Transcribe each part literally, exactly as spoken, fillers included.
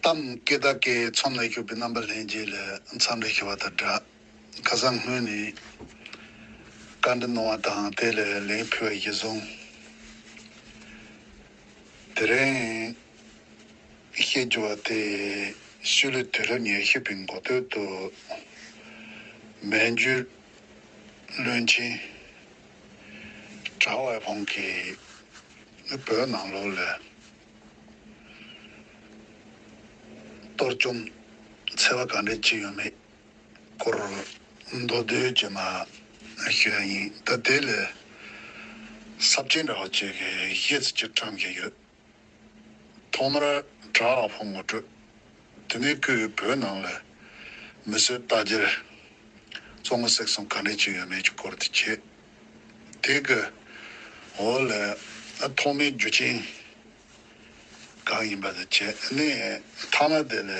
གཏམ་སྐད་བརྡ་སྐད་ཚོམས་ལ་ཞུགས་པའི་རྣམ་པ་ལྷན་རྒྱས་ལ་འཚམས་འདྲི་ཞུ་བ་དང་སྦྲགས། ཁ་སང་སྔོན་ནས་བཀའ་འདྲི་གནང་བ་དང་དེ་ལ་ལན་ཕུལ་བ་གཞིར་བཟུང་། དེ་རིང་བཤད་རྒྱུ་བ་དེ་ཤུལ་ལུས་དུས་རབས་ཉི་ཤུ་པའི་འགོ་སྟོད་དུ་མན་ཇུ་བློན་ཆེན་གྲགས་པ་ཕུན་གྱིས་བོད་ནང་ལོགས་ལ་གཏོར་བཅོམ་འཚེ་བ་ག་འདྲས་བྱས་ཡོད་མེད་སྐོར་མདོར་བསྡུས་ཀྱིས་མར་ཞུ་ཡ་ཡིན། ད་དེ་ལ་ས་བཅད་འདྲ་བ་ཅིག་གི་གཞི་ཚིག་ཅིག་བཀྲམ་གྱི་ཡོད། ཐོག་མར་གྲགས་པ་ཕུན་ངོ་སྤྲོད། དེ་ནས་ཁོས་བོད་ནང་ལ་མི་གསོད་རྟ་རྒྱལ་བཙོན་ལ་བསྲེགས་སོང་ག་འདྲས་བྱས་ཡོད་མེད་ཀྱི་སྐོར་དེ་བྱས། དེ་གི་འོག་ལ་ཐོག་མའི་རྒྱུ་རྐྱེན་གང་ཡིན་པ་དེ་བྱས་ནས། མཐའ་མ་དེ་ལ་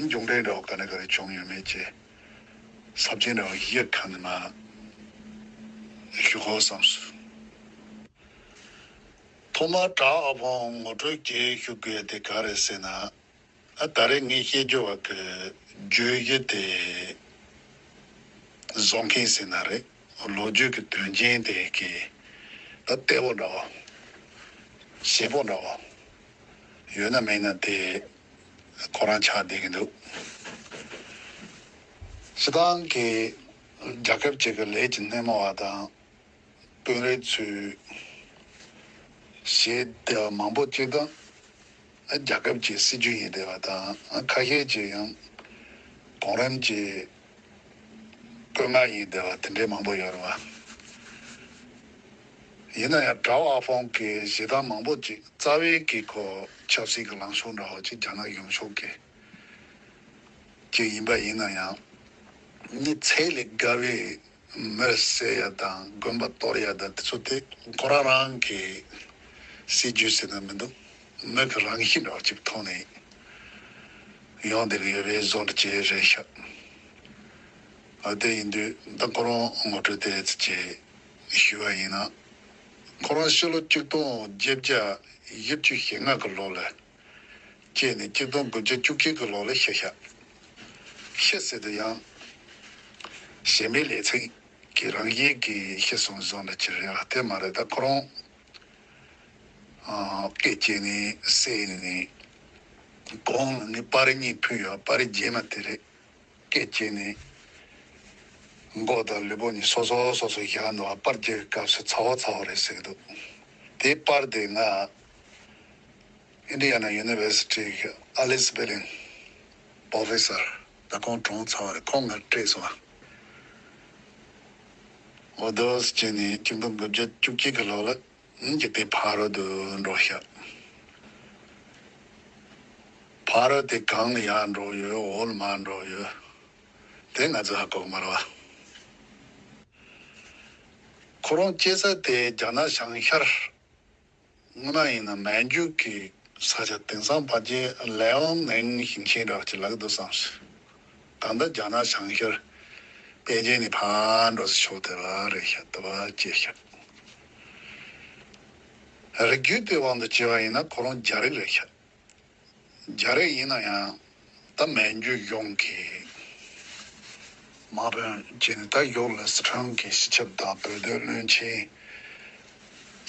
མཇུག་འབྲས་འདྲ་བོ་ག་འདྲ་ག་རེ་བྱུང་ཡོད་མེད་ཀྱི་ས་བཅད་འདྲ་བོ་གཞི་གང་ནས་མར་ཞུ་དགོས་བསམས་སོང་། ཐོག་མར་གྲགས་པ་ཕུན་ངོ་སྤྲོད་ཅིག་ཞུ་དགོས་དེ་ག་རེ་ཟེར་ན། ཨ་ད་རེས་ངས་བཤད་རྒྱུ་བ་གི་བརྗོད་གཞི་དེ་བཟོ་མཁན་ཟེར་ན་རེད། ལོ་རྒྱུས་ཀྱི་དོན་རྐྱེན་དེ་གི་ད་གཏེ་བོ་འདྲ་བོ། བྱེད་པོ་འདྲ་བོ་ཡོད་ན་མེད་ན་དེ་ཁོ་རང་ཆགས་བསྡད་ཀྱི་འདུག་སྤྱི་བཏང་གི་རྒྱལ་ཁབ་ཅིག་གི་ལས་ཀྱི་སྣེ་མོ་བ་དང་། དཔོན་རིགས་ཚོས་བྱེད་བདེ་བ་མང་པོ་གཅིག་དང་། རྒྱལ་ཁབ་ཀྱི་སྲིད་ཇུས་ཡིན་བདེ་བ་དང་། ཁ་ཤས་ཀྱིས་ཡང་གོང་རིམ་གྱི་བཀོད་མངགས་ཡིན་བདེ་བ་དེ་འདྲའི་མང་པོ་ཡོད་རེད་བ། ཡིན་ན་ཡང་གྲགས་པ་ཕུན་གྱི་བྱེད་སྟངས་མང་པོ་ཅིག་རྩ་བའི་གི་ཁོ་ཆབ་སྲིད་ཀྱི་ལངས་ཕྱོགས་འདྲ་བོ་ཅིག་རྒྱ་ནག་གཞུང་ཕྱོགས་ཀྱི་ཅིག་ཡིན་པ་ཡིན་ན་ཡང་། མི་ཚད་ལས་བརྒལ་བའི་མི་བསད་ཡ་དང་དགོན་པ་གཏོར་ཡ་དང་དེ་ཚོ་དེ་ཁོ་རང་རང་གི་སྲིད་ཇུས་ཟེར་ན་མི་འདུག་མི་གི་རང་བཞིན་འདྲ་བ་ཅིག་ཐོག་ནས་ཡོང་བསྡད་ཀྱི་ཡོད་པའི་བཟོ་འདྲ་ཅིག་རེད་ཤག་ཨ་དེ་ཡིན་དུས་ད་ཁོ་རང་ངོ་སྤྲོད་དེ་ཅིག་ཞུས་པ་ཡིན་ན། ཁོ་རང་ཕྱི་ལོ་ཆིག་སྟོང་བརྒྱད་བརྒྱ་བཞི་བཅུ་ཞེ་ལྔ་གི་ལོ་ལ། སྐྱེས་ནས་ཆིག་སྟོང་དགུ་བརྒྱ་བཅུ་གཅིག་གི་ལོ་ལ་ཤི་ཤག་ཤི་ཟེར་དུས་ཡང་གཞན་པའི་ལས་ཚིག་གི་རང་བཞིན་གྱིས་ཤི་སོང་བཟོ་འདྲ་ཅིག་རེད་ལ་དེ་མ་རེད། ད་ཁོ་རང་སྐད་ཆ་ནི་བསད་ནས་གོང་ནས་པར་རིས་གཉིས་ཕུལ་ཡོད། པར་རིས་རྗེས་མ་དེ་རེད། སྐད་ཆ་ནི་མགོ་དང་ལུས་པོ་གཉིས་སོ་སོ་སོ་སོ་བཞག་འདུག་པར་རྒྱག་སྐབས་སུ་ཚ་བོ་ཚ་བོ་རེད་ཟེར་གི་འདུག་དེ་པར་དེ་ང་། Indiana University གི་Alice Billin professor ད་ཁོང་གྲོངས་ཚར་བ་རེད། ཁོང་ང་སྤྲད་སོང་བ། འོ་དོ་སི་ཅི་ནི་ཆིག་སྟོང་དགུ་བརྒྱ་བཅུ་གཅིག་གི་ལོ་ལ་འཇིག་རྟེན་ཕ་རོལ་ཏུ་འགྲོ་ཤག་ཕ་རོལ་དེ་གང་ལ་ཡར་འགྲོ་ཡོད། འོག་ལ་མར་འགྲོ་ཡོད། དེ་ང་ཚོ་ཧ་གོ་གི་མ་རེད་བ། ཁོ་རང་སྐྱེས་ས་དེ་རྒྱ་ནག་བྱང་ཤར། སྔོན་མ་ཡིན་ན་མན་ཇུ་གི་ས་ཆ་དེང་སང་ཕལ་ཆེར་ལེའོ་ནེང་ཞིང་ཆེན་འདྲ་བ་ཅིག་ལབ་ཀྱི་འདུག་བསམ་སོང་། ད་ལྟ་རྒྱ་ནག་བྱང་ཤར་པེ་ཅིན་ནས་ཕར་འགྲོ་ས་ཕྱོགས་དེ་ལ་རེད་ཤག་ལྟ་བ་སྐྱེས་ཤག་རིགས་རྒྱུད་དེ་དབང་དུ་བྱས་པ་ཡིན་ན་ཁོ་རང་རྒྱ་རིགས་རེད་ཤག་རྒྱ་རིགས་ཡིན་ན་ཡང་ད་མན་ཇུ་གཞུང་གི་དམག་དཔོན་བྱས་ནས་ད་གཞུག་ལ་སི་ཁྲོན་གྱི་སྤྱི་ཁྱབ་དང་བོད་དོན་བློན་ཆེན་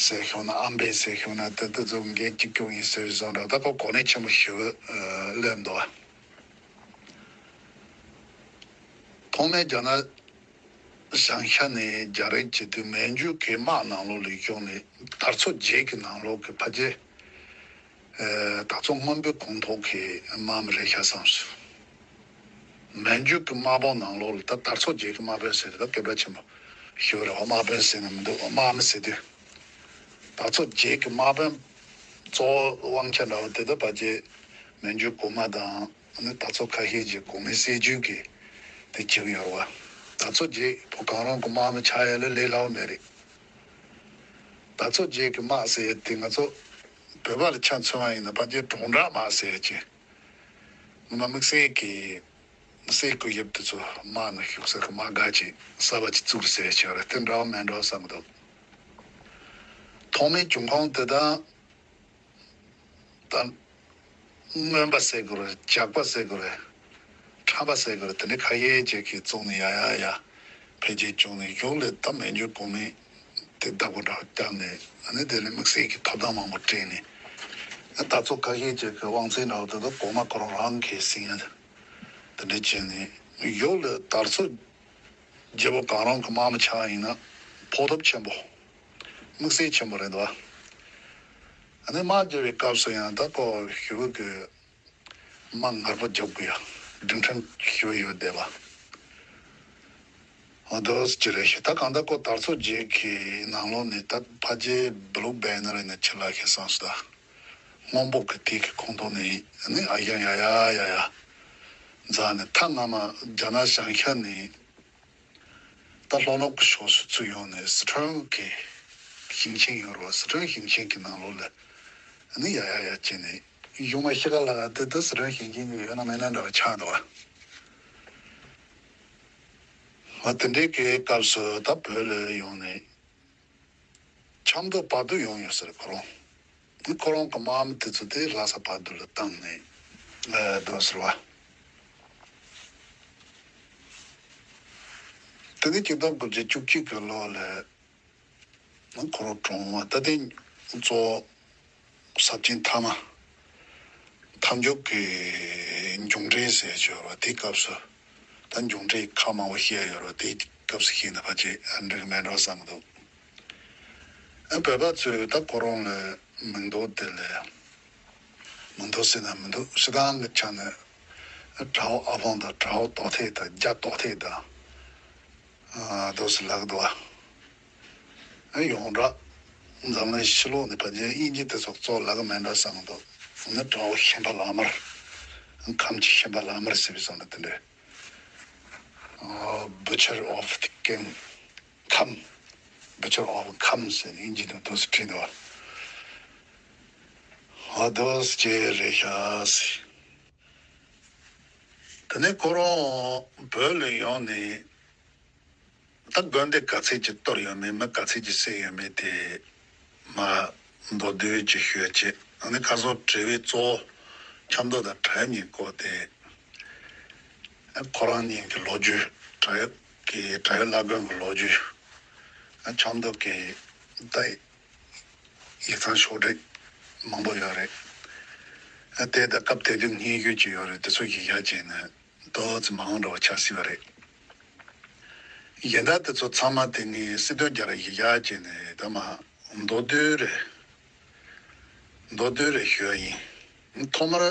ཟེར་ཤོག་ན་ཨམ་བན་ཟེར་ཤོག་ན་ད་ད་ཚོ་འགན་གཅིག་གྱུར་ཡིན་ཟེར་བཟོ་འདྲ་ད་ཁོ་གོ་གནས་ཆེན་པོ་ཞེ་པོ་ལེན་འདུག་ཐོག་མའི་རྒྱ་ནག་བྱང་ཤར་ནས་རྒྱ་རིགས་བྱེད་དུས་མན་ཇུ་གི་དམག་ནང་ལོགས་ལ་ཞུགས་ནས་དར་ཚོ་བརྒྱད་ཀྱི་ནང་ལོགས་ཀྱི་ཕལ་ཆེར་ཨེ་དར་ཚོ་སྔོན་པོའི་ཁོངས་གཏོགས་ཀྱི་དམག་མི་རེད་ཤག་བསམ་སོང་། མན་ཇུ་གི་དམག་དཔུང་ནང་ལོགས་ལ་ད་དར་ཚོ་བརྒྱད་ཀྱི་དམག་དཔོན་ཟེར་དུས་ད་སྐད་གྲགས་ཆེན་པོ་ཞེ་པོ་རེད་བ། དམག་དཔོན་ཟེར་ན་མི་འདུག་དམག་མི་ཟེར་དུས་དར་ཚོ་བརྒྱད་ཀྱི་དམག་དཔོན་གཙོ་བོ་དབང་ཆ་འདྲ་བོ་དེ་ད་ཕལ་ཆེར་མན་ཇུ་གོང་མ་དང་། ཨ་ནི་དར་ཚོ་ཁ་ཤས་ཀྱི་གོང་མའི་སྲིད་ཇུས་ཀྱི་དེ་བྱེད་ཀྱི་ཡོད་རེད་བ། དར་ཚོ་བརྒྱད་པོ་གང་རུང་གི་དམག་མི་ཆགས་ཡ་ལ་ལས་སླ་བོ་མེད་རེད། དར་ཚོ་བརྒྱད་ཀྱི་དམག་ཟེར་ཡ་དེ་ང་ཚོ་བོད་པ་ལ་ཆ་མཚོན་པ་ཡིན་ན་ཕལ་ཆེར་གྲོང་དྲག་དམག་ཟེར་ཡ་ཅིག་སྔོན་མ་དམིགས་བསལ་གྱི་སའི་གོ་ཡབ་དེ་ཚོ་དམག་ནང་ཞུགས་ས་གི་དམག་སྒར་ཅིག་གསར་པ་ཅིག་བཙུགས་ཟེར་ཡ་ཅིག་རེད། དེ་འདྲ་བ་མེད་འགྲོ་བསམ་གི་འདུག་ཐོག་མའི་འབྱུང་ཁུངས་དེ་དང་། ད་ རྔོན་པ་ཟེར་དགོས་རེད། ཇག་པ་ཟེར་དགོས་རེད། ཁྲམ་པ་ཟེར་དགོས་རེད། དེ་འདྲ་ཁ་ཤས་ཅིག་གིས་བཙུགས་ནས་ཡ་ཡ་ཡ་འཕེལ་རྒྱས་བྱུང་ནས། གཞུག་ལ་ད་མན་ཇུ་གོང་མས་དེ་བདག་པོ་འདྲ་བརྒྱབ་ནས། ཨ་ནི་དེ་ལ་དམིགས་བསལ་གྱི་ཐོབ་ཐང་མང་པོ་སྤྲད་ནས། ད་ཚོ་ཁ་ཤས་ཅིག་གི་དབང་ཚད་འདྲ་བོ་དེ་ཚོ་གོང་མ་ཁོ་རང་རང་གིས་ཟིན་ཡ་དེ་འདྲ་བྱས་ནས། གཞུག་ལ་དར་ཚོ་རྒྱལ་པོ་གང་རུང་གི་དམག་མི་ཆགས་ཡིན་ན་ཕོག་ཐུབ་ཆེན་པོ། དམིགས་བསལ་ཆེན་པོ་རེད་འདུག་ཨ་ནི་དམག་རྒྱག་པའི་སྐབས་སུ་ཡང་ད་ཁོ་ཞེ་པོ་གི་དམག་ངར་པོ་རྒྱག་དགོས་ཡ། སྒྲིག་ཁྲིམས་ཞེ་པོ་ཡོད་བསྡད་པ། འོ་དོ་ཅི་རེད་ཤག་ད་གང་ལྟར་ཁོ་དར་ཚོ་རྗེས་ཀྱི་ནང་ལོགས་ནས་ད་ཕལ་ཆེར་བུ་ལུག་བན་ནར་ནས་ཆི་ལ་ཁེ་སང་སུ་ད་སྔོན་པོ་གི་དེ་གི་ཁོངས་གཏོགས་ནས་ནི་ཨ་ཡང་ཡ་ཡ་ཡ་ཡ་འཛག་ནས། ཐ་ན་མ་རྒྱ་ནག་བྱང་ཤར་ནས། ད་ལྷོ་ནུབ་ཀྱི་ཕྱོགས་སུ་ཚུར་ཡོང་ནས་སི་ཁྲོན་གྱི་ཞིང་ཆེན་ཡོད་རེད་བ། སི་ཁྲོན་ཞིང་ཆེན་གྱི་ནང་ལོགས་ལ་ནི་ཡ་ཡ་ཡ་བྱས་ནས། གཞུག་མ་ཤི་ཁ་ལ་དེ་ད་སི་ཁྲོན་ཞིང་ཆེན་གྱི་ཡོད་ན་མེད་ན་འདྲ་བ་ཆགས་འདུག་བ། འོ་དེ་འདྲའི་གི་སྐབས་སུ་ད་བོད་ལ་ཡོང་ནས། ཆབ་མདོ་བར་དུ་ཡོང་ཡོད་ཟེར་ཁོ་རང་། ཁོ་རང་གི་དམག་མི་དེ་ཚོ་དེ་ལྷ་ས་བར་དུ་ལ་བཏང་ནས་ཨ་འགྲོ་ཟེར་བ། དེ་ནས་ཆིག་སྟོང་དགུ་བརྒྱ་བཅུ་གཅིག་གི་ལོ་ལ་ཁོ་རང་གྲོངས་བ། ད་དེ་གཙོ་བོ་ས་ཆེན་མཐའ་མ། མཐའ་མཇུག་གི་མཇུག་འབྲས་ཟེར་ཡ་ཅིག་ཡོད་རེད་བ། དེའི་སྐབས་སུ་ད་མཇུག་འབྲས་ཁག་མང་པོ་བཤད་ཡོད་རེད་བ། དེའི་སྐབས་སུ་བཤད་ན་ཕལ་ཆེར་འགྲིག་གི་མེད་འགྲོ་བསམ་གྱི་འདུག་ཨ་བོད་པ་ཚོས་ད་ཁོ་རང་ལ་མིང་འདོགས་དེ་ལ། མིང་འདོགས་ཟེར་ན་མི་འདུག་སྤྱིར་བཏང་གི་ཆ་ནས་གྲྭ་བ་ཨ་ཕང་དང་། གྲྭ་བ་རྡོ་ཐེག་དང་། རྒྱ་རྡོ་ཐེག་དང་། ཨ་འདུག་སེ་ལབ་ཀྱི་འདུག་བ། ཨ་ཡོངས་གྲགས་འཛམ་གླིང་ཕྱི་ལོགས་ནས་ཕལ་ཆེར་དབྱིན་ཇི་དེ་ཚོ་གཙོ་བོ་ལབ་ཀྱི་མེད་འགྲོ་བསམ་གྱི་འདུག་ཨ་ནི་གྲྭ་བ་ཤན་པ་བླ་མར། ཁམས་ཀྱི་ཤན་པ་བླ་མར་ཟེར་བའི་བཟོ་འདྲ་དེ་འདྲ། ཨ་Butcher of the King། ཁམས། Butcher of ཁམས་ཟེར་ནས་དབྱིན་ཇི་དེ་འདུག་སེ་བྲིས་འདུག་བ། ཨ་འདུག་སེ་རེད་ཤག་ཟེར། དེ་ནས་ཁོ་རང་བོད་ལ་ཡོང་ནས། ད་དགོན་སྡེ་ག་ཚད་ཅིག་གཏོར་ཡོད་མེད། མི་ག་ཚད་ཅིག་བསད་ཡོད་མེད་དེ་མར་མདོར་བསྡུས་ཅིག་ཞུ་ཡ་བྱེད། ཨ་ནི་ཁ་སང་དྲི་བའི་གཙོ་བོ་ཆབ་མདོ་དང་བྲག་གཡབ་གཉིས་སྐོར་དེ། ཁོ་རང་གཉིས་ཀྱི་ལོ་རྒྱུས། བྲག་གཡབ་ཀྱི། བྲག་གཡབ་བླ་དགོན་གྱི་ལོ་རྒྱུས། ཆབ་མདོ་གི་ད་ཡིག་ཚང་ཕྱོགས་བསྒྲིགས་མང་པོ་ཡོད་རེད། དེ་ད་སྐབས་དེ་དུས་སྙན་ཞུ་ཅིག་ཡོད་རེད། དེ་ཚོ་གཞི་བཞག་བྱས་ནས་ཏོག་ཙམ་མང་འདྲ་བ་ཆགས་སྲིད་པ་རེད། གཞན་དག་དེ་ཚོ་ཚང་མ་དེ་ངས་སྲིད་དོན་རྒྱལ་རབས་གཞི་བཞག་བྱས་ནས་ད་མར་མདོར་བསྡུས་རེ། མདོར་བསྡུས་རེ་ཞུ་བ་ཡིན། ཐོག་མར་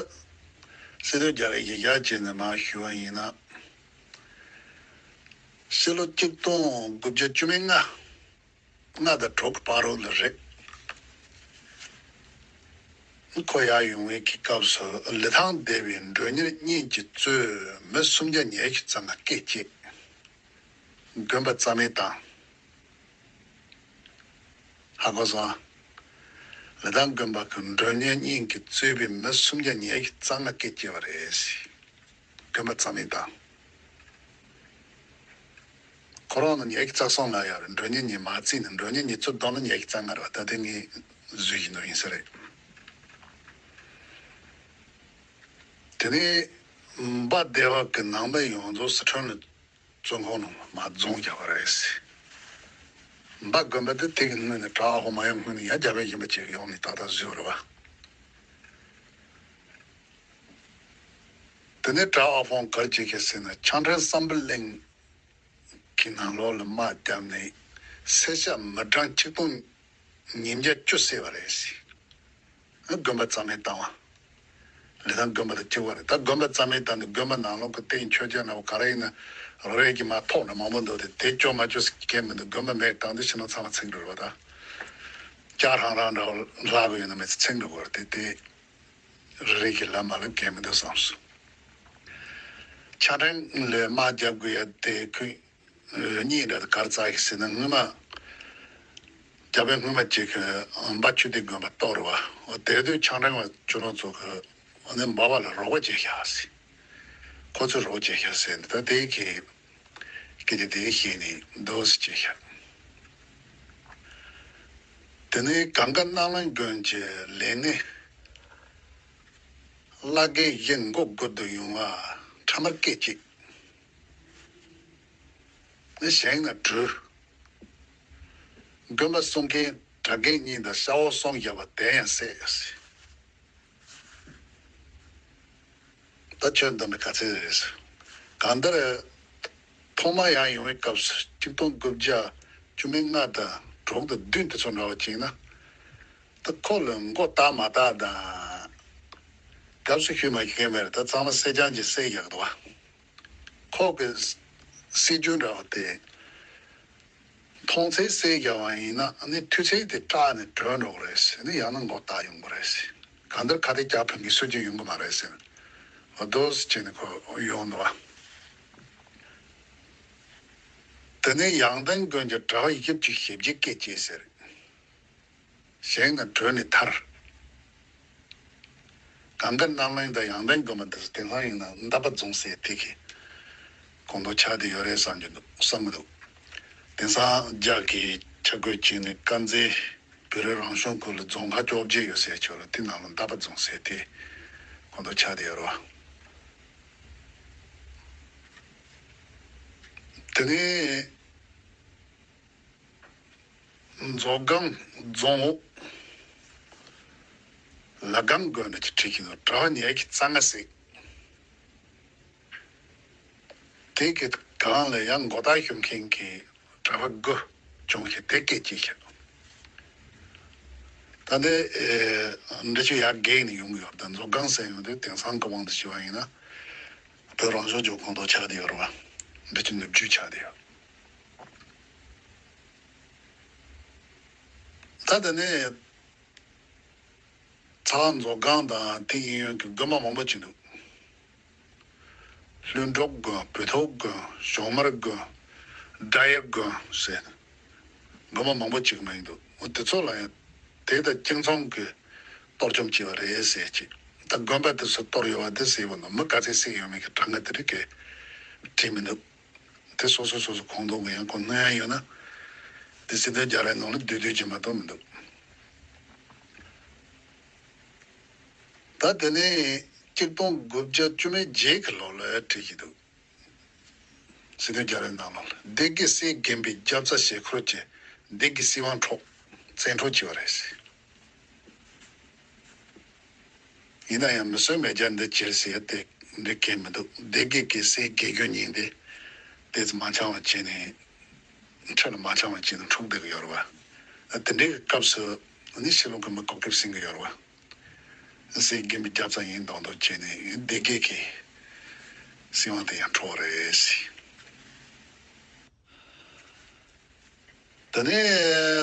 སྲིད་དོན་རྒྱལ་རབས་གཞི་བཞག་བྱས་ནས་མར་ཞུ་བ་ཡིན་ན། ཕྱི་ལོ་ཆིག་སྟོང་དགུ་བརྒྱ་བཅུ་མེད་ལྔ། ལྔ་དང་དྲུག་གི་བར་རོ་ལ་རེད། ཁོ་ཡར་ཡོང་བའི་གི་སྐབས་སུ་ལི་ཐང་སྡེ་བའི་མགྲོན་གཉེར་གཉིས་ཀྱིས་གཙོས་མི་སུམ་བརྒྱ་ཉེར་གཅིག་ཙམ་ལ་སྐད་བཅད། དགོན་པ་རྩ་མེད་བཏང་། ཧ་གོ་སོང་ཨ། ལི་ཐང་དགོན་པ་གི་མགྲོན་གཉེར་གཉིས་ཀྱིས་གཙོས་པའི་མི་སུམ་བརྒྱ་ཉེར་གཅིག་ཙམ་ལ་སྐད་བཅད་པ་རེད། དགོན་པ་རྩ་མེད་བཏང་། ཁོ་རང་ནི་ཉེར་གཅིག་རྩ་གསུམ་ལ་ཡོད་རེད། མགྲོན་གཉེར་གཉིས་མ་བརྩིས་ནས། མགྲོན་གཉེར་གཉིས་ཚུར་བསྡོམས་ན་ཉེར་གཅིག་རྩ་ལྔ་རེད་བ། ད་དེ་ངས་བཟོས་བཞིན་དུ་ཡིན་ས་རེད། དེ་ནས་འབའ་སྡེ་བ་གི་ནང་པ་ཡོངས་རྫོགས་སི་ཁྲོན་ལ་བཙོན་ཁང་ནང་མར་རྫོང་བརྒྱབ་པ་རེད། འབའ་དགོན་པ་དེ་དེ་གི་སྔོན་ནས་གྲྭ་ཨ་ཧོ་མ་ཡོང་སྔོན་ནས་ཡང་རྒྱ་བལ་གཞན་པ་ཅིག་ཡོང་ནས་ཏག་ཏག་བཟོས་པ་རེད་བ། དེ་ནས་གྲྭ་ཨ་ཧོང་ག་རེ་བྱེད་ཀྱི་ཟེར་ན། ཆང་ཁྲེང་བསམ་འཕེལ་གླིང་གི་ནང་ལོགས་ལ་དམག་བརྒྱབ་ནས་སེར་སྐྱ་མི་གྲངས་ཆིག་སྟོང་ཉིས་བརྒྱ་བཅུ་བསད་པ་རེད་ཟེར། དགོན་པ་རྩ་མེད་བཏང་བ། ལི་ཐང་དགོན་པ་དང་གཅིག་པ་རེད། ད་དགོན་པ་རྩ་མེད་བཏང་ནས་དགོན་པ་ནང་ལོགས་ཀྱི་རྟེན་མཆོད་ཆས་ནང་ག་རེ་ཡིན་ན་རེ་རེ་གིས་མར་ཐོགས་ནས་མང་པོ་འདུག་སྟེ། དེ་འཕྲོག་མ་འཕྲོག་ཟེར་མཁན་མི་འདུག་དགོན་པ་མེད་བཏང་དུས་ཕྱི་ནང་ཚང་མ་ཚིག་འགྲོ་རེད་བ། ད་ལྕགས་རང་རང་འདྲ་བོ་ལྷག་གི་ཡོད་ན་མེད་ཚེ་ཚིག་འགྲོ་དགོས་རེད་དེ། དེ་རེ་རེ་གིས་ལབ་མ་ལབ་མཁན་མི་འདུག་བསམ་སོང་། ཆང་ཁྲེང་ལ་དམག་རྒྱག་དགོས་ཡ་དེ་ཁོས་གཉིས་འདྲ་དེ་ག་རེ་བཙལ་གི་ཟེར་ན། སྔོན་མ་རྒྱ་བལ་སྔོན་མ་ཅིག་གིས་འབའ་ཆོས་སྡེ་དགོན་པ་གཏོར་བ། འོ་དེ་དུས་ཆང་ཁྲེང་བ་ཁྱོད་རང་ཚོ་གིས་འོ་ནི་འབའ་བ་ལ་རོགས་པ་བྱས་ཤག་ཟེར། ཁོ་ཚོས་རོགས་བྱས་ཤག་ཟེར་ནས། ད་དེ་གི་སྐད་ཆ་དེ་བཤད་ནས་འདུག་སེ་བྱས་ཤག་དེ་ནས་གངས་དཀར་རྣ་ལམ་དགོན་གྱི་ལས་སྣེ། བླ་རྒན་བཞི་མགོ་སྒུར་དུ་ཡོང་བ་ཕྲ་མར་སྐད་ཅིག་ནི་བཞེངས་ན་གྲོལ། དགོན་པ་སྲུང་མཁན་གྲྭ་རྒན་གཉིས་དང་ཤ་བོ་གསུམ་བཞག་པ་དེ་ཡང་བསད། ད་ཁྱོད་འདི་འདྲ་ག་ཚད་རེད། གང་ལྟར་ཐོག་མར་ཡར་ཡོང་བའི་སྐབས་སུ་གཅིག་སྟོང་དགུ་བརྒྱ་བཅུ་མེད་ལྔ་དང་དྲུག་དང་བདུན་དེ་ཚོ་འདྲ་བ་ཅིག་ན། ད་ཁོ་ལ་མགོ་བཏགས་མ་བཏགས་དང་། སྐབས་སུ་ཤུལ་མ་ཤེས་མེད་རེད། ད་ཚང་མ་བསད་རྐྱང་གཅིག་བསད་བཞག་འདུག་བ། ཁོ་གི་སྲིད་ཇུས་འདྲ་བ་དེ། མཐོང་ཚད་བསད་བཞག་པ་ཡིན་ན་ནི་མཐུ་ཚད་དེ་དྲག་ནས་གྲོལ་འགྲོ་གི་རེད་ཟེར་ནས། ཡང་ན་མགོ་བཏགས་ཡོང་གི་རེད་ཟེར། གང་ལྟར་ཁ་གཏད་རྒྱག་ཕོད་མཁན་སུ་གཅིག་ཡོང་གི་མ་རེད་ཟེར། འོ་དོ་ཟེར་བྱས་ནས་ཁོ་ཡོང་འདུག་བ། དེ་ནས་ཡང་སྟེང་དགོན་གྱི་གྲྭ་པ་བཞི་བཅུ་ཞེ་བརྒྱད་སྐད་བྱས་ཟེར། བཞེངས་ན་གྲོལ་ནས་ཐར། གངས་དཀར་རྣམ་གླིང་དང་ཡང་སྟེང་དགོན་པ་འདི་ཚོ་དེང་སང་ཡིན་ན་འདབ་པ་རྫོང་ཟེར་དེ་གི་ཁོངས་གཏོགས་ཆགས་བསྡད་ཡོད་རེད་བསམ་གྱི་འདུག་བསམ་གྱི་འདུག་དེང་སང་རྒྱ་གི་ཆ་བགོས་བྱས་ནས་དཀར་མཛེས་བོད་རིགས་རང་སྐྱོང་ཁུལ་ལ་རྫོང་ཁག་བཅོ་བརྒྱད་ཡོད་ཟེར་ཆོག་ལ། དེ་ནང་ལ་འདབ་པ་རྫོང་ཟེར་དེ་ཁོངས་གཏོགས་ཆགས་བསྡད་ཡོད་རེད་བ། དེ་ནས། མཛོ་སྒང་རྫོང་འོག་ལ་སྒང་དགོན་པ་ཅིག་བྲིས་ཀྱི་འདུག་གྲྭ་པ་ཉལ་གྱི་རྩ་ལྔ་ཟེར། དེ་གི་སྒང་ལ་ཡང་མགོ་བཏགས་ཞུ་མཁན་གྱི་གྲྭ་པ་དགུ་བྱུང་ཞིང་དེ་སྐད་ཅིག་བྱས། ད་ལྟའི་འབྲི་ཆུ་ཡར་བརྒལ་ནས་ཡོང་གི་ཡོད་རེད། ད་མཛོ་སྒང་ཟེར་ཡོང་དུས་དེང་སང་གི་དབང་དུ་བྱས་པ་ཡིན་ན་བོད་རང་སྐྱོང་ལྗོངས་ཁོངས་གཏོགས་ཆགས་བསྡད་ཡོད་རེད་བ། འབྲི་ཆུ་ནུབ་རྒྱུད་ཆགས་བསྡད་ཡོད། ད་དེ་ནས་ཚ་བ་མཛོ་སྒང་དང་དེ་གཡས་གཡོན་གྱི་དགོན་པ་མང་པོ་ཅིག་འདུག་ལྷུན་གྲུབ་དགོན། བོད་ཐུག་དགོན། ཞོགས་མར་དགོན། སྒྲ་ཡི་དགོན་ཟེར་དགོན་པ་མང་པོ་ཅིག་མ་ཡིན་འདུག་འོ་དེ་ཚོ་ལ་ཡང་དེ་དང་གཅིག་མཚུངས་ཀྱི་གཏོར་བཅོམ་བྱས་པ་རེད་ཟེར་གྱི། ད་དགོན་པ་དེ་ཚོ་གཏོར་ཡོད་པ་དེ་ཟེར་བ་ན་མི་ག་ཚད་བསད་ཡོད་མེད་ཀྱི་གྲངས་ཀ་དེ་རིགས་ཀྱི་བྲིས་མི་འདུག་དེ་སོ་སོ་སོ་སོ་ཁོངས་གཏོགས་ཀྱི་ཡང་ཁོ་སྣོན་ཡ་ཡོད་ན། དེ་སྲིད་དོན་རྒྱ་རའི་ནང་ལ་བསྡུས་བསྡུས་ཀྱི་མ་གཏོགས་མི་འདུག་ད་དེ་ནས་གཅིག་སྟོང་དགུ་བརྒྱ་བཅུ་མེད་བརྒྱད་ཀྱི་ལོ་ལ་བྲིས་ཀྱི་འདུག་སྲིད་དོན་རྒྱ་རའི་ནང་ལ་སྡེ་དགེ་སྲས་རྒན་པའི་རྒྱབ་རྩ་བྱེད་ཁུལ་གྱི་སྡེ་དགེ་སྲིད་དབང་འཕྲོག་བཙན་འཕྲོག་བྱས་པ་རེད། ཡིན་ན་ཡང་མི་གསོད་མེ་སྦྱར་འདི་བྱེད་ཟེར་ཏེ་འདི་གལ་མི་འདུག་སྡེ་དགེ་གི་སྲས་དགེ་སྒོ་གཉིས་འདི་དེ་ཚོ་མ་འཆང་བ་བྱས་ནས་ཁྲིམས་ལ་མ་འཆང་བ་བྱས་ནས་འཁྲུག་བསྡད་ཀྱི་ཡོད་རེད་བ། དེ་འདྲའི་སྐབས་སུ་ནི་ཕྱི་ལོགས་ཀྱི་མི་གོ་སྐབས་ཟིན་གྱི་ཡོད་རེད་བ། སྲས་རྒན་པའི་རྒྱབ་རྩ་ཡིན་མདོག་མདོག་བྱས་ནས་སྡེ་དགེ་གི་སྲིད་དབང་དེ་ཡང་འཕྲོག་རེད། དེ་ནས་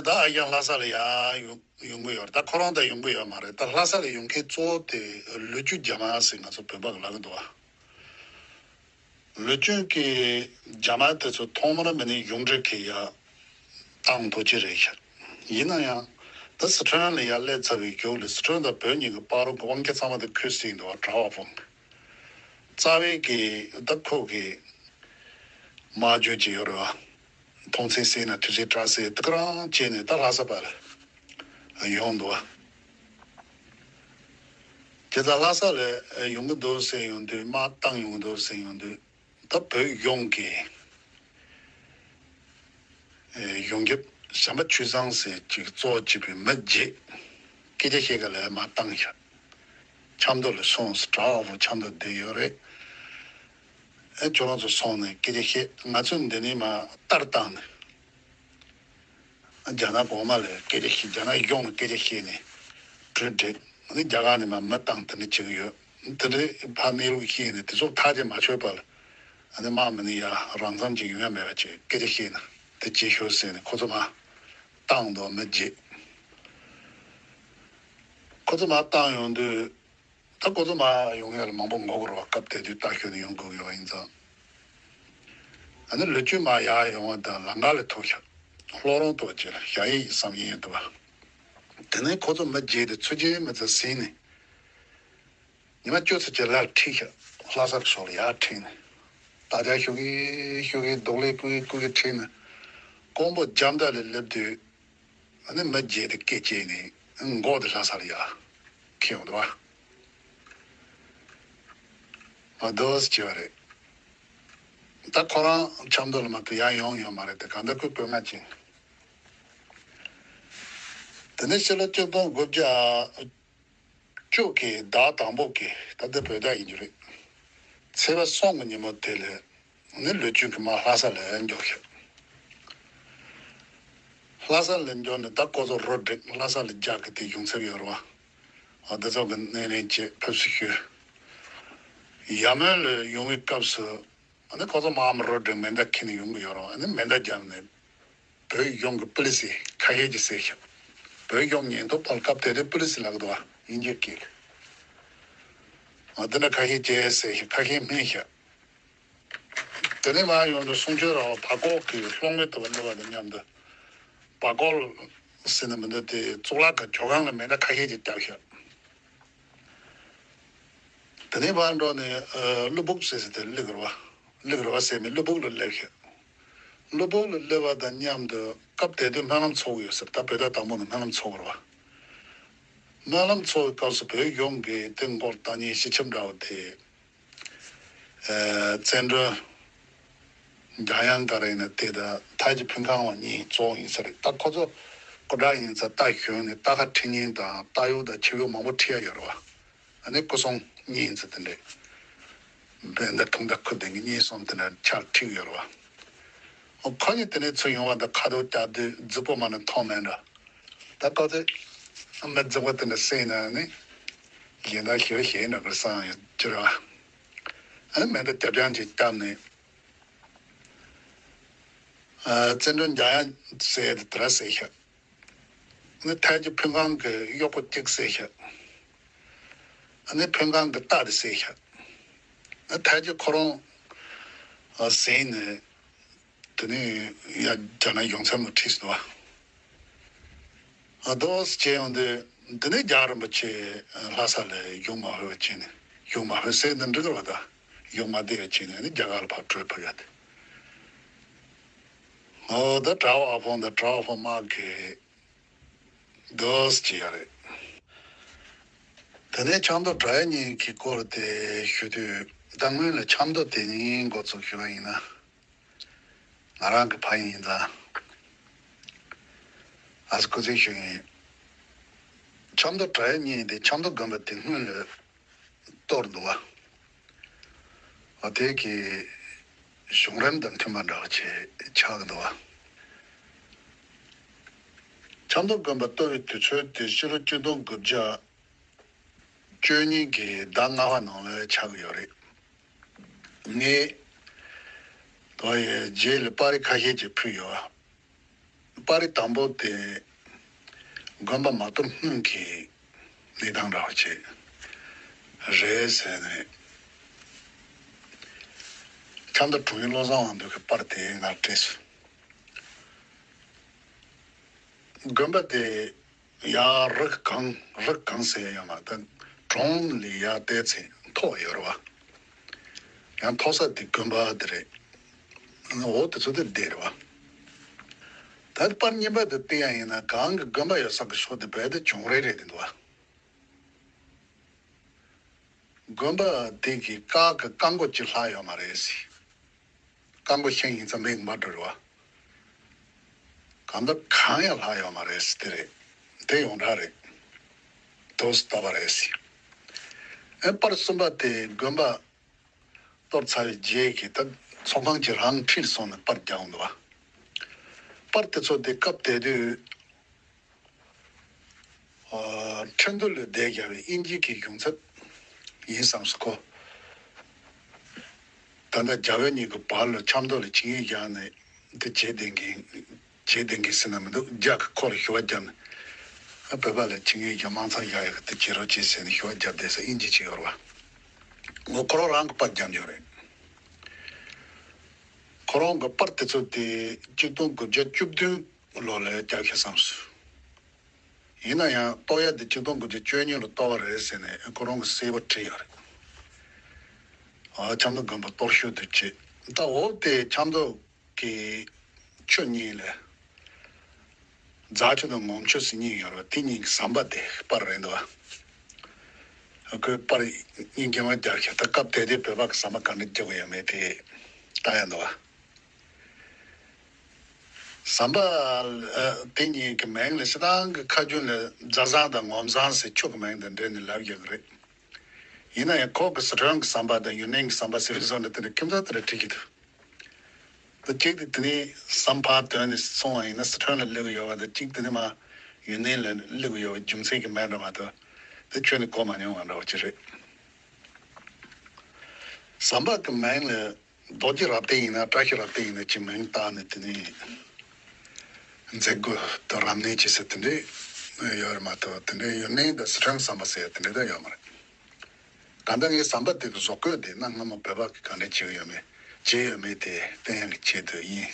ད་ཨ་ཡང་ལྷ་ས་ལ་ཡར་ཡོང་ཡོང་གི་ཡོད་རེད། ད་ཁོ་རང་ད་ཡོང་གི་ཡོད་མ་རེད། ད་ལྷ་ས་ལ་ཡོང་མཁན་གཙོ་བོ་དེ་ལོ་རྒྱུས་རྒྱ་མ་ཟེར་ང་ཚོ་བོད་པ་གི་ལབ་གི་འདུག་བ། ལོ་རྒྱུས་ཀྱི་རྒྱ་མ་དེ་ཚོ་ཐོག་མར་མི་ནི་གཞུང་འབྲེལ་གྱི་ཡ་བཏང་འདུག་ཅི་རེད་ཤག་ཡིན་ན་ཡང་ད་སི་ཁྲོན་ལ་ཡར་སླེབས་ཚར་བའི་རྒྱུགས་ལ་སི་ཁྲོན་དང་བོད་གཉིས་ཀྱི་བར་དུ་དབང་སྒྱུར་ཚང་མ་དེ་ཁུལ་སྲིད་འདུག་བ། གྲྭ་པ་ཕུང་རྩ་བའི་གི་ད་ཁོ་གི་སྨྲ་བརྗོད་ཅིག་ཡོད་རེད་བ། མཐོང་ཚད་བསད་ན་མཐུ་ཚད་དྲག་ཟེར་དེ་ག་རང་བྱས་ནས་ད་ལྷ་ས་བར་ཡོང་འདུག་བ། དེ་ད་ལྷ་ས་ལ་ཡོང་གི་འདུག་ཟེར་ཡོང་དུས་དམག་བཏང་ཡོང་གི་འདུག་ཟེར་ཡོང་དུས་ད་བོད་གཞུང་གི་གཞུང་རྒྱབ་བྱམས་པ་ཆོས་བཟང་ཟེར་ཅིག་གཙོ་བྱས་པའི་མི་བརྒྱད་སྐད་ཆ་བཤད་ག་ལ་དམག་བཏང་ཤག་ཆབ་མདོ་ལ་སོང་ཟེར། གྲྭ་པ་ཕུང་ཆབ་མདོ་བསྡད་ཡོད་རེད། ཨེ་ཁྱོད་རང་ཚོ་སོང་ནས་སྐད་ཆ་བཤད། ང་ཚོ་འདི་ནས་མར་ལྟར་བཏང་ནས་རྒྱ་ནག་གོང་མ་ལ་སྐད་ཆ་བཤད། རྒྱ་ནག་གཞུང་ལ་སྐད་ཆ་བཤད་ནས་གྲོས་འགྲིག་ཨ་ནི་རྒྱ་གར་ནས་མར་མི་བཏང་དེ་འདྲ་བྱེད་ཀྱི་ཡོད། དེ་འདྲའི་ཕར་གནས་ལུགས་བཤད་ནས་དེ་ཚོ་ཐག་བཅད་མ་ཆོད་པར་ཨ་ནི་དམག་མི་ནི་ཡར་རང་མཚམས་ཅིག་ཡོང་ཡ་མེད་པ་བྱས། སྐད་ཆ་བཤད་ན་དེ་བྱེད་ཤོག་ཟེར་ནས་ཁོ་ཚོ་མར་བཏང་འདུག་མི་བརྒྱད། ཁོ་ཚོ་མར་བཏང་ཡོང་དུས། ད་ཁོ་ཚོ་མར་ཡོང་ཡ་ལ་མང་པོ་འགོར་གི་རེད་བ། སྐབས་དེ་དུས་རྟ་ཞོན་ནས་ཡོང་དགོས་ཀྱི་ཡོད་པ་ཡིན་ཙང་། ཨ་ནི་ལོ་རྒྱུས་མར་ཡར་ཡོང་བ་དང་ལམ་ཁ་ལ་ཐུག་ཤག་སློབ་རོང་ཐོག་ཅིག་ལ་ཞ་ཡི་བསམ་གྱིན་ཡོད་འདུག་བ། དེ་ནས་ཁོ་ཚོ་མི་བརྒྱད་དེ་ཚོ་ཆེན་མི་ཚོ་ཟིན་ནས། ཉི་མ་བཅུ་ཙམ་ཅིག་ལ་ཁྲིད་ཤག་ལྷ་སར་ཕྱོགས་ལ་ཡར་ཁྲིད་ནས། རྟ་རྒྱག་ཤོག་གི་ཤོག་གི་རྡོག་ལེབ་ཕུ་གི་ཕུ་གི་ཁྲིད་ནས། ཀོང་པོ་རྒྱབ་མདའ་ལ་སླེབས་དུས། ཨ་ནི་མི་བརྒྱད་དེ་སྐད་བཅད་ནས་མགོ་དེ་ལྷ་སར་ཡར་ཁྱེར་ཡོང་འདུག་བ། མ་དོ་སྐྱེ་བ་རེད། ད་ཁོ་རང་ཆབ་མདོ་ལ་མ་གཏོགས་ཡར་ཡོང་ཡོད་མ་རེད་དེ། གང་ལྟར་ཁོས་བཀོད་མ་ཕྱིན། དེ་ནས་ཕྱི་ལོ་གཅིག་སྟོང་དགུ་བརྒྱ་བཅུ་གི་ཟླ་དང་པོ་གི་ད་ལྟ་བོད་ཟླ་ཡིན་རྒྱུ་རེད། ཚེས་པ་གསུམ་གི་ཉིན་མོ་དེ་ལ་ནི་ལོ་རྒྱུས་ཀྱི་མ་ལྷ་ས་ལ་འབྱོར་ཤག་ལྷ་ས་ལ་འབྱོར་ནས་ད་ཁོ་ཚོ་རོ་བསྒྲིགས། ལྷ་ས་ལ་རྒྱག་གི་དེ་ཡོང་ཚར་ཡོད་རེད་བ། འོ་དེ་ཚོ་གི་སྣེ་ལེན་བྱས་ཕེབས་བསུ་ཞུས། ཡར་མོན་ལ་ཡོང་བའི་སྐབས་སུ་ཨ་ནི་ཁོ་ཚོ་མར་རོ་བསྒྲིགས་མེ་མདའ་འཁྱེར་ནས་ཡོང་གི་ཡོད་རེད་བ། ཨ་ནི་མེ་མདའ་བརྒྱབ་ནས་བོད་གཞུང་གི་པུ་ལི་སི་ཁ་ཤས་ཀྱིས་བསད་ཤག་བོད་གཞུང་ཉེན་རྟོག་པ་ལ་སྐབས་དེ་དུས་པུ་ལི་སི་ལབ་ཀྱི་འདུག་བ། དབྱིན་ཇིའི་སྐད་ལ། འོ་དེ་འདྲ་ཁ་ཤས་ཀྱིས་བསད་ཤག་ཁ་ཤས་རྨས་ཤག་དེ་ནས་མར་ཡོང་དུས་གསུང་ཆོས་ར་བ་བར་སྐོར་གྱི་སློབ་གཉེར་དུ་བ་སླེབས་པ་དང་མཉམ་དུ་བར་སྐོར་ཟེར་ན་མི་འདུག་སྟེ། གཙུག་ལག་གི་ཇོ་ཁང་ལ་མེ་མདའ་ཁ་ཤས་ཅིག་བརྒྱབ་ཤག་དེ་ནས་ཕར་འགྲོ་ནས་ཨ་ཀླུ་སྦུག་ཟེར་ཟེར་དེ་སླེབས་རེད་བ། སླེབས་རེད་བ་ཟེར་མི་ཀླུ་སྦུག་ལ་སླེབས་ཤག་ཀླུ་སྦུག་ལ་སླེབས་པ་དང་མཉམ་དུ་སྐབས་དེ་དུས་སྨོན་ལམ་ཚོགས་ཡོད་ཟེར། ད་བོད་ཟླ་དང་པོ་ནས་སྨོན་ལམ་ཚོགས་རེད་བ། སྨོན་ལམ་ཚོགས་པའི་སྐབས་སུ་བོད་གཞུང་གི་དེ་མགོ་བཏགས་མཁན་སྤྱི་ཁྱབ་འདྲ་བོ་དེ། ཨ་བཙན་སྒྲོལ། འཇམ་དབྱངས་སྒང་རེད་ན་དེ་དང་ཐའི་ཇི་ཕིན་ཁང་བ་གཉིས་གཙོ་བོ་ཡིན་ས་རེད། ད་ཁོ་ཚོ་སྐུ་དྲག་ཡིན་ཙང་རྟ་ཞོན་ནས་རྟ་ཁ་ཁྲིད་མཁན་དང་རྟ་གཡོག་དང་ཆིབས་གཡོག་མང་པོ་ཁྲིད་ཡ་ཡོད་རེད་བ། ཨ་ནི་སྐུ་སྲུང་གཉིས་ཡིན་ཙང་དེ་འདྲས་བན་ད་ཐུང་ད་ཁུ་དེ་གཉིས་གསུམ་དེ་འདྲ་ཆར་ཁྲིད་ཡོད་རེད་བ། ཨོ་ཁོ་གཉིས་དེ་ནས་ཚུར་ཡོང་བ་དང་ཁ་དོག་སྐྱ་དུས་རྫི་པོ་མ་ནི་མཐོང་མེད་འདྲ། ད་ཁོ་ཚོས་མི་རྫི་པོ་དེ་འདྲ་བསད་ན་ནི་གཞན་དག་ཞེ་པོ་ཞེ་འདྲ་གི་བསམ་ཡོད་ཀྱི་རེད་བ། ཨ་ནི་མེ་མདའ་རྒྱབ་རྐྱང་ཅིག་བརྒྱབ་ནས། ཨ་བཙན་སྒྲོལ་འཇམ་དབྱངས་ཟེར་དེ་དེ་ར་བསད་ཤག་ཨ་ནི་ཐའི་ཇི་ཕིན་ཁང་གི་གཡོག་པོ་གཅིག་བསད་ཤག་ཨ་ནི་ཕིན་ཁང་གི་རྟ་དེ་བསད་ཤག་ཨ་ནི་ཐའི་ཇི་ཁོ་རང་ཨ་བསད་ནས་དེ་ནས་ཡར་རྒྱ་ནག་གཞུང་ཚབ་ལ་ཁྲིད་སོང་བ། ཨ་དོ་སྐྱེ་ཡོང་དུས་འདི་ནས་རྒྱལ་བ་རིན་པོ་ཆེ་ལྷ་ས་ལ་གཞུང་མ་ཧོས་བྱས་ནས། གཞུང་མ་ཧོས་ཟེར་ན་འགྲིག་གི་རེད་བ། ད་གཞུང་མ་བདེ་བ་བྱས་ནས་ནི་རྒྱ་གར་ལ་ཕར་བྲོས་ཕེབས་ཡ་དེ། ཨོ་ད་གྲྭ་བ་ཨ་ཕོང་དང་གྲྭ་བ་ཕོ་མ་གི་དོ་སྐྱེ་ཡ་རེད། དེ་ནས་ཆབ་མདོ་དྲ་ཡ་གཉིས་ཀྱི་སྐོར་དེ་ཞུ་དུས། ད་སྔོན་ལ་ཆབ་མདོ་དེ་གཉིས་འགོ་ཚུགས་ཞུ་བ་ཡིན་ན། ང་རང་གི་ཕ་ཡིན་ད། ཨ་སི་སྐུ་ཚེ་ཞུ་ཡིན། ཆབ་མདོ་དྲ་ཡ་གཉིས་དེ་ཆབ་མདོ་དགོན་པ་དེ་སྔོན་ལ་གཏོར་འདུག་བ། འོ་དེ་གི་བྱུང་རིམ་དང་མཐུན་པ་འདྲ་བ་ཆེ་ཆགས་ཀྱི་འདུག་བ། ཆབ་མདོ་དགོན་པ་གཏོར་བའི་དུས་ཚོད་དེ་ཕྱི་ལོ་གཅིག་སྟོང་དགུ་བརྒྱ་བཅུ་གཉིས་ཀྱི་ཟླ་ལྔ་པ་ནང་ལ་ཆགས་ཀྱི་ཡོད་རེད། ངས་དོ་ཡི་རྗེས་ལ་པར་རིས་ཁ་ཤས་ཅིག་ཕུལ་ཡོད། པར་རིས་དང་པོ་དེ་དགོན་པ་མ་གཏོར་སྔོན་གྱི་གནས་སྟངས་འདྲ་བ་ཅིག་རེད་ཟེར་ནས། ཆབ་མདོ་དྲུང་ཡིག་བློ་བཟང་དབང་འདུས་ཀྱི་པར་དེ་ང་ལ་སྤྲད་སོང་། དགོན་པ་དེ་ཡར་རི་གངས་རི་གངས་ཟེར་ཡོད་མ་ད་གྲོང་ལས་ཡར་བལྟས་ཚེ་མཐོ་བ་ཡོད་རེད་བ། ཡང་མཐོ་ས་དེ་དགོན་པ་དེ་རེད། འོ་དེ་ཚོ་དེ་བསྡད་རེད་བ། ད་པར་རྙིང་པ་དེ་བལྟས་ཡ་ཡིན་ན་གང་གི་དགོན་པ་ཡོད་ས་གི་ཕྱོགས་དེ་རྦད་དེ་གྱོང་རེ་རེད་དེ་འདུག་བ། དགོན་པ་དེ་གི་ཀ་གི་རྐང་མགོ་གཅིག་ལྷག་ཡོད་མ་རེད་ཟེར། རྐང་མགོ་ཤིང་ཡིན་ཙང་མིག་མ་འགྲོ་རེད་བ། གང་ལྟར་གང་ཡང་ལྷག་ཡོད་མ་རེད་ཟེར་དེ་རེད། དེ་ཡོངས་གྲགས་རེད། དོ་སི་ལྟ་བ་རེད་ཟེར། ཨེ་པར་གསུམ་པ་དེ་དགོན་པ་གཏོར་ཚར་བའི་རྗེས་ཀྱི་ད་ཚོང་ཁང་གཅིག་རང་ཁྲིད་སོང་ནས་པར་རྒྱག་འོང་འདུག་བ། པར་དེ་ཚོ་དེ་སྐབས་དེ་དུས། ཨ་ཁྲིན་ཏུ་ལ་བསྡད་བཞག་པའི་དབྱིན་ཇི་གི་གཞུང་ཚབ་ཡིན་བསམ་སོང་ཁོ། ད་ལྟ་རྒྱ་བོད་གཉིས་ཀྱི་བར་ལ་ཆབ་མདོ་ལ་ཆིངས་ཡིག་བཞག་ནས་འདི་བྱེད་བསྡད་མཁན། བྱེད་བསྡད་མཁན་ཟེར་ན་མི་འདུག་རྒྱ་གི་ཁོ་ལ་ཞུ་བ་བརྒྱབ་ནས། ཨ་བོད་པ་ལ་ཆིངས་ཡིག་གི་དམངས་གཙོ་བཞག་ཡག་གི་འདི་བྱེད་རོགས་བྱེད་ཟེར་ནས་ཞུ་བ་བརྒྱབ་བསྡད་ས་དབྱིན་ཇི་ཅིག་ཡོད་རེད་བ། ངོ་ཁོ་རང་རང་གི་པར་བརྒྱབ་ཡོད་རེད། ཁོ་རང་གི་པར་དེ་ཚོ་དེ་གཅིག་སྟོང་དགུ་བརྒྱ་བཅུ་བདུན་ལོ་ལ་རྒྱག་ཤེས་བསམ་སོང་། ཡིན་ན་ཡང་གཏོར་ཡ་དེ་གཅིག་སྟོང་དགུ་བརྒྱ་བཅུ་གཉིས་ལ་གཏོར་བ་རེད་ཟེར་ནས་ཁོ་རང་གིས་གསལ་པོ་བྲིས་ཡོད་རེད། ཨ་ཆབ་མདོ་དགོན་པ་གཏོར་ཤུལ་དུ་བྱས། ད་འོ་དེ་ཆབ་མདོ་གི་ཆུ་གཉིས་ལས་རྫ་ཆུ་དང་ངོམ་ཆུ་ཟེར་གཉིས་ཡོད་རེད། དེ་གཉིས་ཀྱི་ཟམ་པ་དེ་པར་རེད་འདུག་བ། ཁོས་པར་སྙིང་རྗེ་མོ་རྒྱག་ཤག་ད་སྐབས་དེ་དུས་བོད་པ་གི་ཟམ་པ་ག་འདྲ་རྒྱག་གི་ཡོད་མེད་དེ་ལྟ་ཡ་འདུག་བ། ཟམ་པ་དེ་གཉིས་ཀྱི་མིང་ལ་སྤྱིར་བཏང་གི་ཁ་རྒྱུན་ལ་རྫ་ཟམ་དང་ངོམ་ཟམ་ཟེར་ཆུ་གི་མིང་དང་འབྲེལ་ནས་ལབ་ཡོད་ཀྱི་རེད། ཡིན་ན་ཡང་ཁོ་གི་སི་ཁྲོན་གི་ཟམ་པ་དང་ཡུན་ནན་གི་ཟམ་པ་ཟེར་བཟོ་འདྲ་དེ་འདྲ་ཁྱིམ་ཚང་དེ་འདྲ་བྲིས་ཀྱི་འདུག་ད་གཅིག་དེ་དེ་ནས་ཟམ་ཕར་དོན་ནས་སོང་བ་ཡིན་ན་སི་ཁྲོན་ལ་སླེབས་ཡོད་པ་དང་གཅིག་དེ་ནས་མར་ཡུན་ནན་ལ་སླེབས་ཡོད་པའི་རྒྱུ་མཚན་གྱི་མིང་འདྲ་མ་གཏོགས་དེ་ཁྱོན་ནས་གོ་མ་མྱོང་བ་འདྲ་བོ་ཅིག་རེད། ཟམ་པ་གི་མིང་ལ་རྡོ་རྗེ་རབ་བརྟན་ཡིན་ན་བཀྲ་ཤིས་རབ་བརྟན་ཡིན་ན་ཅིག་མིང་བཏགས་ནས་དེ་ནས་མཛད་སྒོ་དང་རབ་གནས་བྱེད་ས་དེ་འདྲས་ཡོད་རེད་མ་གཏོགས་དེ་འདྲས་ཡུན་ནན་དང་སི་ཁྲོན་ཟམ་པ་ཟེར་ཡ་དེ་འདྲས་ད་ཡོད་མ་རེད། གང་ལྟར་ངས་ཟམ་པ་དེ་གི་བཟོ་བཀོད་དེ་གནའ་སྔ་མོ་བོད་པ་གིས་ག་འདྲས་བྱས་ཡོད་མེད་བྱས་ཡོད་མེད་དེ་བསྟན་ཡག་གི་ཆེད་དུ་ཡིན།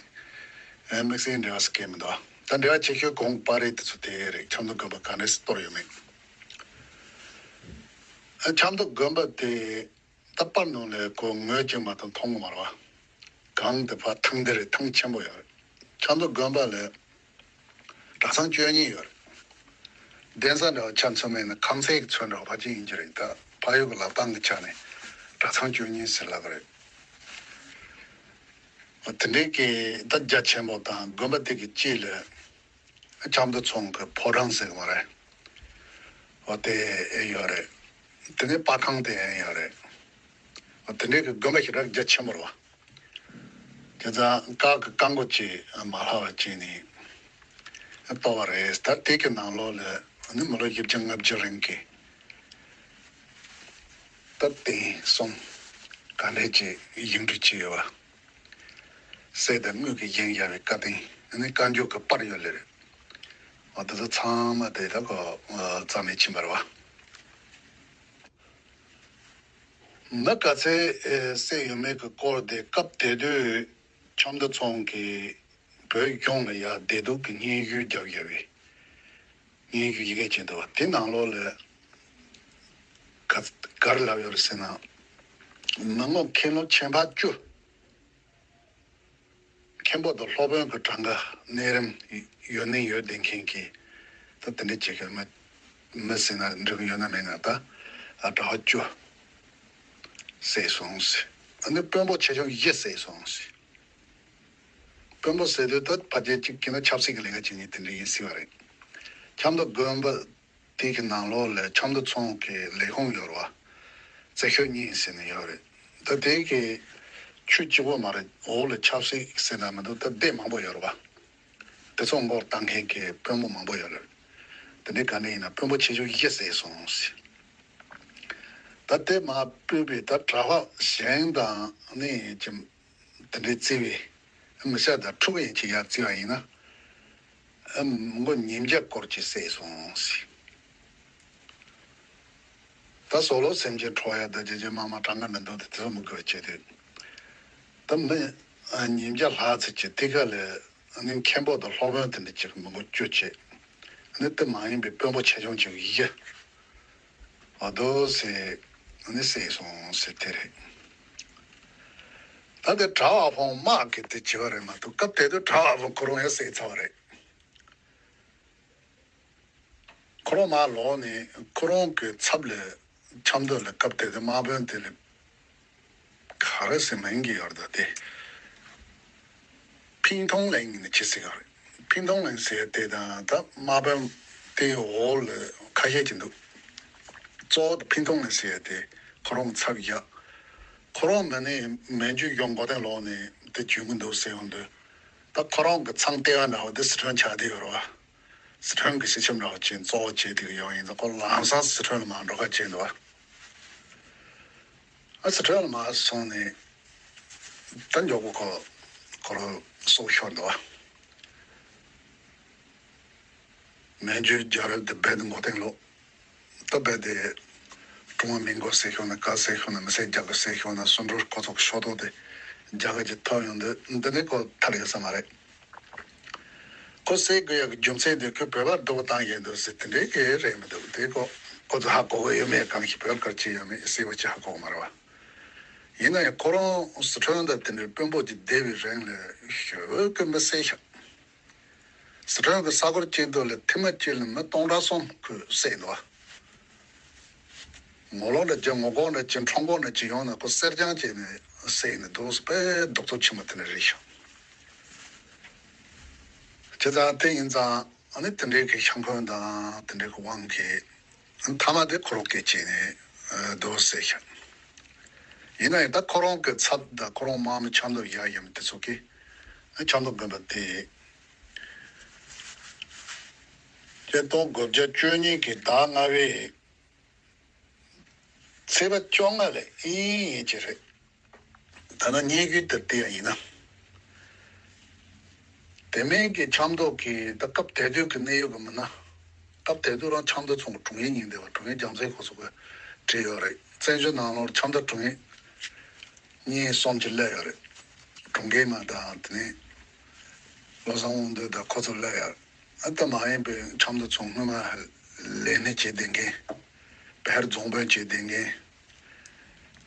ཨེ་དམིགས་བསལ་འབྲེལ་བ་ཟེར་མཁན་མི་འདུག་ད་འབྲེལ་བ་ཆེ་ཤོས་གོང་པར་རིས་དེ་ཚོ་དེ་རེད། ཆབ་མདོ་དགོན་པ་ག་འདྲས་སེ་གཏོར་ཡོད་མེད། ཨེ་ཆབ་མདོ་དགོན་པ་དེ་ད་པར་ནང་ལ་ཁོ་ངོས་ཅིག་མ་གཏོགས་མཐོང་གི་མ་རེད་བ། གངས་དེ་ཕར་ཐང་དེ་རེད། ཐང་ཆེན་པོ་ཡོད་རེད། ཆབ་མདོ་དགོན་པ་ལ་གྲྭ་ཚང་བཅུ་གཉིས་ཡོད་རེད། གདན་ས་འདྲ་བ་ཆ་མཚོན་པ་ཡིན་ན་ཁང་ཚན་གྱི་ཚོད་འདྲ་བ་ཕལ་ཆེར་ཡིན་གྱི་རེད། ད་ཕ་ཡུལ་གྱི་ལབ་སྟངས་ཀྱི་ཆ་ནས་གྲྭ་ཚང་བཅུ་གཉིས་ཟེར་ལབ་ཀྱི་རེད། འོ་དེ་འདྲའི་གི་ད་རྒྱ་ཆེན་པོ་དང་དགོན་པ་དེ་གི་དཀྱིལ་ལ་ཆབ་མདོ་ཚང་གི་ཕོ་བྲང་ཟེར་གི་མ་རེད། འོ་དེ་ཡོད་རེད། དེ་ནས་པར་ཁང་དེ་ཡང་ཡོད་རེད། འོ་དེ་འདྲའི་གི་དགོན་པ་ཞེ་དྲག་རྒྱ་ཆེན་པོ་རེད་བ། དེ་ཙང་སྐབས་ཀྱི་རྐང་མགོ་ཅིག་མ་ལྷག་པ་བྱས་ནས་གཏོར་བ་རེད། ད་དེ་གི་ནང་ལོགས་ལ་ནི་མི་ལོ་བཞི་བཅུ་ལྔ་བཅུ་རིང་གི་ད་རྟེན་གསུམ་ག་འདྲས་ཅིག་བཞེངས་སྐྲུན་བྱས་ཡོད་པ། གསེར་དང་དངུལ་གྱིས་བཞེངས་བཞག་པའི་བཀའ་རྟེན་ནི་བཀའ་འགྱུར་གྱི་པར་ཡོད་ལེ་རེད། འོ་དེ་ཚོ་ཚང་མ་དེ་ད་གོ་རྩ་མེད་ཕྱིན་པ་རེད་བ། མི་ག་ཚད་བསད་ཡོད་མེད་ཀྱི་སྐོར་དེ་སྐབས་དེ་དུས་ཆབ་མདོ་ཚང་གིས་བོད་གཞུང་ལ་ཡ་བདེ་སྡུག་གི་སྙན་ཞུ་བརྒྱབ་ཡོད་པའི་སྙན་ཞུ་ཡི་གེ་ཅིག་འདུག་བ། དེ་ནང་ལོགས་ལ་ག་ག་རེ་ལབ་ཡོད་རེད་ཟེར་ན། མི་ངོ་མཁན་སློབ་ཆེན་པོ་བཅུ། མཁན་པོ་དང་སློབ་དཔོན་གྱི་གྲངས་ཀ་གནས་རིམ་ཡོད་ནི་ཡོད་བསྡད་མཁན་གྱི་ད་དེ་འདྲ་བྱེད་མཁན་མི་མི་ཟེར་ན་འགྲིག་གི་ཡོད་ན་མེད་ན་ད་ཨ་གྲྭ་པ་བཅུ་བསད་སོང་ཟེར། ཨ་ནི་དཔོན་པོ་ཆེ་ཆུང་བཞི་བསད་སོང་ཟེར། དཔོན་པོ་ཟེར་དུས་ད་ཕལ་ཆེར་གཅིག་གིས་ན་ཆབ་སྲིད་ཀྱི་ལས་ཀ་བྱེད་མཁན་དེ་འདྲ་ཡིན་སྲིད་པ་རེད། ཆབ་མདོ་དགོན་པ་དེ་གི་ནང་ལོགས་ལ་ཆབ་མདོ་ཚང་གི་ལས་ཁུངས་ཡོད་རེད་བ། རྩེ་ཤོད་གཉིས་ཟེར་ནས་ཡོད་རེད། ད་དེ་གི་ཆུ་གཅིག་པོ་མ་རེད། འོག་ལ་ཆབ་སྲིད་ཟེར་ན་མི་འདུག་ད་སྡེ་མང་པོ་ཡོད་རེད་བ། དེ་ཚོ་མགོ་བཏང་མཁན་གྱི་དཔོན་པོ་མང་པོ་ཡོད་རེད། དེ་འདྲའི་ག་འདྲ་ཡིན་ན་དཔོན་པོ་ཆེ་ཆུང་བཞི་བསད་སོང་ཟེར། ད་དེ་མ་ཕུད་པའི་ད་གྲྭ་པ་གཞན་དང་ནི་ཅིག་དེ་འདྲའི་བརྩི་བའི་མི་ཤ་དང་ཕྲུ་གུ་ཡན་ཆད་ཡར་བརྩི་བ་ཡིན་ན། མི་མགོ་ཉིས་བརྒྱ་སྐོར་ཅིག་བསད་སོང་ཟེར། ད་སོ་ལོ་སེམས་ཅན་ཁྲོ་ཡ་ད་ཇེ་ཇེ་མང་མང་གྲངས་ཀ་མི་འདུག་དེ་དེ་ཚོ་མི་དགོས་བྱས་ཏེ། ད་མི་ཉིས་བརྒྱ་ལྷག་ཙམ་གྱིས་དེ་ག་ལས་ནི་མཁན་པོ་དང་སློབ་དཔོན་དེ་འདྲ་ཅིག་མི་མགོ་བཅུ་བྱས། ནི་དེ་མ་ཡིན་པའི་དཔོན་པོ་ཆེ་ཆུང་ཅིག་བཞི། འོ་དོ་ཟེར་ནི་བསད་སོང་ཟེར་དེ་རེད། ད་དེ་གྲྭ་པ་ཕོ་དམག་གིས་དེ་བྱས་པ་རེད་མ་གཏོགས་སྐབས་དེ་དུས་གྲྭ་པ་ཕོ་ཁོ་རང་ཡང་བསད་ཚར་བ་རེད། ཁོ་རང་མར་ལོག་ནས་ཁོ་རང་གི་ཚབ་ལ་ཆབ་མདོ་ལ་སྐབས་དེ་དུས་དམག་དཔོན་དེ་ལ་ག་རེ་ཟེར་མིང་གི་ཡོད་རེད་ད་དེ། ཕིན་ཐོང་ལེང་ནི་ཅི་ཟེར་ག་རེད། ཕིན་ཐོང་ལེང་ཟེར་དེ་དང་ད་དམག་དཔོན་དེའི་འོག་ལ་ཁ་ཤས་ཅིག་འདུག་གཙོ་བོ་དེ་ཕིན་ཐོང་ལེང་ཟེར་དེ་ཁོ་རང་ཚབ་བཞག་ཁོ་རང་མི་ནི་མན་ཇུ་གཞུང་མགོ་རྟིང་སློག་ནས་དེ་བྱུང་གི་འདུག་ཟེར་ཡོང་དུས། ད་ཁོ་རང་གི་ཚང་ལྟེ་བ་འདྲ་བོ་དེ་སི་ཁྲོན་ཆགས་བསྡད་ཡོད་རེད་བ། སི་ཁྲོན་གྱི་སྤྱི་ཁྱབ་འདྲ་བོ་ཅིག་གཙོ་བོ་བྱས་བསྡད་ཀྱི་ཡོད་ཡིན་ཙང་ཁོ་ལམ་སང་སི་ཁྲོན་ལ་མར་འགྲོ་ཁ་བྱས་འདུག་བ། ཨ་སི་ཁྲོན་ལ་མར་སོང་ནས་ད་མགྱོགས་པོ་ཁོ་ཁོ་རང་སྲོག་ཤོར་འདུག་བ། མན་ཇུ་རྒྱལ་རབས་དེ་རྦད་དེ་མགོ་རྟིང་སློག་ད་རྦད་དེ་ཀྲུང་ཧྭ་མིན་གོ་ཟེར་ཤོག་ན་ག་ཟེར་ཤོག་ན་མི་སེར་རྒྱ་གར་ཟེར་ཤོག་ན་སུ་འགྲོ་ཁོ་ཚོ་གི་ཤོག་ཐོག་དེ་རྒྱ་གར་གྱི་ཐོབ་ཡོང་དུས་འདི་ནི་ཁོ་ཐར་ཡོད་ས་མ་རེད། ཁོ་བསད་དགོས་ཡག་གི་རྒྱུ་མཚན་དེ་ཁོས་བོད་པར་སྡུག་པོ་བཏང་ཡོད་འདུག་ཟེར་དེ་འདྲའི་གི་རེད་མི་འདུག་དེ་ཁོ་ཁོ་ཚོ་ཧ་གོ་གི་ཡོད་མེད་གང་ཞིག་བོད་སྐད་ཅིག་ཡོད་མེད་སྲིད་པ་ཅིག་ཧ་གོ་གི་མ་རེད་བ། ཡིན་ན་ཡང་ཁོ་རང་སི་ཁྲོན་དང་དེ་འདྲའི་དཔོན་པོ་ཅིག་བསྡད་པའི་རིང་ལ་ཞོལ་གི་མི་བསད་ཤག་སི་ཁྲོན་གྱི་ས་ཁུལ་གཅིག་ཏུ་ལ་ཐེངས་མ་གཅིག་ལ་མི་སྟོང་ཕྲག་གསུམ་ཁོས་བསད་འདུག་ངོ་ལོག་འདྲ་ཅིག་ངོ་ལྐོག་འདྲ་ཅིག་ཁྲོམ་སྐོར་འདྲ་ཅིག་ཡོང་ན་ཁོ་གསེར་སྦྱངས་བྱས་ནས་བསད་ནས་འདུག་སེ་དཔེ་སྡུག་ཚོ་ཆེན་པོ་དེ་འདྲ་རེད་ཤག་བྱས་ཙང་དེ་ཡིན་ཙང་ཨ་ནི་དེ་འདྲའི་གི་ཤ་འཁོན་དང་དེ་འདྲའི་གི་དབང་གིས་མཐའ་མ་དེ་ཁོ་རང་སྐད་བྱས་ནས་འདུག་སེ་བཤད། ཡིན་ན་ཡང་ད་ཁོ་རང་གི་ཚབ་དང་ཁོ་རང་དམག་མི་ཆབ་མདོ་བཞག་ཡོད་མི་དེ་ཚོ་གིས་ཆབ་མདོ་དགོན་པ་དེ་ཆིག་སྟོང་དགུ་བརྒྱ་བཅུ་གཉིས་ཀྱི་ཟླ་ལྔ་པའི་ཚེས་པ་བཅོ་ལྔ་ལ་ཨིན་ཡིན་གྱི་རེད། ད་ནི་སྙན་བརྒྱུད་དེ་བལྟས་ཡ་ཡིན་ན། དེ་མིན་གྱི་ཆབ་མདོ་གི་ད་སྐབས་དེ་དུས་ཀྱི་གནས་ཡུལ་གྱི་མི་སྣ། སྐབས་དེ་དུས་རང་ཆབ་མདོ་ཚོ་གི་དྲུང་ཡིག་གཉིས་འདུག་པ། དྲུང་ཡིག་རྒྱལ་མཚན་ཁོ་ཚོ་གིས་བྲིས་ཡོད་རེད། བཙན་བྱོལ་ནང་ལོགས་ཆབ་མདོ་དྲུང་ཡིག་གཉིས་གསུམ་ཅིག་སླེབས་ཡོད་རེད། དྲུང་རྒྱལ་མ་དང་དེ་ནས་བློ་བཟང་དབང་འདུས་དང་ཁོ་ཚོ་སླེབས་ཡོད་རེད། ཨ་ད་མ་ཡིན་པའི་ཆབ་མདོ་ཚོ་སྔོན་མ་ལས་སྣེ་བྱས་བསྡད་མཁན། བོད་རྫོང་དཔོན་བྱས་བསྡད་མཁན།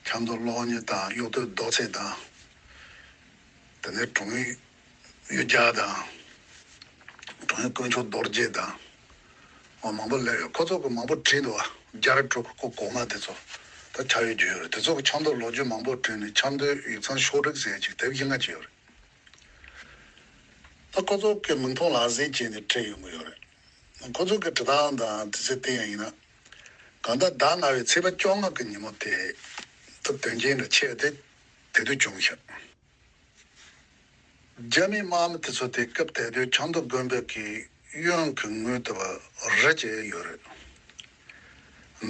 ཆབ་མདོ་གློག་བརྙན་དང་གཡུ་སྟོད་རྡོ་རྩེ་དང་། དེ་ནས་དྲུང་ཡིག་གཡུ་རྒྱལ་དང་། དྲུང་ཡིག་དཀོན་མཆོག་རྡོ་རྗེ་དང་། འོ་མང་པོ་སླེབས་ཡོད། ཁོ་ཚོ་གིས་མང་པོ་བྲིས་འདུག་པ། རྒྱ་རི་ཕྲུ་གུ་ཁོ་གོང་མ་དེ་ཚོ་ད་ཆགས་ཡོད་རྒྱུ་ཡོད་རེད། དེ་ཚོ་གིས་ཆབ་མདོ་ལོ་རྒྱུས་མང་པོ་བྲིས་ནས་ཆབ་མདོའི་ཡིག་ཚང་ཤོག་དྲིལ་ཟེར་ཡ་ཅིག་དེབ་བཞི་ལྔ་ཅིག་ཡོད་རེད། ད་ཁོ་ཚོ་གིས་མིག་མཐོང་ལག་ཟིན་བྱས་ནས་བྲིས་ཡོང་གི་ཡོད་རེད། ཁོ་ཚོ་གི་འབྲི་སྟངས་དང་དེ་ཚོ་བལྟས་ཡ་ཡིན་ན། གང་ལྟར་ཟླ་ལྔ་པའི་ཚེས་པ་བཅོ་ལྔ་གི་ཉིན་མོ་དེ། ད་དོན་རྐྱེན་འདྲ་ཆེ་དེ་དེ་དུས་བྱུང་ཤག་རྒྱ་མིའི་དམག་མི་དེ་ཚོ་དེ་སྐབས་དེ་དུས་ཆབ་མདོ་དགོན་པའི་གི་གཡོན་གྱི་ངོས་དེ་བ་རི་བྱས་ཡོད་རེད།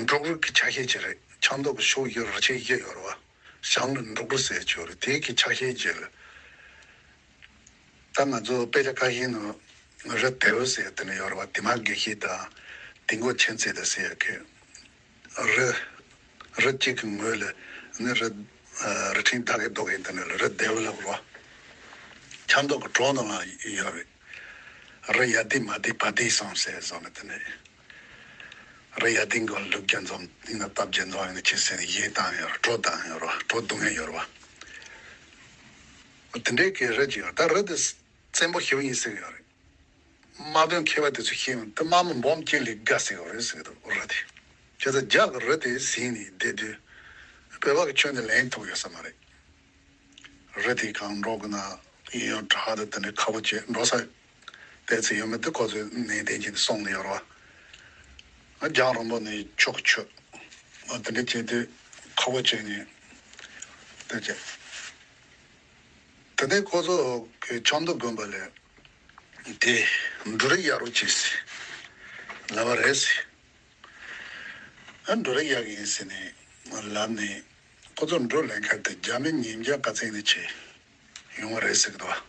འབྲོག་རི་གི་ཆ་ཤས་ཅིག་རེད། ཆབ་མདོ་གི་ཕྱོགས་བཞི་རི་ཆེན་བཞི་ཡོད་རེད་པ། བྱང་ལ་འབྲོག་རི་ཟེར་ཆོག་རེད། དེའི་གི་ཆ་ཤས་ཅིག་ལ། ད་ང་ཚོ་དཔེ་ཆ་ཁ་ཤས་ནང་རི་དལ་བུ་ཟེར་དེ་ནས་ཡོད་རེད་པ། དེ་མ་དགེ་བཤེས་དང་དེ་མགོ་ཆེན་ཚེ་དང་ཟེར་ཡ་གི་རི། རི་གཅིག་གི་ངོས་ལ་ནི་རི། རི་ཁྲིན་ད་གེ་རྡོ་གེ་དེ་ནས་རི་དལ་བུ་ལབ་རེད་པ། ཆབ་མདོ་གི་གྲོང་ནང་ལ་ཡོད་རེད། རི་ཡ་དི་མ་དི་བ་དི་སང་ཟེར་བཟོ་ནས་དེ་ནས། རི་ཡ་དི་མགོ་ལུག་རྒྱ་འཛོམས་ཡིན་ན་སྟབས་རྒྱ་འཛོམས་ཡིན་ན་ཆེ་ཟེར་ནས་ཡས་བཏང་ཡོད་རེད། གྲོ་བཏང་ཡོད་རེད་པ། གྲོ་བརྡུང་ཡ་ཡོད་རེད་པ། དེ་འདྲའི་གི་རི་ཅིག་ཡོད་རེད། ད་རི་དེ་བཙན་པོ་ཞེ་པོ་ཡིན་ཟེར་གི་ཡོད་རེད། དམག་དོན་མཁས་པ་དེ་ཚོས་བཤད་ཡོང་དུས་དམག་མི་འབུམ་གཅིག་ལས་བརྒལ་ཟེར་གི་ཡོད་རེད་ཟེར་གི་འདུག་རི་དེ། བྱས་ཙང་རྒྱ་གི་རི་དེ་ཟིན་ནས་བསྡད་དུས། བོད་པ་གི་ཁྱོན་ནས་ལེན་ཐུབ་ཡོད་ས་མ་རེད། རི་དེ་གང་འགྲོ་གི་ན་གཡས་གཡོན་བྲག་དང་དེ་འདྲའི་ཁག་པོ་བྱས་འགྲོ་ས། བལྟས་ཚེ་ཡོད་མེད་དེ་ཁོ་ཚོས་ནན་ཏན་བྱས་ནས་གསུངས་ནས་ཡོད་རེད་པ། རྒྱང་རིང་པོ་ནས་ཆོག་གི་ཆོད། དེ་འདྲ་བྱས་དུས་ཁག་པོ་བྱས་ནས་བལྟས་ཚེ། དེ་ནས་ཁོ་ཚོ་གི་ཆབ་མདོ་དགོན་པ་ལ་དེ་འབྲུ་རིགས་གཡར་རོགས་བྱེད་ཟེར་ལབ་པ་རེད་ཟེར། ཨ་འབྲུ་རིགས་གཡར་གི་ཡིན་ཟེར་ནས་ལབ་ནས། ཁོ་ཚོ་འབྲུ་ལེན་མཁན་དེ་རྒྱ་མི་ཉིས་བརྒྱ་ག་ཚད་ནས་བྱས་ཡོང་བ་རེད་ཟེར་གི་འདུག་པ།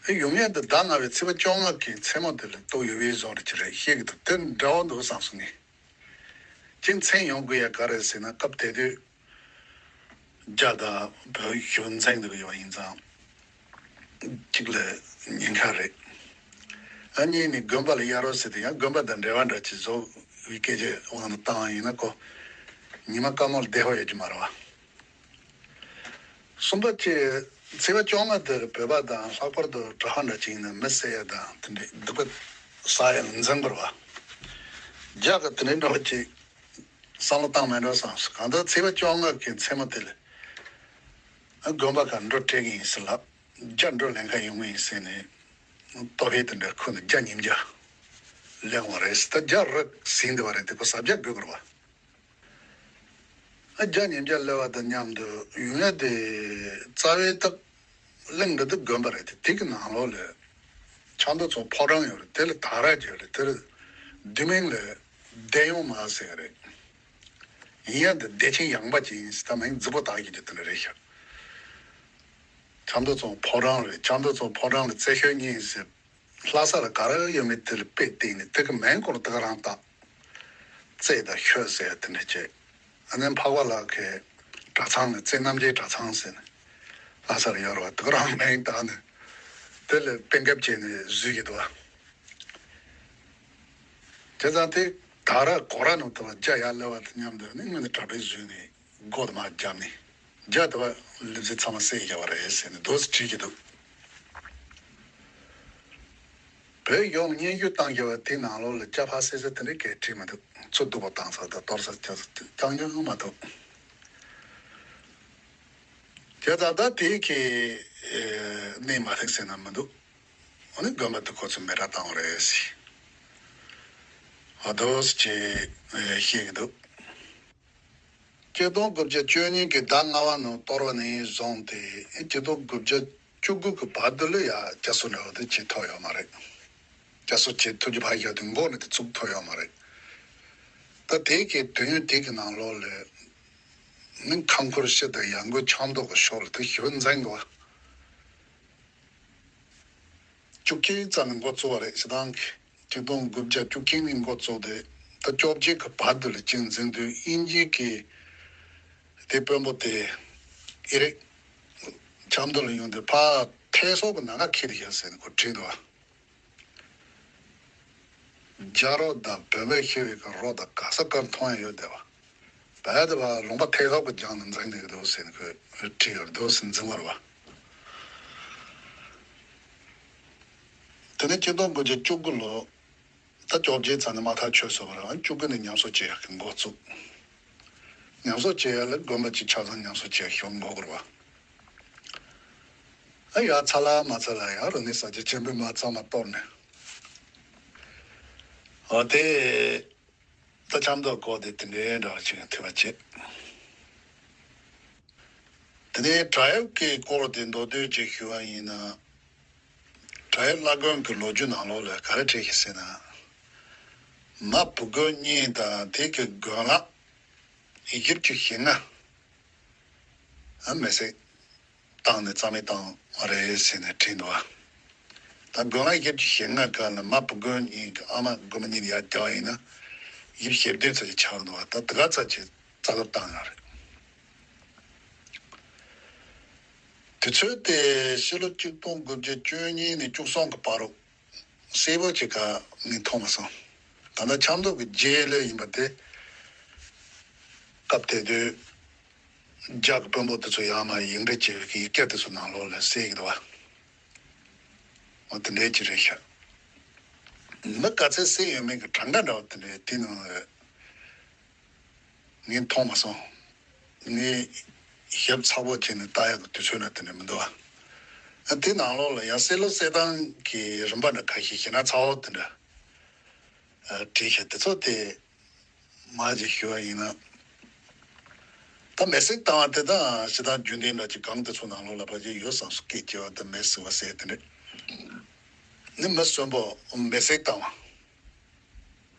ཨ་ཡོང་ཡ་འདི་ཟླ་ལྔ་པའི་ཚེས་པ་བཅོ་ལྔ་གི་མཚན་མོ་དེ་ལ་གཏོགས་ཡོད་པའི་བཟོ་འདྲ་ཅིག་རེད། ཤེས་གི་འདུག་དེ་འདྲ་བོ་འདུག་བསམ་སོང་ངས། ཅིག་མཚན་ཡོང་དགོས་ཡ་ག་རེ་ཟེར་ན། སྐབས་དེ་དུས་རྒྱ་དང་བོད་ཞུ་འཛིང་འདུག་ཡོད་ཡིན་ཙང་། གཅིག་ལ་ཉེན་ཁ་རེད། ཨ་གཉིས་ནི་དགོན་པ་ལ་གཡར་རོགས་ཟེར་དུས་ཡང་དགོན་པ་དང་འབྲེལ་བ་འདྲ་ཅིག་བཟོ་བའི་སྐད་ཆ་དབང་དུ་བཏང་ཡིན་ན་ཁོ་ཉི་མ་དཀར་མོ་ལ་བདེ་པོ་ཡོད་ཀྱི་མ་རེད་པ། གསུམ་པ་གཅིག་ཚེས་པ་བཅོ་ལྔ་དེར་བོད་པ་དང་ལྷག་པར་དུ་གྲྭ་པ་འདྲ་ཅིག་ཡིན་ན་མི་བསད་ཡ་དང་དེ་འདྲའི་སྡིག་པ་བསགས་ཡ་ལ་འཛེམ་དགོས་རེད་པ། རྒྱ་གི་དེ་འདྲའི་འདྲ་བ་ཅིག་བསམ་བློ་བཏང་མེད་འགྲོ་བསམ་སོང་། གང་ལྟར་ཚེས་པ་བཅོ་ལྔ་གི་མཚན་མོ་དེ་ལ་དགོན་པ་ཁག་འབྲུ་སྤྲད་གི་ཡིན་ཟེར་ལབ། རྒྱ་འབྲུ་ལེན་མཁན་ཡོང་གི་ཡིན་ཟེར་ནས་ལྟོ་ཕད་དེ་འདྲ་ཁུར་ནས་རྒྱ་ཉིས་བརྒྱ་ལེན་པ་རེད། ད་རྒྱ་རི་ཟིན་བསྡད་པ་རེད། དེ་ཁོ་ཟ་རྒྱུ་དགོས་དགོས་རེད་པ། ཨ་རྒྱ་ཉིས་བརྒྱ་སླེབས་པ་དང་མཉམ་དུ་ཡོང་ཡ་དེ་རྩ་བའི་ཐབས་གླིང་འདི་དུ་དགོན་པ་རེད་དེ། དེ་གི་ནང་ལོགས་ལ་ཆབ་མདོ་ཚོ་ཕོ་བྲང་ཡོད་རེད། དེ་ལ་དར་ར་བརྒྱབ་རེད། དེ་ལ་བསྡུས་མིང་ལ་བདེ་ཡོང་མ་ཟེར་གི་རེད། ཡིན་ཡང་འདི་བདེ་ཆེན་ཡངས་པ་ཅིག་ཡིན་ཟེར། ད་མིང་རྫིག་པོ་བཏགས་ཀྱི་རྒྱུ་དེ་འདྲ་རེད་ཤག་ཆབ་མདོ་ཚོ་ཕོ་བྲང་རེད། ཆབ་མདོ་ཚོ་ཕོ་བྲང་ལ་རྩེ་ཤོད་གཉིས་ཡིན་ཟེར། ལྷ་ས་ལ་ག་རེ་ཡོད་མེད་དེ་ལ་དཔེ་བལྟས་ནས་དེ་གི་མིང་སྐོར་དེ་ག་རང་བཏགས། རྩེ་དང་ཤོད་ཟེར་དེ་འདྲ་བྱས། ཨ་ནི་འཕགས་པ་ལགས་ཀྱི་གྲྭ་ཚང་ནས་རྩེ་རྣམ་རྒྱལ་གྲྭ་ཚང་ཟེར་ནས་ལྷ་སར་ཡོད་རེད་པ། དེ་ག་རང་མིང་བཏགས་ནས་དེ་ལ་དཔེ་འགེབས་བྱས་ནས་བཟོས་ཀྱི་འདུག་པ། བྱས་ཙང་དེ་དར་ར་གོ་ར་ནང་དུ་བ་རྒྱ་ཡར་སླེབས་པ་དང་མཉམ་དུ་ནི་སྔོན་ནས་གྲ་སྒྲིག་བཟོས་ནས། སྒོ་དེ་མར་བརྒྱབ་ནས་རྒྱ་དེ་བ་ལེབ་ཙེ་ཚང་མ་བསད་བཞག་པ་རེད་ཟེར་ནས་འདུག་སེ་བྲིས་ཀྱི་འདུག་བོད་གཞུང་སྙན་ཞུ་བཏང་བཞག་པ་དེའི་ནང་ལོགས་ལ་སྐྱ་ཕག་བསད་ས་དེ་འདྲའི་སྐད་བྲིས་མི་འདུག་ཚུར་སྡུག་པོ་བཏང་ས་དང་གཏོར་ས་རྐྱང་རྐྱང་མ་གཏོགས། དེ་ད་ལྟ་དེ་གི་གནས་མ་ཐེག་ཟེར་ན་མི་འདུག་ཨ་ནི་དགོན་པ་དེ་ཁོ་ཚོས་མེ་སྲེག་བཏང་བ་རེད་ཟེར། ཨ་དོ་ཟེར་ཅེས་བཤད་ཀྱི་འདུག་གཅིག་སྟོང་དགུ་བརྒྱ་བཅུ་གཉིས་ཀྱི་ཟླ་ལྔ་པ་ནང་གཏོར་བ་ནས་བཟུང་སྟེ་གཅིག་སྟོང་དགུ་བརྒྱ་བཅུ་དགུ་གི་བར་དུ་ལ་ཡ་བསྐྱར་གསོ་འདྲ་བོ་དེ་བྱེད་ཐུབ་ཡོད་མ་རེད། བསྐྱར་གསོ་བྱེད་ཐུབ་རྒྱུ་ཕར་བཞག་དེ་འགོ་ནས་དེ་ཚུགས་ཐུབ་ཡོད་མ་རེད། ད་དེ་གའི་དུས་ཡུན་དེ་གི་ནང་ལོགས་ལ་ནི་ཁམས་ཁུལ་སྤྱི་དང་ཡང་སྒོས་ཆབ་མདོ་གི་ཕྱོགས་ལ་དེ་ཞེ་པོ་འཛིང་གི་བ། བཅུ་གཅིག་ཙམ་ནས་འགོ་བཙུགས་པ་རེད། སྤྱིར་བཏང་གི་གཅིག་སྟོང་དགུ་བརྒྱ་བཅུ་གཅིག་ནས་འགོ་བཙུགས་ཏེ་ད་བཅོ་བརྒྱད་ཀྱི་བར་དུ་ལ་ཅིག་འཛིང་དུས་དབྱིན་ཇི་གི་དེ་དཔོན་པོ་དེ་ཨི་རིག་ཆབ་མདོ་ལ་ཡོང་དུས་ཕར་ཐེ་སོག་གི་ནང་ང་ཁྱེར་ཤག་ཟེར་ནས་ཁོ་བྲིས་འདུག་བ། རྒྱ་རོ་དང་བོད་པའི་ཤེས་རིག་གི་རོ་དང་ག་ས་གར་མཐོང་ཡ་ཡོད་བསྡད་པ། བལ་དུ་བ་ལུང་པ་ཐེ་སོག་གི་རྒྱང་ནས་འཛིང་ནས་འདུག་ཟེར་ནས་ཁོས་བྲིས་ཡོད་འདུག་ཟེར་འཛིང་བར་བ། དེ་ནས་གཅིག་སྟོང་དགུ་བརྒྱ་བཅུ་དགུ་ལོ་ད་བཅོ་བརྒྱད་ཙམ་ནས་མ་ཐག་ཆོད་སོང་བ་རེད། བཅུ་དགུ་ནས་ཉམས་གསོ་བྱེད་ཡག་གི་འགོ་བཙུགས། ཉམས་གསོ་བྱེད་ཡག་ལ་དགོན་པ་གཅིག་ཆ་ཚང་ཉམས་གསོ་བྱེད་ཡག་ཞུ་འགོ་དགོས་རེད་བ། ཨ་ཡ་ཚ་ལ་མ་ཚ་ལ་ཡང་རུ་ནི་ས་ཆ་ཆེན་པོའི་མ་ཚང་མ་གཏོར་ནས། འོ་དེ། ད་ཆབ་མདོ་སྐོར་དེ་དེ་འདྲའི་འདྲ་བ་ཞིག་ཐོས་པ་བྱེད། དེ་ནས་བྲག་གཡབ་ཀྱི་སྐོར་དེ་མདོར་བསྡུས་ཅིག་ཞུ་བ་ཡིན་ན། བྲག་གཡབ་བླ་དགོན་གྱི་ལོ་རྒྱུས་ནང་ལོགས་ལ་ག་རེ་བྲིས་ཤིག་ཟེར་ན། མ་བུ་དགོན་གཉིས་དང་དེ་གི་དགོན་ལག་བཞི་བཅུ་ཞེ་ལྔ། ཨ་མེ་སྲེག་བཏང་ནས་རྩ་མེད་བཏང་བ་རེད་ཟེར་ནས་བྲིས་འདུག་བ། ད་དགོན་ལག་བཞི་བཅུ་ཞེ་ལྔ་ག་ལ་མ་བུ་དགོན་གཉིས་ཀྱི་ཨ་མ་དགོན་པ་གཉིས་ཡར་བརྒྱབ་པ་ཡིན་ན་བཞི་བཅུ་ཞེ་བདུན་ཙམ་ཞིག་ཆགས་འདུག་བ། ད་དེ་ག་ཚད་ཅིག་རྩ་བརླག་བཏང་ཡོད་རེད། དུས་ཚོད་དེ་ཕྱི་ལོ་གཅིག་སྟོང་དགུ་བརྒྱ་བཅུ་གཉིས་ནས་བཅུ་གསུམ་གྱི་བར་རུ་གསལ་པོ་ཅིག་ག་ངས་མཐོང་མ་སོང་། ད་ལྟ་ཆབ་མདོ་གི་རྗེས་ལ་ཡིན་པ་དེ་སྐབས་དེ་དུས་རྒྱ་གི་དཔོན་པོ་དེ་ཚོ་ཡར་མར་ཡིག་འབྲེལ་བྱས་པའི་ཡིག་ཆ་དེ་ཚོ་ནང་ལོགས་ལ་གསལ་གྱི་འདུག་བ། འོ་དེ་འདྲའི་ཅིག་རེད་ཤག་མི་ག་ཚད་གསལ་ཡོད་མེད་ཀྱི་གྲངས་ཀ་འདྲ་བ་དེ་འདྲའི་དེ་ནང་ལ་ངས་མཐོང་མ་སོང་། ངས་ཞིབ་ཚགས་པོ་བྱས་ནས་ལྟ་ཡག་གི་དུས་ཚོད་ལ་དེ་འདྲ་མི་འདུག་བ། ཨ་དེ་ནང་ལོགས་ལ་ཡང་གསེར་ལོ་གསེར་ཐང་གི་རིམ་པ་འདྲ་ཁ་ཤས་ཞེ་དྲག་ཚ་བོ་དེ་འདྲ་བྲིས་ཤག་དེ་ཚོ་དེ། མ་ཅིག་ཞུ་བ་ཡིན་ན། ད་མེ་སྲེག་བཏང་བ་དེ་དང་ཞེ་དྲག་རྒྱུན་ལྡན་འདྲ་ཅིག་གང་དེ་ཚོ་ནང་ལོགས་ལ་ཕལ་ཆེར་ཡོད་བསམ་སོང་། སྐད་ཆེ་བ་དང་མེ་ཟེར་བ་ཟེར་དེ་འདྲ། ནི་མི་གསོན་པོ་མེ་སྲེག་བཏང་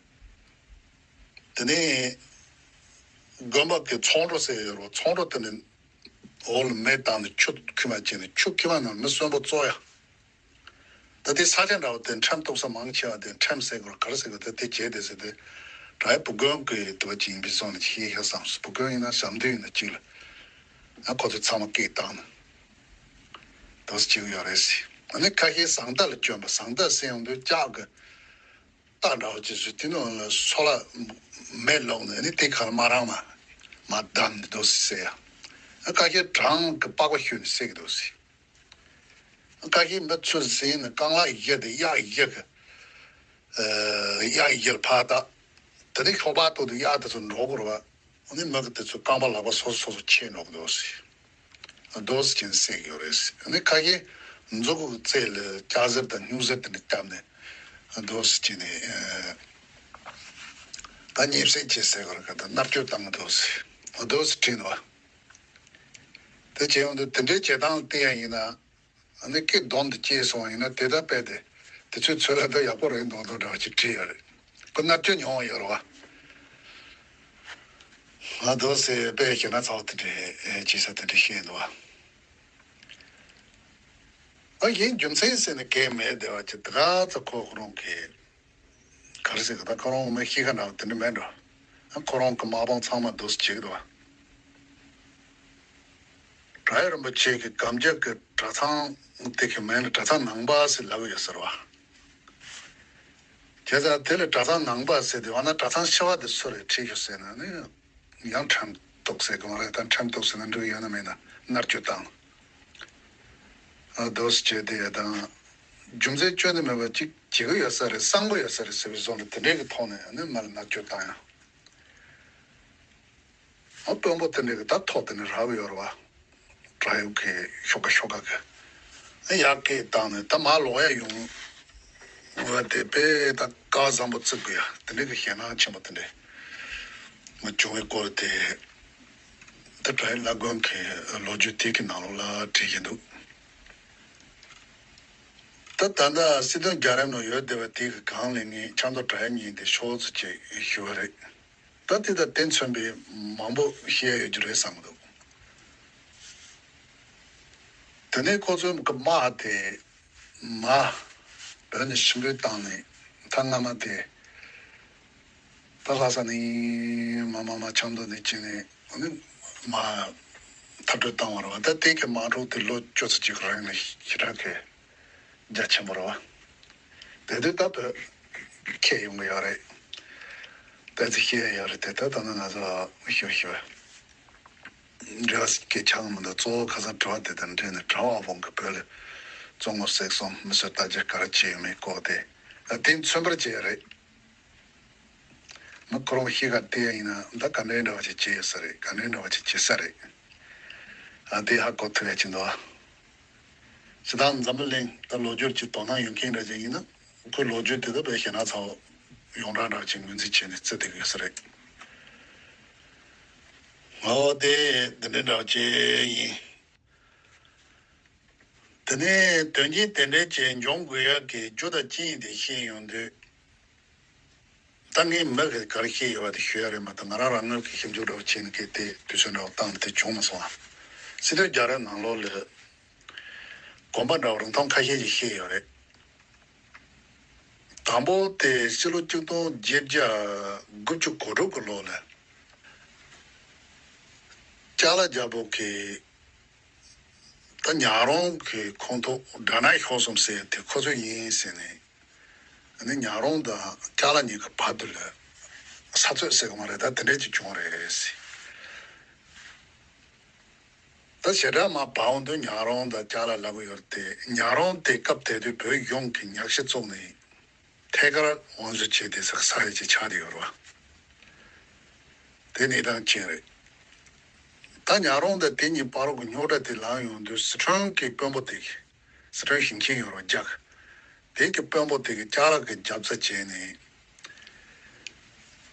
བ། དེ་ནས་དགོན་པ་གི་ཚོང་ཁྲོ་ཟེར་ཡོད་རེད་བ། ཚོང་ཁྲོ་དེ་ནི་འོག་ལ་མེ་བཏང་ནས་ཆུ་ཁྱིམ་མ་བྱས་ནས་ཆུ་ཁྱིམ་མ་ནང་མི་གསོན་པོ་བཙོ་ཡ། ད་ལྟའི་ས་ཆ་འདྲ་བོ་དེ་ཁྲིམས་གཏུག་ས་མང་ཆེ་བ་དེ་ཁྲིམས་ཟེར་དགོས་ག་རེ་ཟེར་དགོས་དེ་དེ་བྱས་དེ་ཟེར་དེ། བྲག་གཡབ་བུ་དགོན་གྱི་དུ་བ་ཅིག་ཡིན་པའི་བཟོ་ནས་ཤེས་ཤེས་བསམ་སོང་། བུ་དགོན་ཡིན་ན་ཞབས་འདྲེན་ཡིན་ན་གཅིག་ལ། ང་ཁོ་ཚོས་ཚང་མ་སྐད་བཏང་ནས་དོ་སེ་བྱེད་ཀྱི་ཡོད་རེད་ཟེར། ཨ་ནི་ཁ་ཤས་ཟངས་རྟ་ལ་བསྐྱོན་པ། ཟངས་རྟ་ཟེར་ཡོང་དུས་ལྕགས་ཀྱི་རྟ་འདྲ་བོ་ཅིག་བཟོས་དེ་ནང་ལ་སོལ་བ་མེ་བླུགས་ནས་ཨ་ནི་དེ་ཁར་མ་རང་མ་མ་བསྡམས་ནས་དོ་སེ་བསད་ཡ། ཨ་ཁ་ཤས་བྲང་གི་པགས་པ་གཞུས་ནས་བསད་ཀྱི་འདུག་ཟེར། ཁ་ཤས་མི་ཚོས་ཟིན་ནས་རྐང་ལག་བཞི་དེ་གཡས་བཞི་གི། ཨ་གཡས་བཞི་ལ་ཕར་བཏགས། དེ་ནས་ཤོག་པ་ཐོག་ཏུ་གཡས་དེ་ཚོ་འགྲོ་དགོས་རེད་བ། ཨ་ནི་མི་གི་དེ་ཚོ་རྐང་པ་ལག་པ་སོ་སོ་སོ་སོ་ཆད་འགྲོ་གི་འདུག་ཟེར། འདུག་སེ་བྱས་ནས་བསད་ཀྱི་ཡོད་རེད་ཟེར། ཨ་ནི་ཁ་ཤས་མཛུ་གུ་རྩེ་ལ་ལྕགས་གཟེར་དང་སྨྱུག་གཟེར་དེ་འདྲ་བརྒྱབ་ནས་འདུག་སེ་བྱས་ནས་ད་གཉིད་སད་བྱས་ཟེར་གི་རེད་ག་ད་མནར་གཅོད་བཏང་གི་འདུག་ཟེར། འདུག་སེ་བྲིས་འདུག་བ། དེ་བྱས་ཡོང་དུས་དེ་འདྲའི་བྱེད་སྟངས་བལྟས་ཡ་ཡིན་ན། ཨ་ནི་སྐད་སྡོམ་དུ་སྐྱེས་སོང་ཡིན་ན་དེ་ལྟར་དཔེ་དེ་དེ་ཚོའི་ཚོད་ལ་ད་ཡག་པོ་རེད་མདོག་མདོག་འདྲ་བ་ཅིག་བྲིས་ཡོད་རེད། ཁོ་མནར་གཅོད་མྱོང་བ་ཡོད་རེད་བ། ང་འདུག་སེ་དཔེ་ཞེ་ན་ཚ་བོ་དེ་འདྲའི་བྱེད་ས་དེ་འདྲ་ཤེས་འདུག་བ། ཨ་ཡིན་རྒྱུ་མཚན་ཟེར་ནས་གས་མེད་བསྡད་པ་ཅིག་ད་ག་ཚོད་ཁོ་ཁོ་རང་གིས། ག་རེ་ཟེར་གི་ད་ཁོ་རང་ངོ་མ་ཤེས་ཁ་འདྲ་བ་དེ་འདྲ་མེད་འགྲོ། ཨ་ཁོ་རང་གི་མ་འོངས་པ་ཚང་མ་འདུག་སེ་བྱེད་ཀྱི་འདུག་བ། བྲག་གཡབ་རིན་པོ་ཆེ་གི་གམ་རྒྱུད་ཀྱི་གྲྭ་ཚང་དེ་གི་མིང་ལ་གྲྭ་ཚང་ནང་པ་ཟེར་ལབ་ཀྱི་ཡོད་ཟེར་བ། བྱས་ཙང་དེ་ལ་གྲྭ་ཚང་ནང་པ་ཟེར་དེ་འོ་ན་གྲྭ་ཚང་ཕྱི་པ་དེ་སུ་རེད་བྲིས་ཤོག་ཟེར་ན་ནི། ཡང་ཁྲིམས་གཏུག་ཟེར་གི་མ་རེད། ད་ཁྲིམས་གཏུག་ཟེར་ན་འགྲིག་ཡོད་ན་མེད་ན་མནར་གཅོད་བཏང་། ཨ་དོ་སེ་བྱས་དེ་ཡ་དང་། རྒྱུ་མཚན་བཅོས་ནི་མེད་པ་ཅིག་བྱེད་གི་ཡོད་ས་རེད། གསང་པོ་ཡོད་ས་རེད་ཟེར་བའི་བཟོ་འདྲ་དེ་འདྲའི་གི་ཐོག་ནས་ཨ་ནི་མ་ལ་མནར་གཅོད་བཏང་ཡང་ ཨ་དཔོན་པོ་དེ་འདྲས་ཀྱི་ད་ཐོག་དེ་ནས་རག་གི་ཡོད་རེད་བ། བྲག་གཡོག་གི་ཤོག་ཁ་ཤོག་ཁ་གི། ཨ་ཡར་སྐད་བཏང་ནས་ད་མར་ལོག་ཡ་ཡོང་བ་དེ་དཔེ་ད་སྐལ་བ་བཟང་པོ་བརྩི་དགོས་ཡ་དེ་འདྲས་ཀྱི་ཞེད་སྣང་ཆེན་པོ་དེ་འདྲས་མ་བྱུང་བའི་སྐོར་དེ། ད་བྲག་གཡོག་བླ་དགོན་གྱི་ལོ་རྒྱུས་དེ་གི་ནང་ལོགས་ལ་བྲིས་བཞིན་འདུག་ད་ད་ལྟ་སྲིད་དོན་རྒྱལ་རབས་ནང་ཡོད་བསྡད་པ་དེ་གི་སྒང་ལ་ངས་ཆབ་མདོ་བྲག་གཡབ་གཉིས་དེ་ཤོག་ཙམ་ཅིག་ཞུ་བ་རེད། ད་དེ་དང་དེ་མཚོན་པའི་མང་པོ་བཤད་ཡོད་རྒྱུ་རེད་བསམ་གི་འདུག་དེ་ནས་ཁོ་ཚོའི་གི་དམག་དེ་མར་བོད་ནས་ཕྱིར་འབུད་བཏང་ནས་ད་སྔ་མ་དེ། ད་ལྷ་ས་ནས་མར་མར་མར་ཆབ་མདོ་ནས་ཕྱིན་ནས་ཨ་ནི་མར་མཐར་སྐྲོད་བཏང་བ་རེད་བ། ད་དེ་གི་དམག་འཁྲུག་དེ་ལོ་བཅུ་ཙམ་ཅིག་རིང་ནས་ཞེ་དྲག་གི་རྒྱ་ཆེན་པོ་རེད་བ། དེ་དུས་ད་བོད་ཁྱེད་ཡོང་གི་ཡོད་རེད། ད་ཅི་བཤད་ཡོད་རེད་དེ་ད་ད་ནི་ང་ཚོ་ཞུ་ཞུ་འབྲེལ་བ་སྐད་ཆ་མི་འདུག་གཙོ་བོ་ཁ་སང་དྲི་བ་དེ་དང་འབྲེལ་ནས་གྲྭ་པ་དབང་གིས་བོད་ལ་བཙོན་ངོ་བསད་སོང་མི་གསོད་རྟ་རྒྱག་ག་རེ་བྱས་ཡོད་མེད་སྐོར་དེ་ད་དེ་མཚོན་པར་བྱས་རེད། མི་ཁོ་རང་གཤིས་ཀ་བལྟས་ཡིན་ན་ད་ག་འདྲའི་འདྲ་བ་ཅིག་བྱེད་ཡོད་ས་རེད། ག་འདྲའི་འདྲ་བ་ཅིག་བྱེད་ས་རེད། ཨ་དེ་ཧ་གོ་ཐུབ་ཡ་ཅིག་འདུག་སྤྱིར་བཏང་འཛམ་བུ་གླིང་ད་ལོ་རྒྱུས་ཀྱི་དོ་སྣང་ཡོད་མཁན་འདྲ་ཅིག་ཡིན་ན་ཁོའི་ལོ་རྒྱུས་དེ་ད་བས་ཞེ་ན་ཚ་བོ་ཡོངས་གྲགས་འདྲ་ཅིག་ངོས་འཛིན་བྱས་ནས་བརྩི་བསྡད་ཀྱི་ཡོད་ས་རེད། ཨོ་དེ་འདི་འདྲའི་འདྲ་བ་ཅིག་ཡིན། དེ་ནས་དོན་རྐྱེན་དེ་འདྲའི་ཅིག་འབྱུང་དགོས་ཡག་གི་རྒྱུ་དང་རྐྱེན་དེ་ཤེས་ཡོང་དུས། ད་ངས་མི་གི་ག་རེ་བཤད་ཡོད་པ་དེ་ཞུ་ཡ་རེད་མ་གཏོགས་ང་རང་རང་ངོས་ཀྱི་ཞིབ་འཇུག་འདྲ་བོ་བྱས་ནས་སྐད་དེ་དུས་ཚོད་འདྲ་བོ་བཏང་ནས་དེ་བྱུང་མ་སོང་ཨ། སྲིད་དོན་རྒྱལ་རབས་ནང་ལོགས་ལ་དགོངས་པ་འདྲ་བོ་རིང་ཐུང་ཁ་ཤས་ཤིག་བཤད་ཡོད་རེད། དང་པོ་དེ་ཕྱི་ལོ་ཆིག་སྟོང་བརྒྱད་བརྒྱ་དགུ་བཅུ་གོ་དྲུག་གི་ལོ་ལ་ཅ་ལག་རྒྱལ་པོ་གི་ད་ཉག་རོང་གི་ཁོངས་གཏོགས་སྦྲ་ནག་ཤོག་གསུམ་ཟེར་དེ་ཁོ་ཚོ་ཡིན་ཟེར་ནས། ཨ་ནི་ཉག་རོང་དང་ཅ་ལག་གཉིས་ཀྱི་བར་དུ་ལ་ས་རྩོད་ཟེར་གི་མ་རེད་ད་དེ་འདྲས་ཅིག་བྱུང་རེད་ཟེར། ད་ཞེ་དྲག་མ་བར་འོང་དུས་ཉག་རོང་དང་ཅ་ལག་ལབ་གི་ཡོད་རེད་དེ་ཉག་རོང་དེ་སྐབས་དེ་དུས་བོད་གཞུང་གི་ཉག་གཞི་བཙུགས་ནས་ཐད་ཀར་དབང་བཟོ་བྱས་ཏེ་ས་ས་ཡ་ཅིག་ཆགས་བསྡད་ཡོད་རེད་བ། དེ་གནས་སྟངས་ཅན་རེད། ད་ཉག་རོང་དང་དེ་གཉིས་བར་གྱི་རྙོག་དྲ་དེ་ལངས་ཡོང་དུས་སི་ཁྲོན་གྱི་དཔོན་པོ་དེ་སི་ཁྲོན་ཞིང་ཆེན་ཡོད་རེད་བ་རྒྱ་གི། དེ་གི་དཔོན་པོ་དེ་གི་ཅ་ལག་གི་རྒྱབ་རྩ་བྱས་ནས།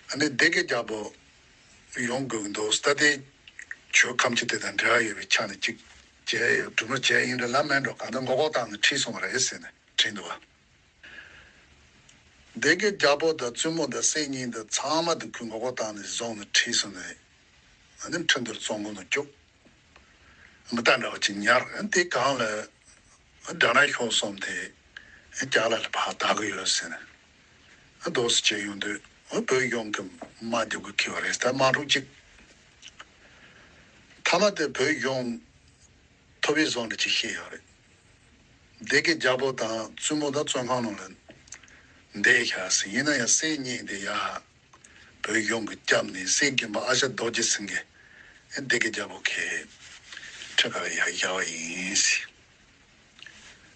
ཨ་ནི་སྡེ་དགེ་རྒྱལ་པོ་ཡོང་དགོས་ཀྱི་འདུག་ད་དེ་ཆོས་ཁ་ཆེ་དེ་དང་འབྲེལ་བ་ཡོད་པའི་ཆ་ནས་གཅིག་བྱས་ཡོད་གྲོས་མོལ་བྱས་ཡིན་འདྲ་ལབ་མེད་འགྲོ་གང་ལྟར་མགོ་སྐོར་བཏང་ནས་ཁྲིད་སོང་བ་རེད་ཟེར་ནས་དྲིས་འདུག་བ། སྡེ་དགེ་རྒྱལ་པོ་དང་བཙུན་མོ་དང་སྲས་གཉིས་འདི་ཚང་མ་དེ་ཁོས་མགོ་སྐོར་བཏང་ནས་བཟུང་ནས་ཁྲིད་སོང་ནས། ཨ་ནི་ཁྲིན་ཏུར་བཙོན་ཁང་དུ་བཅུག་མི་རྟག་འདྲ་བ་ཅིག་ཉར། ཨ་དེ་གང་ལ་སྦྲ་ནག་ཤོག་གསུམ་དེ་ཅ་ལག་ལ་ཕར་བདག་གི་ཡོད་ཟེར་ནས། ཨ་འདུག་སེ་བྱས་ཡོང་དུས་ཨ་བོད་གཞུང་གི་དམག་རྒྱག་དགོས་ཁེལ་བ་རེད། ད་དམག་འཁྲུག་ཅིག་མཐའ་མ་དེ་བོད་གཞུང་ཐོབ་པའི་བཟོ་འདྲ་ཅིག་བཤད་ཡོད་རེད། སྡེ་དགེ་རྒྱལ་པོ་དང་བཙུན་མོ་དང་བཙོན་ཁང་ནང་ལ་བསྡད་བཞག་ཟེར། ཡིན་ན་ཡང་སྲས་གཉིས་དེ་ཡར་བོད་གཞུང་གིས་བསྐྱབས་ནས་སྲས་རྒན་པ་ཨ་ཞང་རྡོ་རྗེ་སེང་གེ་སྡེ་དགེ་རྒྱལ་པོ་གི་ཁྲི་ཁ་ལ་ཡར་བཞག་པ་ཡིན་ཟེར།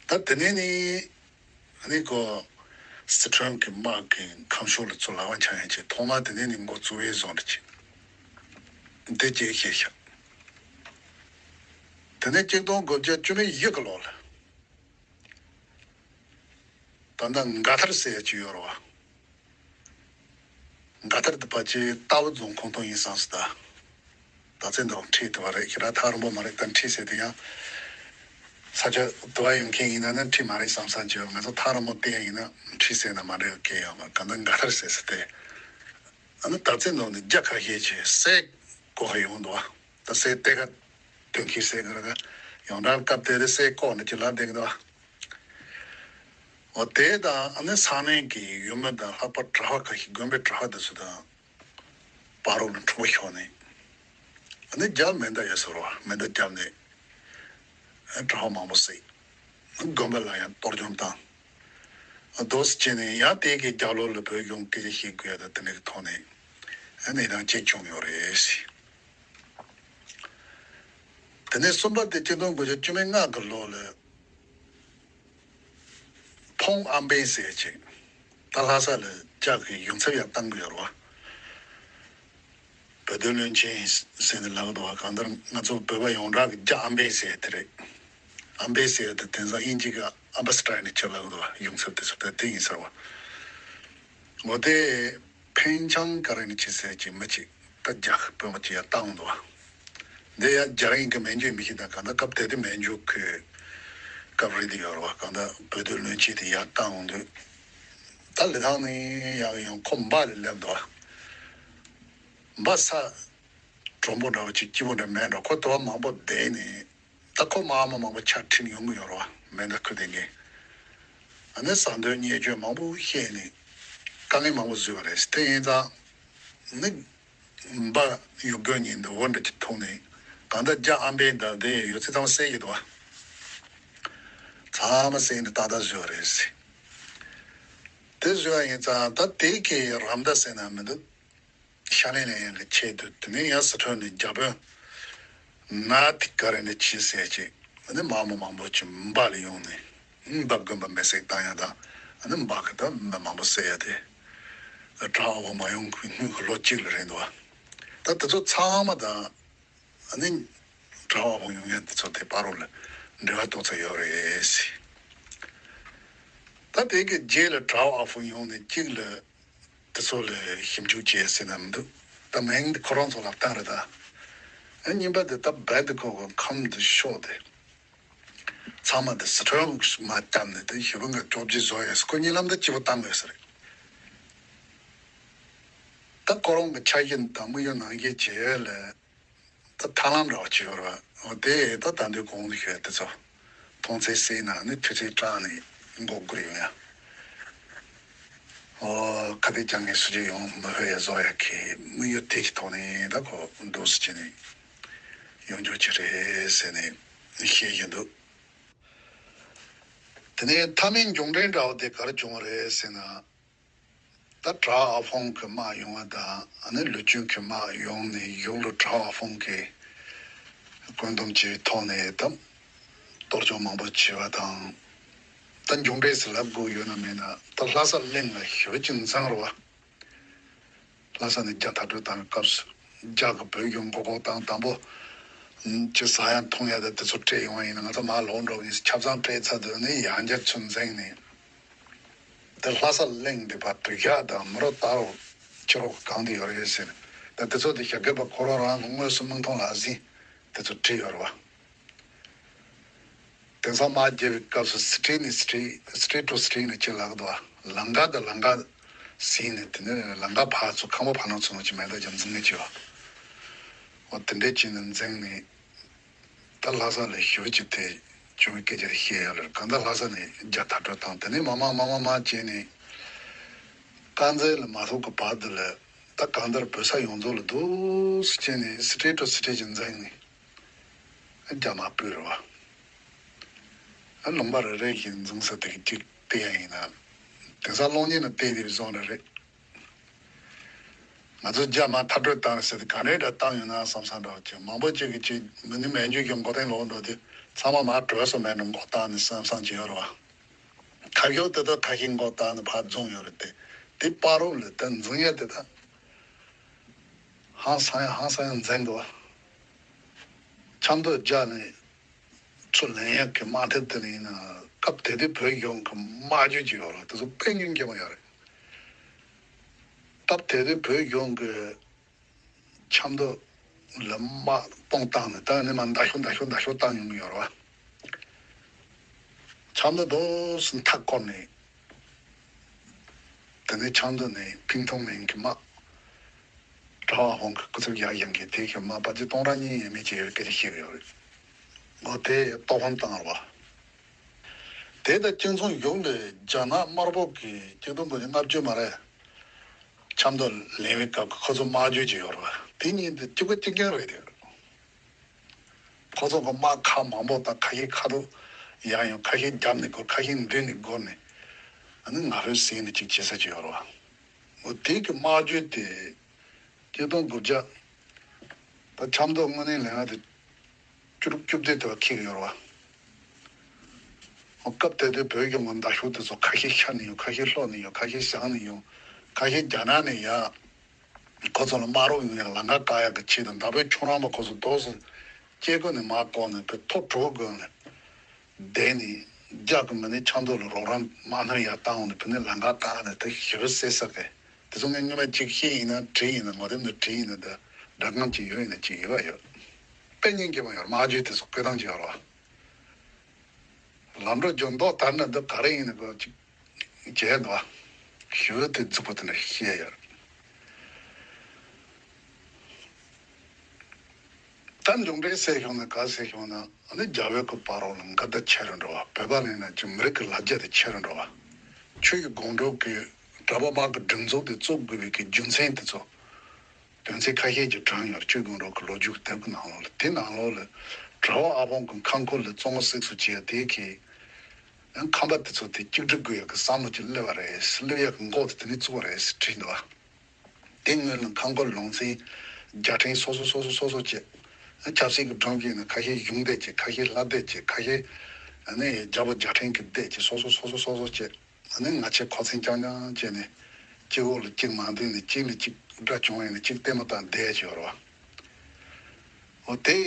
ད་དེ་ནས་ནི་ཨ་ནི་ཁོ་སི་ཁྲོན་གྱི་དམག་གི་ཁམས་ཕྱོགས་ལ་ཚུར་ལག་པ་འཆང་ཡ་བྱས་ཐོག་མར་དེ་ནས་ནི་འགོ་བཙུགས་པའི་བཟོ་འདྲ་ཅིག་དེ་ཅིག་བཤད་ཤག་དེ་ནས་ཆིག་སྟོང་དགུ་བརྒྱ་བཅུ་མེད་བཞི་གི་ལོ་ལ། ད་ལྟ་མགར་ཐར་ཟེར་ཡ་ཅིག་ཡོད་རེད་བ། མགར་ཐར་དེ་ཕལ་ཆེར་རྟའུ་རྫོང་ཁོངས་གཏོགས་ཡིན་བསམ་སོང་ད། ད་ཚེ་འདི་ཁྲིད་དེ་བ་རེད། ཁྱེད་རང་ཐག་རིང་པོ་མ་རེད་ད། ཁྲིད་ཟེར་དེ་ཡང་ས་ཆ་དེ་བ་ཡོང་མཁན་ཡིན་ན་ནི་ཁྲིད་མ་རེད་བསམ་བསམ་བྱས། ང་ཚོ་ཐག་རིང་པོ་བལྟས་ཡིན་ན་ཁྲིད་ཟེར་ན་མ་འགྲིག་གི་ཡོད་མ་རེད། ག་འདི་མགར་ཐར་ཟེར་ཟེར་དེ། ཨ་ནི་ད་ཚེ་འདི་ནི་རྒྱ་ཁ་ཤས་ཀྱིས་སྲས་བསྐོ་ག་ཡོང་འདུག་བ། ད་སྲས་གཏེར་ཁ་ཐོན་ཁྱེར་ཟེར་གི་རེད་ག་ཡོངས་གྲགས་སྐབས་དེ་དུས་སྲས་བསྐོ་ནས་ཅི་ལབ་བསྡད་གི་འདུག་བ། འོ་དེ་དང་ཨ་ནི་ས་གནས་ཀྱི་ཡུལ་མི་དང་ལྷག་པར་གྲྭ་པ་ཁ་ཤས་དགོན་པའི་གྲྭ་པ་དེ་ཚོ་དང་བར་རོ་ལ་འཁྲུག་པ་ཤོར་ནས་ཨ་ནི་རྒྱ་མེ་མདའ་ཡོད་ཟེར་བ་མེ་མདའ་བརྒྱབ་ནས་ཨ་གྲྭ་པ་མང་པོ་བསད། དགོན་པ་ལ་ཡང་གཏོར་བཅོམ་བཏང་། འདུག་སེ་བྱས་ནས་ཡང་དེ་གའི་རྒྱབ་ལོགས་ལ་བོད་གཞུང་སྐད་ཆ་བཤད་དགོས་ཡ་དང་དེ་འདྲའི་ཐོག་ནས་ཨ་གནས་སྟངས་ཅིག་བྱུང་ཡོད་རེད། དེ་ནས་གསུམ་པ་དེ་ཆིག་སྟོང་དགུ་བརྒྱ་བཅུ་མེད་ལྔ་གི་ལོ་ལ་ཕོང་ཨམ་བན་ཟེར་ཅིག་ད་ལྷ་ས་ལ་ལྕགས་ཀྱི་ཡོངས་ཚབ་ཡང་བཏང་གི་ཡོད་རེད་བ། བོད་དོན་བློན་ཆེན་ཟེར་ནས་ལབ་འདུག་བ། གང་ལྟར་ང་ཚོ་བོད་པ་ཡོངས་གྲགས་ཀྱི་རྒྱ་ཨམ་བན་ཟེར་དེ་རེད། ཨམ་བན་ཟེར་དེ་དེང་སང་དབྱིན་ཇི་གི་ཨམ་བ་སི་ཊར་ནས་ཁྱབ་ལབ་འདུག་བ། ཡོངས་ཁྱབ་དེ་ཚོ་ད་དེ་ཡིན་ཟེར་བ། འོ་དེ་ཕན་ཆང་ག་རེ་ནས་ཆེ་ཟེར་གྱི་མི་གཅིག་ད་རྒྱ་བོད་པ་གཅིག་ཡར་བཏང་འདུག་བ། འདི་ཡར་རྒྱ་རིང་གི་མན་ཇུ་མི་ཤེས། ད་གང་ལྟར་སྐབས་དེ་དུས་མན་ཇུ་གི་སྐབས་རེད་དེ་ཡོད་རེད་བ། གང་ལྟར་བོད་དོན་བློན་ཆེན་དེ་ཡར་བཏང་འོང་དུས། ད་ལི་ཐང་ནས་ཡང་ཡང་ཁོ་འབའ་ལ་སླེབས་འདུག་བ། འབའ་ས་གྲོང་པོ་འདྲ་བོ་ཅིག་སྐྱིད་པོ་འདྲ་མེད་འགྲོ། ཁོ་དུས་བབ་མང་པོ་བསྡད་ནས་ད་ཁོ་མ་མ་མང་པོ་ཆ་ཁྲིད་ཡོང་གི་ཡོད་རེད་བ། མེ་མདའ་ཁུར་བསྡད་མཁན། ཨ་ནི་ཟ་འདོད་བརྙས་བཅོས་མང་པོ་བཤད་ནས་དཀའ་ངལ་མང་པོ་བཟོས་པ་རེད། དེ་ཡིན་ཙང་ནི་འབའ་ཡུལ་སྐོར་ཉིན་དུ་འོ་འདྲ་ཅིག་ཐུག་ནས་གང་ལྟར་རྒྱ་ཨམ་བན་དང་དེ་ཡོད་ཚད་ཚང་མ་བསད་ཀྱི་འདུག་བ། ཚང་མ་བསད་ནས་ཏག་ཏག་བཟོས་པ་རེད། དེ་བཟོས་པ་ཡིན་ཙང་ད་དེ་གའི་རམ་མདའ་ཟེར་ན་མི་འདུག་ཤ་ལན་ལེན་ཡང་གི་ཆེད་དུ་དེ་ནས་ཡང་སི་ཁྲོན་ནས་རྒྱ་དཔོན་ནཱ་ཐི་ཀ་རེ་ནས་ཆི་ཟེར་ཅིག་ཨ་ནི་མང་པོ་མང་པོ་ཅིག་འབའ་ལ་ཡོང་ནས་འབའ་དགོན་པ་མེ་སྲེག་བཏང་ཡ་དང་། ཨ་ནི་འབའ་གི་ད་མི་མང་པོ་བསད་ཡ་དེ། གྲྭ་པ་མ་ཡོང་གི་སྔོན་གྱི་ལོ་གཅིག་ལ་རེད་འདུག་བ། ད་དེ་ཚོ་ཚང་མ་དང་། ཨ་ནི་གྲྭ་པ་ཡོང་ཡ་དེ་ཚོ་དེ་བར་རོ་ལ་འབྲེལ་བ་ཏོག་ཙམ་ཡོད་རེད་ཟེར། ད་དེ་གི་རྗེས་ལ་གྲྭ་པ་ཡོང་ནས་གཅིག་ལ། དེ་ཚོ་ལ་ཞིབ་འཇུག་བྱས་ཟེར་ན་མི་འདུག་ད་མིང་འདི་ཁོ་རང་ཚོ་ལབ་སྟངས་རེད་ད། ཨ་གཉིས་པ་དེ་ད་རྦད་དེ་ཁོ་གི་ཁམས་དེ་ཤོག་དེ། ཚང་མ་དེ་སི་ཁྲོན་མ་བཏབ་ནས་དེ་ཞེ་པོ་ང་བཅོ་བརྒྱད་བཟོ་ཡས་ཁོ་གཉིད་ལམ་དུ་སྐྱིད་པོ་བཏང་དགོས་ས་རེད། ད་ཁོ་རང་གི་ཆ་ཤས་དང་དམིགས་ཡུལ་ནང་བཞིན་བྱས་ལ། ད་ཐབས་ལམ་འདྲ་བ་ཅིག་ཡོད་རེད་བ། འོ་དེ་ད་ད་འདོད་གོང་དུ་ཞུ་ཡ་དེ་ཚོ་མཐོང་ཚད་གསལ་ན་ནི་ཐུགས་ཚད་དྲག་ནས་མགོ་སྒུར་ཡོང་ཡ། འོ་ཁ་གཏད་བཅག་ངས་སུ་ཅིག་ཡོང་མི་ཕོད་ཡ་བཟོ་ཡ་གི་དམིགས་ཡུལ་དེ་གི་ཐོག་ནས་ད་ཁོ་འདུག་སེ་བྱས་ནས་ཡོང་རྒྱུ་ཅིག་རེད་ཟེར་ནས་བཤད་བཞིན་འདུག་དེ་ནས་མཐའ་མའི་མཇུག་འབྲས་འདྲ་བོ་དེ་ག་རེ་བྱུང་བ་རེད་ཟེར་ན། ད་གྲྭ་པ་ཨ་ཧྥང་གི་དམག་ཡོང་བ་དང་ཨ་ནི་ལུ་ཅུན་གྱི་དམག་ཡོང་ནས་གཞུག་ལ་གྲྭ་པ་ཨ་ཧྥང་གི་བཀོད་འདོམས་བྱས་ཐོག་ནས་ད་གཏོར་བཅོམ་མང་པོ་བྱས་པ་དང་། ད་མཇུག་འབྲས་སུ་ལབ་དགོས་ཡོད་ན་མེད་ན་ད་ལྷ་ས་གླིང་ལ་ཞེ་པོ་ཅིག་འཛིང་རེད་བ། ལྷ་ས་ནས་རྒྱ་མཐར་སྐྲོད་བཏང་བའི་སྐབས་སུ་རྒྱ་གི་བོད་གཞུང་མགོ་སྐོར་བཏང་དང་པོ་ཅི་ཟ་ཡ་འཐུང་ཡ་དེ་དེ་ཚོ་སྤྲད་ཡོང་བ་ཡིན་ན་ང་ཚོ་མར་ལོག་འགྲོ་གི་ཡིན་ཟེར་ཆབ་གསང་སྤྲད་ཚར་དུས་ནི་ཡང་བསྐྱར་ཚུར་འཛིང་ནས། དེ་ལྷ་ས་གླིང་འདི་པ་དུས་ཞག་དང་མི་རོ་སྟག་རོ་ཁྱི་རོ་གང་དུ་ཡོད་རེད་ཟེར། ད་དེ་ཚོ་དེ་ཞྭ་སྒབ་པ་ཁོ་རང་རང་གི་དངོས་སུ་མིག་མཐོང་ལག་ཟིན་དེ་ཚོ་བྲིས་ཡོད་རེད་བ། དེང་སང་དམག་རྒྱག་པའི་སྐབས་སུ་སི་ཊི་ནས་སི་ཊི་སི་ཊི་ཊུ་སི་ཊི་ནས་ཁྱི་ལག་འདུག་བ། ལམ་ཁ་དང་ལམ་ཁ་ཟིན་ནས་དེ་ནས་ལམ་ཁ་ཕར་ཚུར་ཁང་པ་ཕར་ནང་ཚུར་ནང་ཅི་མེད་ད་རྒྱ་འཛིང་ངེ་ཅི་བ། འོ་དེ་འདྲས་ཅི་ནས་འཛིང་ནས། ད་ལྷ་ས་ལ་ཞུ་ཅིག་དེ་བྱུང་བའི་སྐད་ཆ་བཤད་ཡོད་རེད། གང་ལྟར་ལྷ་ས་ནས་རྒྱ་མཐར་སྐྲོད་བཏང་དེ་ནས་མ་མ་མ་མ་མ་བྱས་ནས་དཀར་མཛེས་ལ་མ་ཐུག་གི་བར་དུ་ལ་ད་གང་ལྟར་བོད་ས་ཡོངས་རྫོགས་ལ་འདུག་སེ་བྱས་ནས་སི་ཊི་ཊུ་སི་ཊི་ཅིག་འཛིང་ནས་རྒྱ་དམག་སྤོས་རེད་བ། ལུང་པ་རེ་རེ་བཞིན་འཛིང་ས་དེ་གཅིག་བལྟས་ཡ་ཡིན་ན་དེང་སང་གློག་བརྙན་ལ་བལྟས་དེ་བཟོ་འདྲ་རེད། ང་ཚོ་རྒྱ་དམག་མཐར་སྐྲོད་བཏང་ཟེར་ཏེ་ག་འདྲས་འདྲ་བཏང་ཡོད་ན་བསམ་བསམ་འདྲ་བ་ཅིག་མང་པོ་ཅིག་གིས་ཅིག་མི་ནི་མན་ཇུ་གི་མགོ་རྟིང་ལོག་འགྲོ་དུས་ཚང་མ་མར་བྲོས་སོང་མེད་འགྲོ་མགོ་བཏང་ནས་བསམ་བསམ་ཅིག་ཡོད་རེད་བ། ཁ་ཤོག་དེ་དག་ཁ་ཤས་མགོ་བཏང་ནས་ཕར་བརྫངས་ཡོད་རེད་དེ། དེ་བར་རོ་ལ་ད་འཛིང་ཡ་དེ་དག་ཧང་སང་ཡ་ཧང་སང་ཡ་འཛིང་འདུག་བ། ཆབ་མདོ་རྒྱ་ནས་ཚུར་ལེན་ཡ་གི་དམག་དེབ་དེ་ནི་ཡིན་ན་སྐབས་དེ་དུས་བོད་གཞུང་གི་དམག་ཇུས་ཅིག་ཡོད་རེད། དེ་ཚོ་དཔེ་སྙིང་རྗེ་མོ་ཡོད་རེད། སྟབས་དེ་དུས་བོད་གཞུང་གི་ཆབ་མདོ་ལ་དམག་སྤུངས་བཏང་ནས་ད་ནི་མ་མདའ་ཤོག་མདའ་ཤོག་མདའ་ཤོག་བཏང་མྱོང་གི་ཡོད་རེད་བ། ཆབ་མདོ་རྡོ་སུ་མཐའ་བསྐོར་ནས་དེ་ནས་ཆབ་མདོ་ནས་ཕིང་ཐོང་མིང་གི་དམག་གྲྭ་པ་ཧོང་གི་སྐུ་ཚབ་ཡག་ཡང་གི་དེ་གི་དམག་པ་ཅི་སྟོང་ཕྲག་གཉིས་ཡས་མས་ཅིག་ཡོད་སྐད་ཆ་བཤད་གི་ཡོད་རེད། འོ་དེ་ལྟོ་ཕོན་བཏང་རེད་བ། དེ་དང་གཅིག་མཚུངས་གཞུང་ལས་རྒྱ་ནག་དམར་པོ་གི་གཅིག་སྟོང་དགུ་བརྒྱ་ལྔ་བཅུ་མ་རེད། ཆབ་མདོ་ལེན་པའི་སྐབས་ཀྱི་ཁོ་ཚོ་དམག་ཇུས་ཅིག་ཡོད་རེད་བ། དེ་གཉིས་དེ་གཅིག་པ་གཅིག་རྐྱང་རེད་དེ། ཁོ་ཚོ་གི་དམག་ཁག་མང་པོ་དང་ཁ་ཤས་ཁ་ཐུག་ཡང་ཡང་ཁ་ཤས་རྒྱབ་ནས་སྒོ་ཁ་ཤས་མདུན་ནས་སྒོ་ནས་ཨ་ནི་ང་ཕོད་ཟིན་ནས་ཅིག་བྱེད་ས་ཅིག་ཡོད་རེད་བ། འོ་དེ་གི་དམག་ཇུས་དེ་གཅིག་སྟོང་དགུ་བརྒྱ་ད་ཆབ་མདོ་དངོས་གནས་ལེན་ཡ་དེ། བཅུ་དྲུག་བཅུ་བདུན་དུ་འཁེལ་ཡོད་རེད་བ། སྐབས་དེ་དུས་བོད་གཞུང་གི་མདའ་ཤོག་དེ་ཚོ་ཁ་ཤས་ཤར་ནས་ཡོང་། ཁ་ཤས་ལྷོ་ནས་ཡོང་། ཁ་ཤས་བྱང་ནས་ཡོང་། ཁ་ཤས་རྒྱ་ནག་ནས་ཡ། ཁོ་ཚོ་ལ་དམག་རོགས་ཡོང་ཡག་ལམ་ཁ་བཀག་ཡག་གི་ཆེད་དུ་མདའ་དཔོན་ཁྱུང་ར་མ་ཁོ་ཚོ་རྡོ་སོ་སྐྱེ་རྒུ་ནས་མར་བཀོག་ནས་བུ་ཐོ་གྲོགས་དགོས་ནས་བསྡད་ནས་རྒྱག་གི་མི་ནི་ཆབ་མདོ་ལ་རོགས་རམ་མ་གནང་ཡག་བཏང་འོང་ནས་བུ་ནི་ལམ་ཁ་བཀག་ནས་དེ་ཞི་བ་སེ་ས་གི་དེ་ཚོ་ངས་སྔོན་མ་གཅིག་ཤེས་ཡིན་ན་བྲིས་ཡིན་ན་ངོ་དེབ་ནས་བྲིས་ཡིན་ན་འདི་སྒྲ་སྒམ་གཅིག་ཡོད་ཡིན་ན་གཅིག་ཡོད་པ་ཡོད། དཔེ་སྙིང་རྗེ་མ་ཡོད་མ་བརྗོད་དེ་ཚོ་བཀོད་སྟངས་ཅིག་ཡོད་རོགས། ལམ་འགྲོ་རྒྱུ་མདོག་དར་ན་འདི་ག་རེ་ཡིན་ནི་གོ་ཅིག་བྱས་འདུག་བ། ཞུ་བོ་དེ་རྫིག་པོ་དེ་འདྲ་བཤད་ཡོད། ད་མཇུག་འབྲས་ཟེར་ཤོང་ན་ག་ཟེར་ཤོང་ན་ཨ་ནི་རྒྱ་བོད་ཀྱི་བར་རོགས་ལ་འགལ་ཟླ་ཆེ་རུ་འགྲོ་བ། བོད་པ་ལ་ཡིན་ན་ཅིག་མི་རིགས་ཀྱི་ལ་རྒྱ་དེ་ཆེ་རུ་འགྲོ་བ། ཆོས་ཀྱི་དགོང་དྲོ་གི་གྲྭ་པ་དམག་གི་སྒྲིག་འཛུགས་དེ་བཙུགས་དགོས་པའི་གི་རྒྱུ་མཚན་དེ་ཚོ། དོན་ཚན་ཁ་ཤས་ཀྱི་གྲངས་ཡོད་ཆོས་དགོང་དྲོ་གི་ལོ་རྒྱུས་ཀྱི་དེབ་ཀྱི་ནང་ལོགས་ལ་དེ་ནང་ལོགས་ལ་གྲྭ་པ་ཨ་བོང་གི་ཁང་ཁུལ་ལ་བཙོང་བ་སིག་སུ་བྱས་དེ་གི་ཁང་པ་དེ་ཚོ་དེ་གཅིག་སྒྲིལ་དགོས་ཡག་གི་བསམ་བློ་ཅིག་སླེབས་པ་རེད། སླེབས་ཡག་གི་འགོ་དེ་དེ་ནས་བཙུགས་པ་རེད་ཟེར་བྲིས་འདུག་བ། དེ་སྔོན་ལ་ཁང་ཁུལ་ལུང་ཚན་རྒྱལ་ཕྲན་སོ་སོ་སོ་སོ་སོ་སོ་བྱས། ཆབ་སྲིད་ཀྱི་སྒྲོམ་གཞི་ནི་ཁ་ཤས་གཞུང་སྡེ་བྱས། ཁ་ཤས་ལྷ་སྡེ་བྱས། ཁ་ཤས་ནི་རྒྱལ་པོ་རྒྱལ་ཕྲན་གྱི་སྡེ་བྱས། སོ་སོ་སོ་སོ་སོ་སོ་བྱས། ནི་ང་ཆེ་ཁོ་ཚན་རྐྱང་རྐྱང་བྱས་ནས་གཅིག་འོག་ལ་གཅིག་མ་འདུས་ནས་གཅིག་ལ་གཅིག་དགྲ་བྱུང་ཡས་ནས་གཅིག་ལྟད་མོ་བལྟས་བསྡད་ཀྱི་ཡོད་རེད་བ། འོ་དེ་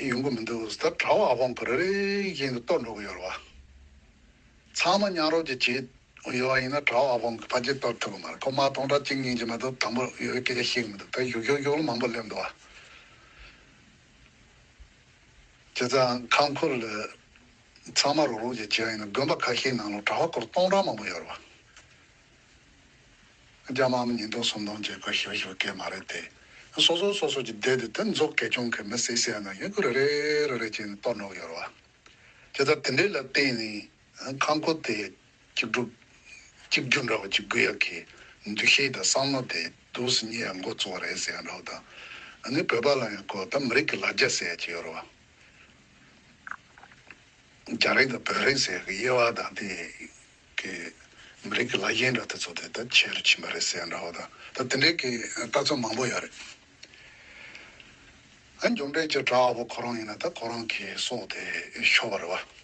ཡོང་གི་མི་འདུག་ད་གྲྭ་པ་ཨ་བོང་གི་རེ་རེ་བཞིན་དུ་གཏོར་འགྲོ་གི་ཡོད་རེད་བ། ཚང་མ་མཉམ་རོགས་ཀྱི་བྱེད་ཡོད་པ་ཡིན་ན་གྲྭ་པ་ཨ་བོང་གི་ཕལ་ཆེར་གཏོར་ཐུབ་ཀྱི་མ་རེད། ཁོ་མ་སྟོང་ཕྲག་གཅིག་གཉིས་ཀྱིས་མ་གཏོགས་དང་པོ་ཡོད་པའི་སྐད་ཆ་བཤད་ཀྱི་མི་འདུག་ད་གཞུག་གཞུག་གཞུག་ལ་མང་པོ་སླེབས་འདུག་བ། བྱས་ཙང་ཁང་ཁུལ་ལ་ཚང་མ་རོགས་རོགས་ཀྱི་བྱས་ཡིན་ན་དགོན་པ་ཁ་ཤས་ནང་ལ་གྲྭ་པ་སྐོར་སྟོང་ཕྲག་མང་པོ་ཡོད་རེད་བ། རྒྱ་དམག་མི་ཉིས་སྟོང་སུམ་སྟོང་བྱས་ཁོ་ཞེ་པོ་ཞེ་པོ་སྐད་མ་རེད་དེ། སོ་སོ་སོ་སོ་ཀྱི་སྡེ་དེ་དེ་འཛུགས་གལ་ཆུང་གི་མི་སེ་སེ་ཡ་ན་ཡོད་ཁོ་རེ་རེ་རེ་རེ་བྱས་ནས་གཏོར་འགྲོ་གི་ཡོད་རེད་བ། དེ་ལྟར་དེ་འདྲའི་ལ་བརྟེན་ནས་ཁང་ཁུལ་དེ་གཅིག་སྒྲིལ་གཅིག་གྱུར་འདྲ་བ་ཅིག་དགོས་ཡག་གི་འདུ་ཤེས་དང་བསམ་བློ་དེ་འདུག་སེ་རྙེད་ཡག་འགོ་བཙུགས་པ་རེད་ཟེར་ཡག་འདྲ་བ་དང་། ཨ་ནི་བོད་པ་ལ་ཡང་ཁོ་ད་མི་རིགས་ཀྱི་ལ་རྒྱ་ཟེར་ཡག་ཅིག་ཡོད་རེད་བ། རྒྱ་རིགས་དང་བོད་རིགས་ཟེར་གི་དབྱེ་བ་དང་དེ་གི་མི་རིགས་ཀྱི་ལ་གཞས་འདྲ་དེ་ཚོ་དེ་ད་ཆེ་རུ་ཕྱིན་པ་རེད་ཟེར་འདྲ་བ་དང་ད་དེ་འདྲའི་གི་ལྟ་ཚུལ་མང་པོ་ཡོད་རེད། ཨ་མཇུག་འབྲས་ཀྱི་གྲྭ་པ་ཁོ་རང་ཡིན་ན་ད་ཁོ་རང་གི་སྲོག་དེ་ཤོར་བ་རེད་བ།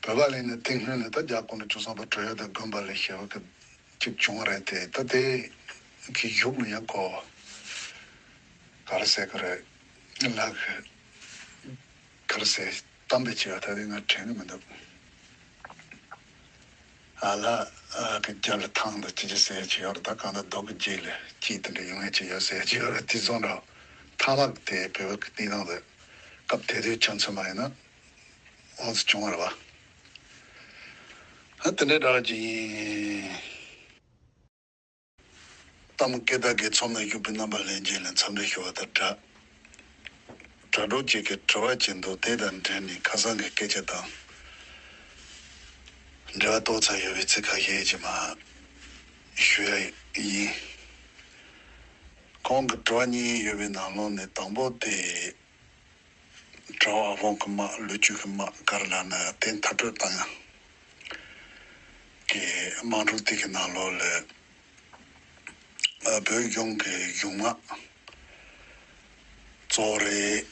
བོད་པ་ལ་ཡིན་ན་དེ་སྔོན་ལ་ད་རྒྱ་གོང་ལ་བཅུ་ཚང་པ་བྲོས་ཡོད་དེ་དགོན་པ་ལ་ཞེ་བ་གི་ཅིག་བྱུང་བ་རེད་དེ་ད་དེ་གི་གཞུག་ལ་ཡང་ཁོ་ག་རེ་ཟེར་གི་རེད། ལག་གི་ག་རེ་ཟེར་གཏམ་དཔེ་བྱས་པ་ད་དེ་ང་དྲན་གི་མི་འདུག་ཨ་ལ་ཨ་གི་རྒྱབ་ལ་ཐང་དང་ཅི་ཅི་ཟེར་ཅི་ཡོད་རེད། ད་གང་ལྟར་རྡོ་གི་རྗེས་ལ་ཅི་དེ་འདྲ་ཡོང་ཡ་ཅི་ཡོད་ཟེར་ཅི་ཡོད་རེད། དེ་བཟོ་འདྲ་ཐང་ལག་དེ་བོད་པ་གི་གནས་སྟངས་དེ་སྐབས་དེ་དུས་ཆ་མཚོན་པ་ཡིན་ན་འོང་ཚུལ་བྱུང་བ་རེད་བ། ཨ་དེ་འདྲའི་འདྲ་བ་ཅིག་ཡིན། གཏམ་སྐད་བརྡ་གི་ཚོམས་ལ་བཞུགས་པའི་རྣམ་པ་ལྷན་རྒྱས་ལ་འཚམས་འདྲི་ཞུ་བ་དང་སྦྲགས། དྲ་གྲོགས་ཅིག་གིས་དྲི་བ་ཅིག་འདུག་དེ་དང་འབྲེལ་ནས་ཁ་སང་གི་སྐད་ཆ་དང་འབྲེལ་བ་ཏོག་ཙམ་ཡོད་པའི་ཚིག་ཁ་ཤས་ཅིག་མར་ཞུ་ཡ་ཡིན། ཁོང་གི་དྲི་བ་གཉིས་ཡོད་པའི་ནང་ལོགས་ནས་དང་པོ་དེ། གྲྭ་པ་ཨ་བོང་གི་དམག་ལོ་རྒྱུས་ཀྱི་དམག་ག་རེ་ལབ་ན་དེ་མཐར་སྐྲོད་བཏང་ཡག་གི་དམག་འཁྲུག་དེ་གི་ནང་ལོགས་ལ་ཨ་བོད་གཞུང་གི་གཞུང་དམག་གཙོ་བོ་རེད།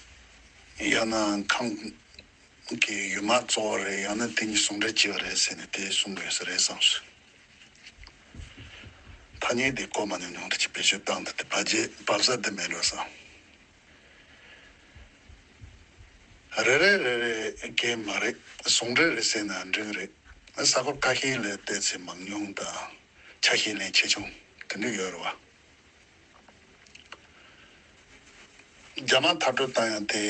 ཡང་ན་ཁམས་ཀྱི་ཡུལ་དམག་གཙོ་བོ་རེད། ཡང་ན་དེ་གཉིས་ཟུང་འབྲེལ་བྱས་པ་རེད་ཟེར་ནས་དེ་གསུང་གི་ཡོད་ས་རེད་བསམ་སོང་། ཐ་སྙད་དེ་གོ་མ་མྱོང་མྱོང་དེ་ཅིག་བེད་སྤྱོད་བཏང་དུས་དེ་བར་ཆད་བབས་ས་དེ་མེད་འགྲོ་བསམ། རེ་རེ་རེ་རེ་གས་མ་རེད། ཟུང་འབྲེལ་རེད་ཟེར་ན་འགྲིག་རེད། ས་ཁུལ་ཁ་ཤས་ལ་བལྟས་ཚེ་མང་ཉུང་དང་ཆ་ཤས་ལེན་ཆེ་ཆུང་དེ་འདྲ་ཡོད་རེད་བ། རྒྱ་དམག་མཐར་སྐྲོད་བཏང་ཡག་དེ་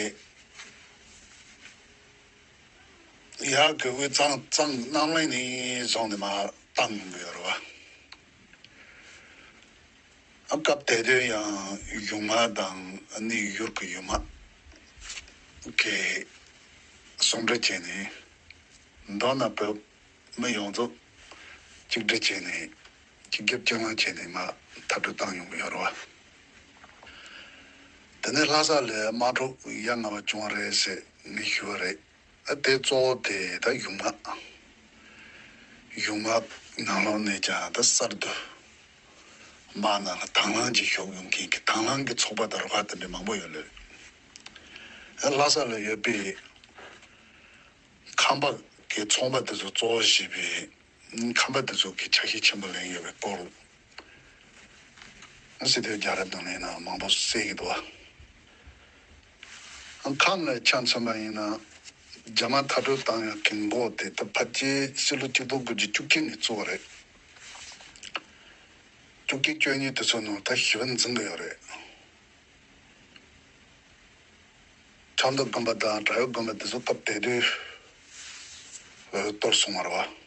ཡག་གི་དབུས་གཙང་གཙང་རྣམ་གླིང་ནས་བཟུང་ནས་མར་བཏང་ཡོང་གི་ཡོད་རེད་བ། ཨ་སྐབས་དེ་དུས་ཡང་གཞུང་དམག་དང་ཨ་ནི་ཡུལ་གྱི་ཡུལ་དམག་གིས་ཟུང་འབྲེལ་བྱས་ནས་མདོར་ན་བོད་མི་ཡོངས་རྫོགས་གཅིག་སྒྲིལ་བྱས་ནས་གཅིག་རྒྱབ་གཅིག་ལངས་བྱས་ནས་མར་མཐར་སྐྲོད་བཏང་ཡོང་གི་ཡོད་རེད་བ། དེ་ནས་ལྷ་ས་ལ་དམག་འཁྲུག་ཡ་ང་བ་བྱུང་བ་རེད་ཟེར་ངས་ཞུས་པ་རེད། ཨ་དེ་གཙོ་བོ་དེ་ད་གཞུང་དམག་གཞུང་དམག་ནང་ལོགས་ནས་ཀྱང་ད་གསར་དུ་དམག་ནང་ལ་དང་བླངས་ཀྱིས་ཞུགས་ཡོང་མཁན་གྱི་དང་བླངས་ཀྱི་ཚོགས་པ་དང་རུ་ཁག་དེ་འདྲ་མང་པོ་ཡོད་ལོས། ཨ་ལྷ་ས་ལ་ཡོད་པའི་ཁམས་པ་གི་ཚོང་པ་དེ་ཚོ་གཙོ་བོ་བྱས་པའི་ཁམས་པ་དེ་ཚོ་གི་ཆ་ཤས་ཆེན་པོ་ལེན་ཡོད་པའི་སྐོར། སྲིད་དོན་རྒྱལ་རབས་ནང་ལ་ཡིན་ན་མང་པོ་གསལ་གྱི་འདུག་བ། ཁམས་ལ་ཆ་མཚོན་པ་ཡིན་ན། རྒྱ་དམར་མཐར་སྐྲོད་བཏང་ཡག་གི་འགོ་དེ་ད་ཕལ་ཆེར་ཕྱི་ལོ་ཆིག་སྟོང་དགུ་བརྒྱ་བཅུ་གཅིག་ནས་བཙུགས་པ་རེད། བཅུ་གཅིག་བཅུ་གཉིས་དེ་ཚོ་ནང་ད་ཞི་བ་འཛིན་གྱི་ཡོད་རེད། ཆབ་མདོ་དགོན་པ་དང་བྲག་གཡབ་དགོན་པ་དེ་ཚོ་སྐབས་དེ་དུས་གཏོར་སོང་བ་རེད་བ།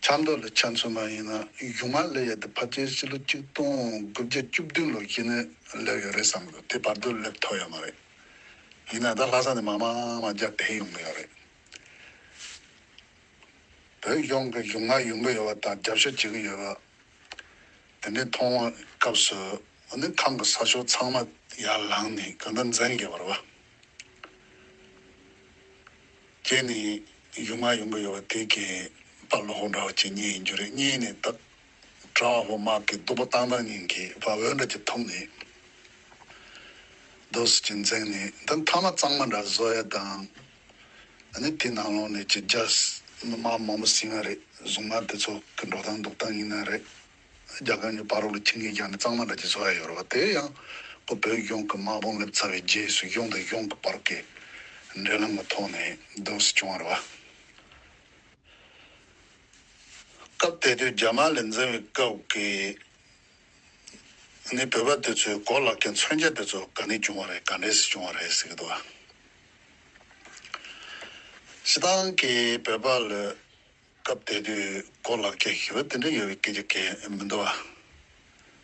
ཆབ་མདོ་ལ་ཆ་མཚོན་པ་ཡིན་ན་གཞུང་མང་ལ་ཡ་དེ་ཕལ་ཆེར་ཕྱི་ལོ་ཆིག་སྟོང་དགུ་བརྒྱ་བཅུ་བདུན་ལོ་གཞི་ནས་སླེབས་ཡོད་རེད་བསམ་གི་འདུག་དེ་བར་དུ་སླེབས་ཐུབ་ཡོད་མ་རེད། ཡིན་ན་ད་ལྷ་ས་ནས་མར་མར་མར་རྒྱབ་བསྡད་ཡོང་གི་ཡོད་རེད། བོད་གཞུང་གི་གཞུང་མང་ཡོང་གི་ཡོད་པ་དང་རྒྱབ་སྐྱོར་བྱེད་ཀྱི་ཡོད་པ། དེ་འདྲའི་མཐོང་བ་སྐབས་སུ་ཨ་ནི་ཁམས་ཀྱི་ས་ཕྱོགས་ཚང་མ་ཡར་ལངས་ནས་གང་ལྟར་འཛིང་གི་བར་བ། བྱས་ནས་གཞུང་མང་ཡོང་གི་ཡོད་པ་དེ་གའི་དཔའ་བློ་ཁོག་འདྲ་བ་ཅིག་རྙེད་ཡིན་རྒྱུ་རེད། རྙེད་ནས་ད་གྲྭ་པ་ཕོ་དམག་གི་སྡུག་པོ་བཏང་སྟངས་ཉིན་གྱི་བ་འོན་འདྲ་ཅིག་མཐོང་ནས་རྡོ་སུ་ཅིག་འཛིང་ནས་ད་མཐའ་མ་གཙང་མ་འདྲ་བཟོ་ཡ་དང་། ཨ་ནི་དེ་ནང་ལོགས་ནས་ཅིག་རྒྱ་དམག་མང་པོ་ཟིན་པ་རེད། གཞུང་མང་དེ་ཚོ་གི་འགྲོ་སྟངས་འདུག་སྟངས་ཡིན་ན་རེད། རྒྱ་གར་གཉིས་བར་ལ་ཁྱིམ་གྱི་རྒྱ་ནི་གཙང་མ་འདྲ་ཅིག་བཟོ་ཡ་ཡོད་རེད་བ། དེ་ཡང་ཁོ་བོད་གཞུང་གི་དམག་དཔུང་སླེབས་ཚར་བའི་རྗེས་སུ་གཞུང་དང་གཞུང་གི་བར་གྱི་འབྲེལ་ལམ་གྱི་ཐོག་ནས་འདུག་སེ་བྱུང་བ་རེད་བ། སྐབས་དེ་དུས་རྒྱ་དམར་ལ་འཛིང་བའི་སྐབས་ཀྱི་ནི་བོད་པ་དེ་ཚོའི་གོ་ལག་ཁྱེར་མཚོན་ཆ་དེ་ཚོ་ག་ནས་བྱུང་བ་རེད། ག་འདྲས་སེ་བྱུང་བ་རེད་ཟེར་གྱི་འདུག་བ། སྤྱིར་བཏང་གི་བོད་པ་ལ་སྐབས་དེ་དུས་གོ་ལག་ཁྱེར་ཞེ་པོ་དེ་འདྲ་ཡོད་པའི་སྐད་ཆ་གང་ཡང་མི་འདུག་བ།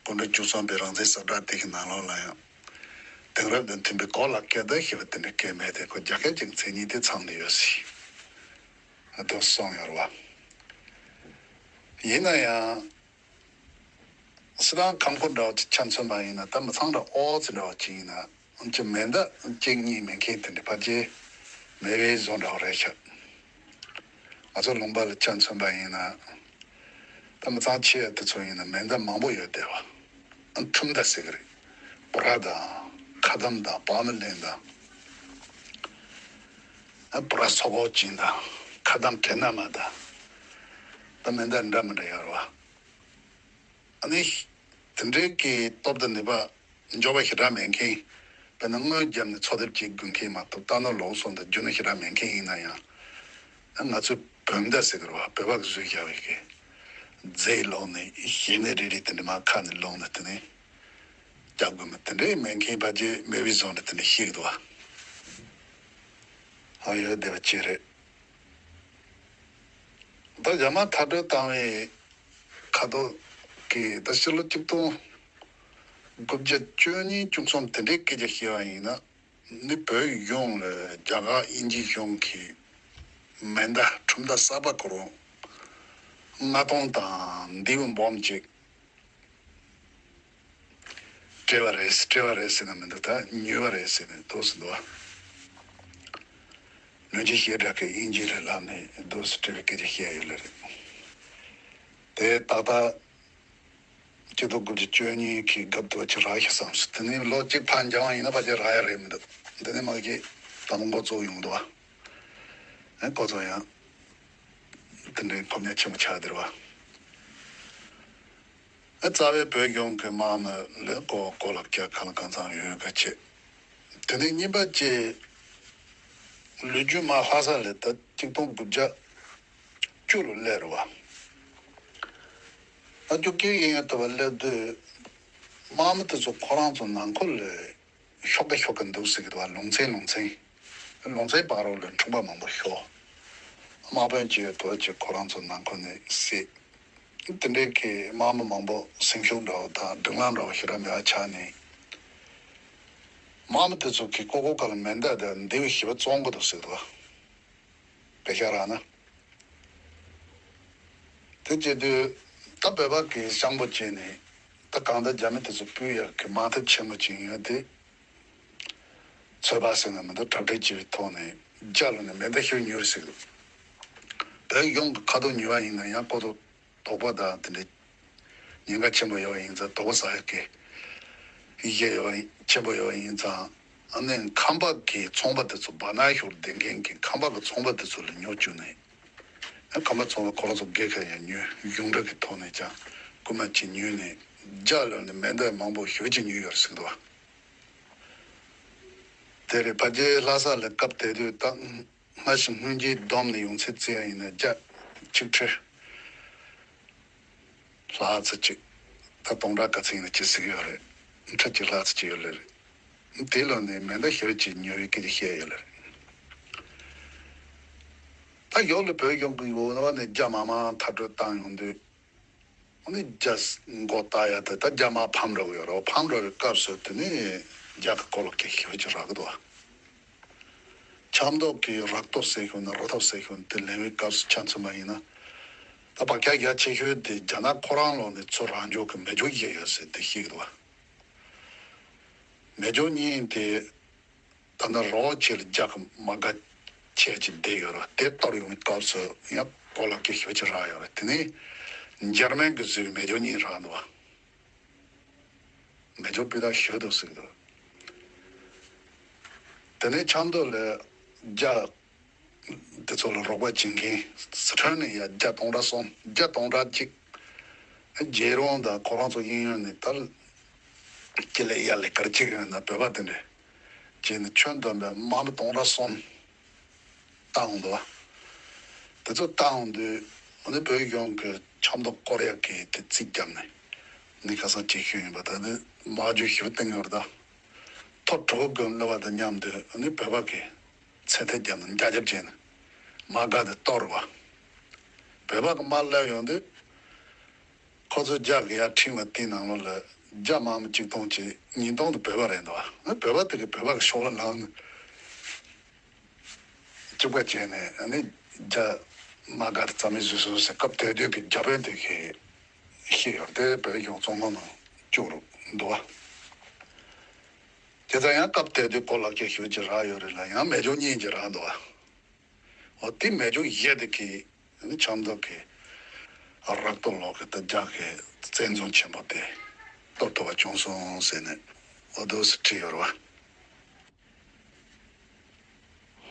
སྐུ་ཕྲེང་བཅུ་གསུམ་པའི་རང་བཙན་ཟབ་དྲག་དེ་གི་ནང་ལོགས་ལ་ཡང་དེང་རབས་དང་མཐུན་པའི་གོ་ལག་ཁྱེར་དང་ཞེ་པོ་དེ་འདྲ་གང་ཡང་མེད་དེ། ཁོ་རྒྱ་སྐད་ཅིག་མཚན་ཉིད་དེ་ཚང་ནས་ཡོད་སྲིད། ཨ་དོ་སོང་ཡོད་རེད་བ། ཡིན་ན་ཡང་སྲིད་དང་ཁམས་ཁུལ་འདྲ་བ་ཅིག་ཆ་མཚོན་པ་ཡིན་ན། ད་མི་ཚང་འདྲ་ཨོ་ཙི་འདྲ་བ་ཅིག་ཡིན་ན་ཅིག་མེ་མདའ་གཅིག་གཉིས་མེད་མཁན་དེ་འདྲ་ཕལ་ཆེར་མེད་པའི་བཟོ་འདྲ་བ་རེད་ཤག་ང་ཚོ་ལུང་པ་ལ་ཆ་མཚོན་པ་ཡིན་ན། ད་མི་ཚང་ཆེ་བ་དེ་ཚོ་ཡིན་ན་མེ་མདའ་མང་པོ་ཡོད་བསྡད་པ། ཨ་ཁྲུམ་མདའ་ཟེར་གི་རེད། སྤུ་ར་དང་ཁ་དམ་དང་པགས་མི་ལེན་དང་། ཨ་སྤུ་ར་སོ་གོ་ཅིན་དང་ཁ་དམ་དྲེད་ན་མ་དང་། ད་མེ་མདའ་འདྲ་མི་འདྲ་ཡོད་རེད་བ། ཨ་ནི་དེ་འདྲའི་གི་སྟོབས་དང་ནུས་པ་འབྱོར་པ་ཞེ་དྲག་མེད་མཁན། དཔེར་ན་དངུལ་བརྒྱབ་ནས་འཚོ་ཐབས་བྱེད་དགོས་མཁན་མ་གཏོགས་རྟ་ནོར་ལུག་གསུམ་དང་རྒྱུ་ནོར་ཞེ་དྲག་མེད་མཁན་ཡིན་ན་ཡང་། ང་ཚོའི་བོད་མདའ་ཟེར་གི་རེད་བ། བོད་པ་གིས་བཟོས་བཞག་པའི་གི་རྫས་སློག་ནས་ཞལ་ནས་རིལ་རིལ་དེ་འདྲ་མར་ཁ་ནས་སློག་ནས་དེ་ནས་རྒྱག་དགོས་མི་དེ་འདྲའི་མེད་མཁན་ཕལ་ཆེར་མེད་པའི་བཟོ་འདྲ་དེ་འདྲ་བཤད་གི་འདུག་བ། ཨ་ཡོད་བསྡད་པ་ཅིག་རེད། ད་རྒྱ་དམར་མཐར་སྐྲོད་བཏང་བའི་ཁ་ཐོག་གི་ད་ཕྱི་ལོ་ཆིག་སྟོང་དགུ་བརྒྱ་བཅུ་གཉིས་བཅུ་གསུམ་དེ་འདྲའི་སྐད་ཆ་བཤད་པ་ཡིན་ན། ནི་བོད་གཞུང་ལ་རྒྱ་གར་དབྱིན་ཇི་གཞུང་གིས་མེ་མདའ་ཁྲུམ་མདའ་གསར་པ་ཁོ་རང་ལྔ་སྟོང་དང་འདི་བ་འབུམ་གཅིག་སྤྲད་པ་རེད། སྤྲད་པ་རེད་ཟེར་ན་མི་འདུག་ད་ཉོས་པ་རེད་ཟེར་ནས་འདུག་སེ་འདུག་བ། ལོན་ཅི་ཤེས་དྲག་གི་དབྱིན་ཇི་ལ་ལབ་ནས་འདུག་སེ་སྤྲད་པའི་སྐད་ཆ་བཤད་ཡོད་ལེ་རེད། དེ་ཏག་ཏག་སྤྱི་ཚོགས་དགུ་བཅུ་གཅིག་གཉིས་ཀྱི་སྐབས་དུ་ཅིག་རག་ཤག་བསམ་སོང་། དེ་ནས་ལོ་གཅིག་ཕར་འགྱངས་པ་ཡིན་ན་ཕལ་ཆེར་རག་ཡ་རེད་མི་འདུག་དེ་ནས་མ་གི་དང་པོ་འགོ་བཙུགས་ཡོང་འདུག་བ། ཨ་འགོ་བཙུགས་ཡང་དེ་འདྲའི་ཕམ་ཉེས་ཆེན་པོ་ཆགས་བསྡད་རེད་བ། ཨ་རྩ་བའི་བོད་གཞུང་གི་དམག་མི་ལ་གོ་གོ་ལག་རྒྱག་གང་ལ་གང་འཚམ་ཡོད་ག་བྱེད། དེ་ནས་གཉིས་པ་ཅིག་ལོ་རྒྱུས་མ་ལྷག་ས་ལས་ད་ཆིག་སྟོང་དགུ་བརྒྱ་བཅུ་ལོ་སླེབས་རེད་བ། ཨ་རྒྱུ་སྐད་ཡིན་ཡང་ཐུབ་པ་སླེབས་དུས་དམག་མི་དེ་ཚོ་ཁོ་རང་ཚོ་ནང་ཁུལ་ལ་ཤོག་ཁ་ཤོག་ཁ་འདུག་ཟེར་གི་འདུག་བ། ལུང་ཚན་ལུང་ཚན། ལུང་ཚན་བར་རོ་ལ་འཁྲུག་པ་མང་པོ་ཤོར། དམག་དཔོན་གྱིས་དོ་ཅིག་ཁོ་རང་ཚོ་ནང་ཁུལ་ནས་བསད། དེ་འདྲའི་གི་དམག་མི་མང་པོ་སེམས་ཤུགས་འདྲ་བོ་དང་སྒྲིག་ལམ་འདྲ་བོ་ཞེ་དྲག་མེད་པ་ཆགས་ནས། དམག་མི་དེ་ཚོ་གི་ཀོ་ཀོ་ཀ་ལ་མེ་མདའ་དང་མདེའུ་ཞེ་པོ་བཙོང་གི་འདུག་ཟེར་འདུག་བ། དཔེ་ཆ་རག་ན། དེ་བྱེད་དུས་ད་བོད་པ་གི་སྤྱང་པོ་བྱས་ནས་ད་གང་ལྟར་རྒྱ་མི་དེ་ཚོ་སྤུས་ཡག་གི་དམག་འཐབ་ཆེན་པོ་ཅིག་ཡོད་དེ། ཚོད་དཔག་ཟེར་ན་མི་འདུག་གྲ་སྒྲིག་བྱེད་པའི་ཐོག་ནས་རྒྱ་ལ་ནས་མེ་མདའ་ཤོར་ཉུལ་ཟེར་གི་འདུག་བོད་གཞུང་གི་ཁ་ཐོག་ཉུལ་བ་ཡིན་ན་ཡང་ཀོ་ཐོག་དོགས་པ་དང་དེ་འདྲའི་ཉེན་ཁ་ཆེན་པོ་ཡོད་པ་ཡིན་ཙང་། དོགས་པ་ཟ་ཡག་གི་ཡེ་ཡོད་པ་ཆེན་པོ་ཡོད་པ་ཡིན་ཙང་། ཨ་ནི་ཁམས་པ་གི་ཚོང་པ་དེ་ཚོ་བར་ན་ཤོར་བསྡད་མཁན་གྱི་ཁམས་པ་གི་ཚོང་པ་དེ་ཚོ་ལ་ཉོ་བཅུག་ནས། ཨ་ཁམས་པ་ཚོང་པ་ཁོ་རང་ཚོ་སྒེར་ཁ་ཡང་ཉོས། གཞུང་འབྲེལ་གྱི་ཐོག་ནས་ཀྱང་རྐུན་མ་ཅིག་ཉོས་ནས་ རྒྱ་ལོ་ནས་མེ་མདའ་མང་པོ་ཞེ་པོ་ཅིག་ཉོས་ཡོད་རེད་ཟེར་གི་འདུག་བ། དེ་རེད། ཕལ་ཆེར་ལྷ་ས་ལ་སྐབས་དེ་དུས་ད་སྔ་ཕྱི་སྔོན་རྗེས་བསྡོམས་ནས་ཡོང་ཚད་བཙལ་ཡ་ཡིན་ན་རྒྱ་ཆིག་ཁྲི་ལྷག་ཙམ་ཅིག་ད་སྟོང་ཕྲག་ག་ཚོད་ཡིན་ན་ཅིག་ཟེར་གི་ཡོད་རེད། ཁྲི་གཅིག་ལྷག་ཙམ་ཅིག་ཡོད་ལེ་རེད། དེ་ལོ་ནས་མེ་མདའ་ཞེ་པོ་ཅིག་ཉོ་བའི་སྐད་ཆ་བཤད་ཡོད་ལེ་རེད། ད་ཡོག་ལ་བོད་གཞུང་གི་འོག་ནས་རྒྱ་དམག་མང་མཐར་སྐྲོད་བཏང་ཡོང་དུས། ཨ་ནི་རྒྱ་མགོ་བཏགས་ཡ་དེ་ད་རྒྱ་དམག་ཕམ་འགྲོ་གི་ཡོད་རེད། ཕམ་འགྲོ་བའི་སྐབས་སུ་དེ་ནི་རྒྱ་གི་གོ་ལ་སྐད་ཞེ་པོ་ཅིག་རག་གི་འདུག་ཆབ་མདོ་གི་རག་ཐོ་ཟེར་ཤོད་ན་རོ་ཐོ་ཟེར་ཤོད་ན་དེ་ལེན་པའི་སྐབས་སུ་ཆ་མཚོན་པ་ཡིན་ན། ད་བག་ཆགས་རྒྱ་ཆེ་ཤོས་དེ་རྒྱ་ནག་ཁོ་རང་ལོག་ནས་ཚུར་རང་འཇུག་གི་མེ་སྒྱོགས་བཞག་ཡོད་ཟེར་དེ་བཤད་གི་འདུག་མེ་སྒྱོགས་གཉིས་དེ། ད་ནི་རོགས་ཆེ་ལ་རྒྱ་གི་དམག་སྒར་ཆེ་ཅིག་བསྡད་ཡོད་རེད། དེ་གཏོར་ཡོང་བའི་སྐབས་སུ་ཡང་གོ་ལ་སྐད་ཞེ་པོ་ཅིག་རག་ཡོད་རེད། དེ་ནས་འཇར་མན་གྱིས་བཟོས་པའི་མེ་སྒྱོགས་གཉིས་རག་འདུག་བ། མེ་སྒྱོགས་སྤུས་དག་ཞེ་པོ་འདུག་ཟེར་གི་འདུག་དེ་ནས་ཆབ་མདོ་ལ་རྒྱ་དེ་ཚོ་ལ་རོགས་པ་བྱེད་མཁན་སི་ཁྲོན་ནས་ཡ་རྒྱ་སྟོང་ཕྲག་གསུམ། རྒྱ་སྟོང་ཕྲག་གཅིག་རྒྱལ་རོང་དང་ཁོ་རང་ཚོ་གཡས་གཡོན་ནས་ད་ལ་ཀི་ལེ་ཡ་ལེ་གར་གཅིག་ཡོད་ན་བོད་པ་དེ་འདྲས་བྱས་ནས་ཁྱོན་བསྡོམས་པའི་དམག་མི་སྟོང་ཕྲག་གསུམ་བཏང་འདུག་བ། དེ་ཚོ་བཏང་དུས་ཨ་ནི་བོད་གཞུང་གི་ཆབ་མདོ་སྐོར་ཡག་གི་དེ་རྩིས་བརྒྱབ་ནས་ནི་ཁ་སང་ཅིག་ཤོད་ཡིན་པ། ད་ནི་དམག་ཇུས་ཞེ་པོ་བཏིང་ཡོད་རེད། ད་ཐོ་གྲུ་གུ་གུམ་སླེབས་པ་དང་མཉམ་དུ་ཨ་ནི་བོད་པ་གི་ཚེ་ཐལ་རྒྱབ་ནས་རྒྱ་རྒྱབ་བྱས་ནས་དམག་སྒར་དེ་གཏོར་བ། བོད་པ་གི་དམག་སླེབས་ཡོང་དུས། ཁོ་ཚོས་རྒྱ་གི་ཡར་ཁྲིད་པ་དེའི་ནང་ལོགས་ལ་རྒྱ་དམག་མི་གཅིག་སྟོང་གཅིག་ཉིས་སྟོང་དེ་བོད་པ་རེད་འདུག་བ། བོད་པ་དེ་གིས་བོད་པ་གི་ཤོག་ལྭ་བླངས་ནས་གཅིག་པ་བྱས་ནས་ཨ་ནི་རྒྱ་དམག་སྒར་རྩ་མེད་བཟོས་སོང་ཟེར། སྐབས་དེ་དུས་ཀྱི་རྒྱ་དཔོན་དེ་གིས་བཤད་ཡོད་རེད། དེ་བོད་གཞུང་བཙོན་ཁང་ནང་བཅུག་རུ་འདུག་བ། དེ་ཙང་ཡང་སྐབས་དེ་དུས་གོ་ལ་སྐད་ཞེ་པོ་ཅིག་རག་ཡོད་རེད་ལ། ཡང་མེ་སྒྱོགས་གཉིས་ཅིག་རག་འདུག་བ། འོ་དེ་མེ་སྒྱོགས་བཞི་དེ་གིས་ནི་ཆབ་མདོ་གི་རག་ཐོ་ལོག་གི་དེ་རྒྱ་གི་བཙན་རྫོང་ཆེན་པོ་དེ་གཏོར་ཐུབ་པ་བྱུང་སོང་ཟེར་ནས་འོ་འདུག་སེ་བྲིས་ཡོད་རེད་བ།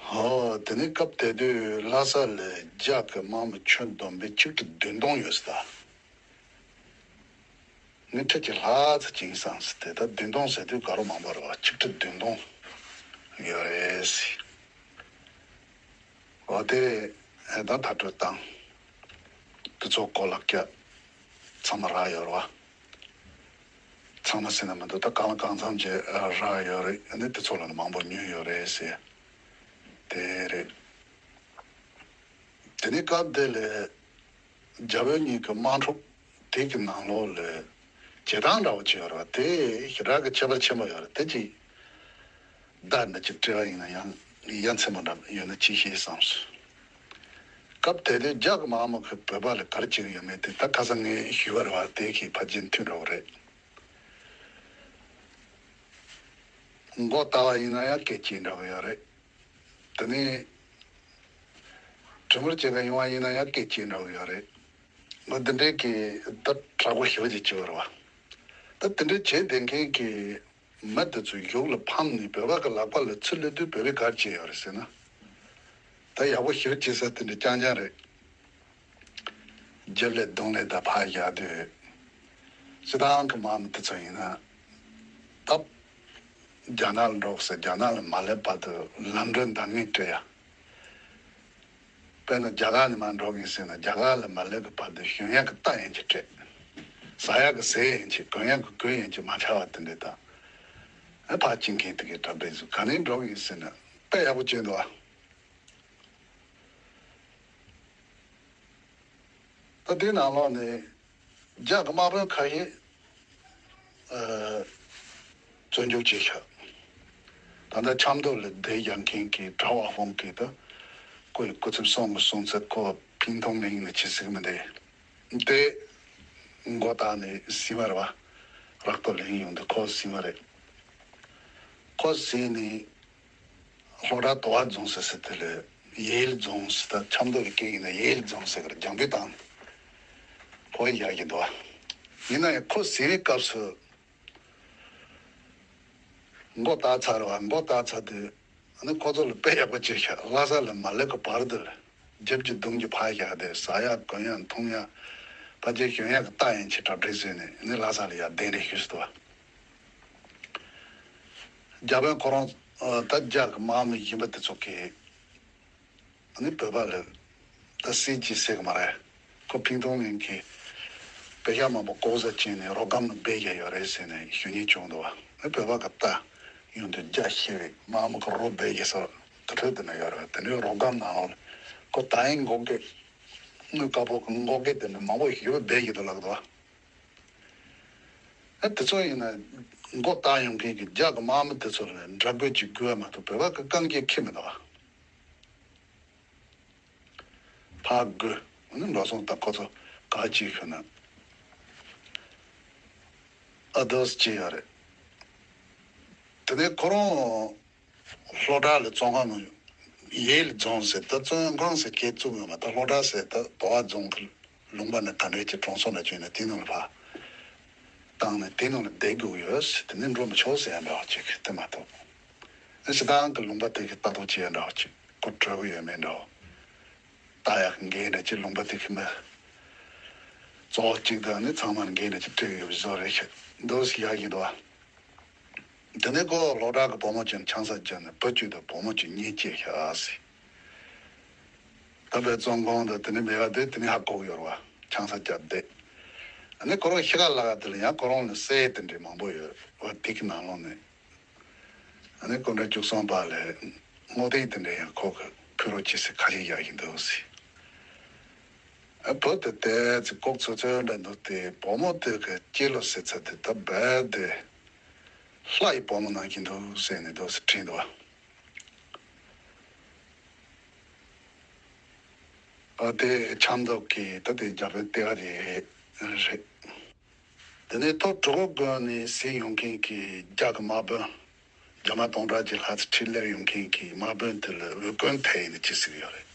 ཧོ། དེ་ནས་སྐབས་དེ་དུས་ལྷ་ས་ལ་རྒྱ་གི་དམག་མི་ཁྱོན་བསྡོམས་པས་ཆིག་ཁྲི་བདུན་སྟོང་ཡོད་ཟེར་ད། ནི་ཁྲི་གཅིག་ལྷག་ཙམ་ཅིག་ཡིན་བསམ་སྲིད་དེ། ད་བདུན་སྟོང་ཟེར་དུས་དགའ་རབ་མང་པོ་རེད་བ། ཆིག་ཁྲི་བདུན་སྟོང་ཡོད་རེད་ཟེར། འོ་དེ་ད་མཐར་སྐྲོད་བཏང་། དེ་ཚོ་གོ་ལ་སྐྱ་ཚང་མ་རག་ཡོད་རེད་བ། ཚང་མ་ཟེར་ན་མི་འདུག་ད་གང་ལ་གང་འཚམ་ཅིག་རག་ཡོད་རེད། ནི་དེ་ཚོ་ལ་ནི་མང་པོ་ཉོས་ཡོད་རེད་ཟེར། དེ་རེད། དེ་ནས་སྐབས་དེ་ལ་རྒྱ་བོད་གཉིས་ཀྱི་དམག་འཁྲུག་དེ་གི་ནང་ལོགས་ལ་བྱེད་སྟངས་འདྲ་བོ་ཅིག་ཡོད་རེད་བ། དེ་ཞེ་དྲག་གི་ཁྱད་པར་ཆེན་པོ་ཡོད་རེད། དེ་ཅིག་བརྡ་འདི་ཅིག་སྤྲད་པ་ཡིན་ན་ཡང་ཡ་མཚན་པོ་འདྲ་ཡོད་ན་ཅིག་ཤེས་བསམས་སོང་། སྐབས་དེ་དུས་རྒྱ་གི་དམག་མི་གིས་བོད་པ་ལ་ག་རེ་བྱེད་ཀྱི་ཡོད་མེད་དེ་ད་ཁ་སང་ངས་ཞུས་པ་རེད་བ། དེ་གི་ཕལ་ཆེར་མཐུན་འགྲོ་གི་རེད། མགོ་བཏགས་པ་ཡིན་ན་ཡང་སྐད་ཆ་འདྲ་བོ་ཡོད་རེད། དེ་ནས་གྲོས་མོལ་བྱེད་ག་ཡོང་བ་ཡིན་ན་ཡང་སྐད་ཆ་འདྲ་བོ་ཡོད་རེད། ང་འདི་འདྲའི་གི་ད་དྲག་པོ་ཞེ་པོ་ཅིག་བྱེད་པ་རེད་བ། ད་དེ་འདྲའི་བྱེད་བསྡད་མཁན་གྱི་མི་དེ་ཚོ་གཞུག་ལ་ཕམ་ནས་བོད་པ་གི་ལག་པ་ལ་ཚུར་སླེབས་དུས་བོད་པས་ག་རེ་བྱས་ཡོད་རེད་ཟེར་ན། ད་ཡག་པོ་ཞེ་པོ་བྱེད་ས་དེ་འདྲ་རྐྱང་རྐྱང་རེད། རྒྱབ་ལ་གདོང་ལ་ད་ཕར་བཞག་དུས། སྤྱིར་བཏང་གི་དམག་མི་དེ་ཚོ་ཡིན་ན། ད་རྒྱ་ནག་ལ་འགྲོ་ཟེར་རྒྱ་ནག་ལ་མ་སླེབས་བར་དུ་ལམ་འགྲོ་འདང་ངེས་སྤྲད་ཡ། དཔེར་ན་རྒྱ་གར་ནས་མར་འགྲོ་གིན་ཟེར་ན་རྒྱ་གར་ལ་མ་སླེབས་ཀྱི་བར་དུ་ཞོན་ཡག་གི་རྟ་ཡན་ཆད་སྤྲད། ཟ་ཡག་གི་ཟས་ཡན་ཆད། གོན་ཡག་གི་གོས་ཡན་ཆད་མ་ཆག་པ་དེ་འདྲ་དང་། ཨ་ཕར་ཕྱིན་མཁན་དེ་གའི་གྲ་སྒྲིག་བཟོ། ག་ནས་འགྲོ་གིན་ཟེར་ན་དཔེ་ཡག་པོ་བྱས་འདུག་ཨ། ད་དེའི་ནང་ལོགས་ནས་རྒྱ་གི་དམག་དཔོན་ཁ་ཤས་ཨ་བཙོན་འཇུག་བྱས་ཤག་ད་ལྟ་ཆབ་མདོ་ལ་སྡོད་རྒྱག་མཁན་གྱི་གྲྭ་པ་ཧོང་གིས་ད་ཁོ་ཡི་སྐུ་ཚབ་སོང་གི་སོང་ཚེ་ཁོ་ཕིང་ཐོང་མིང་ནས་ཆི་ཟིག་མི་འདུག་དེ་མགོ་བཏགས་ནས་ཟིན་པ་རེད་བ། རག་ཐོ་ལེན་ཡོང་དུས་ཁོ་ཟིན་པ་རེད། ཁོ་ཟིན་ནས། ལྷོ་བྲག་དོ་བ་རྫོང་ཟེར་ས་དེ་ལ་ཡེལ་རྫོང་ཟེར། ད་ཆབ་མདོ་གི་སྐད་ཡིན་ན་ཡེལ་རྫོང་ཟེར་གི་རེད། རྒྱང་འབུད་བཏང་། ཁོ་ཡར་གྱི་འདུག་བ། ཡིན་ན་ཡང་ཁོ་ཟིན་པའི་སྐབས་སུ་མགོ་བཏགས་ཚར་བ། མགོ་བཏགས་ཚར་དུས་ཨ་ནི་ཁོ་ཚོ་ལ་དཔེ་ཡག་པོ་བྱས་ཤག་ལྷ་ས་ལ་མ་སླེབས་ཀྱི་བར་དུ་ལ་རྒྱབ་ཀྱི་གདོང་གི་ཕར་བཞག་སྟེ་ཟ་ཡག་གོན་ཡག་འཐུང་ཡག་ ཕལ་ཆེར་གཞོན་ཡག་གི་རྟ་ཡན་ཆད་གྲ་སྒྲིག་བཟོས་ནས་ནི་ལྷ་ས་ལ་ཡར་གདན་འདྲེན་ཞུས་སུ་འདུག་བ། རྒྱ་དཔོན་ཁོ་རང་ད་རྒྱ་གི་དམག་མི་གཞོན་པ་དེ་ཚོ་གིས་ནི་བོད་པ་ལ་ད་སྲིད་ཀྱི་ཟེར་གི་མ་རེད། ཁོ་ཕིང་ཏོང་ལིན་གྱིས་དཔེ་ཤག་མང་པོ་ལྐོག་ཟ་བྱས་ནས་རོ་སྒམ་ནང་སྦས་བཞག་ཡོད་རེད་ཟེར་ནས་ཞུ་སྙན་བྱུང་འདུག་བ། ནི་བོད་པ་གི་རྟ་ཡོང་དུས་རྒྱ་ཤེས་པའི་དམག་མི་གི་རོ་སྦས་བཞག་ས་དེ་འཕྲོད་དེ་ན་ཡོད་རེད། དེ་འདྲའི་རོ་སྒམ་ནང་ལ་ཁོ་ད་ཡིན་འགོག་གི་དངུལ་དཀར་པོ་གི་འགོག་གི་དེ་འདྲ་མང་པོ་ཞིག་སྦས་ཀྱི་འདུག་ལབ་འདུག་བ། ཨ་དེ་ཚོ་ཡིན་ན་མགོ་བཏགས་ཡོང་མཁན་གྱི་རྒྱ་གི་དམག་མི་དེ་ཚོ་ལ་འདྲ་དགོས་ཀྱི་དགོས་མ་གཏོགས་བོད་པ་གི་རྐང་རྗེས་འཁེལ་མི་འདུག་བ། ཕར་དགོས་ནི་འགྲོ་སོང་དང་ཁོ་ཚོ་ག་ཅིག་ཤོད་ན་ཨ་དོ་སི་ཅི་ཡོད་རེད། དེ་ནས་ཁོ་རང་ལྷོ་བྲག་ལ་བཙོན་ཁང་ནང་ཡེ་ལ་རྫོང་ཟེར་ད་བཙོན་ཁང་ཟེར་སྐད་བཙུགས་ཡོད་མ་ད་ལྷོ་བྲག་ཟེར་ད་དོ་བ་རྫོང་གི་ལུང་པ་ནས་ག་འདྲའི་ཅིག་གྲོང་ཚོ་ལ་བྱོན་ནས་དེ་ནང་ལ་ཕར་བཏང་ནས་དེ་ནང་ལ་བསྡད་དགོས་ཡོད་ཟེར་དེ་ནས་འགྲོ་མི་ཆོག་ཟེར་ཡ་འདྲ་བ་ཅིག་དེ་མ་གཏོགས་ཨ་སྤྱིར་བཏང་གི་ལུང་པ་དེ་གི་ལྟ་རྟོག་བྱེད་ཡ་འདྲ་བ་ཅིག་ཁོ་གྲོས་གི་ཡོད་མེད་འདྲ་བ། ལྟ་ཡག་གི་འགན་འདྲ་ཅིག་ལུང་པ་དེ་གི་མི་གཙོ་བོ་གཅིག་དང་ནི་ཚང་མར་འགན་འདྲ་ཅིག་སྤྲད་ཡོད་པའི་བཟོ་རེད་ཤག་འདུག་ཟེར་ཡག་གི་འདུག་བ། དེ་ནས་ཁོ་ལྷོ་བྲག་གི་བུ་མོ་ཅན་ཆང་ས་བརྒྱབ་ནས་བུ་བཅུད་དུ་བུ་མོ་ཅན་གཉིས་སྐྱེས་ཤག་ཟེར། ད་བའི་བཙོན་ཁང་དུ་དེ་ནས་མེད་པ་དེ་དེ་ནས་ཧ་གོ་གི་ཡོད་རེད་བ། ཆང་ས་བརྒྱབ་བསྡད། ཨ་ནི་ཁོ་རང་ཤི་ཁ་ལ་ཁ་དེ་ལ་ཡང་ཁོ་རང་ལ་སྲས་དེ་འདྲའི་མང་པོ་ཡོད་བ་དེ་གི་ནང་ལོགས་ནས། ཨ་ནི་སྐུ་ཕྲེང་བཅུ་གསུམ་པ་ལ་སྔོ་ཐིག་དེ་འདྲ་ཡང་ཁོ་གི་ཕུལ་རོགས་བྱེད་ཟེར་ཁ་ཞེ་བཞག་གི་འདུག་ཟེར། ཨ་བུ་དེ་ཏོག་ཙམ་ལྐོག་ཚོད་ཚོད་འདྲ་འདུག་སྟེ་བུ་མོ་དེ་གི་སྐྱེས་ལོ་ཟེར་ཚར་དེ་ད་རྦད་དེ་ལྷ་ཡི་བུ་མོ་ནང་བཞིན་འདུག་ཟེར་ནས་འདུག་ཟེར་དྲིས་འདུག་བ། ཨ་དེ་ཆབ་མདོ་གི་ད་དེ་རྒྱ་བོད་སྡེ་བ་རེད་རེད། དེ་ནས་ཐོག་གྲུ་གུ་དགོན་ནས་གཟིགས་ཡོང་མཁན་གྱི་རྒྱ་གི་དམག་དཔོན། རྒྱ་དམག་སྟོང་ཕྲག་གཅིག་ལྷ་སར་ཁྲིད་སླེབས་ཡོང་མཁན་གྱི་དམག་དཔོན་དེ་ལ་འོས་སྐོལ་ཐེ་ཡིན་ནི་ཅི་ཟིག་ཡོད་རེད།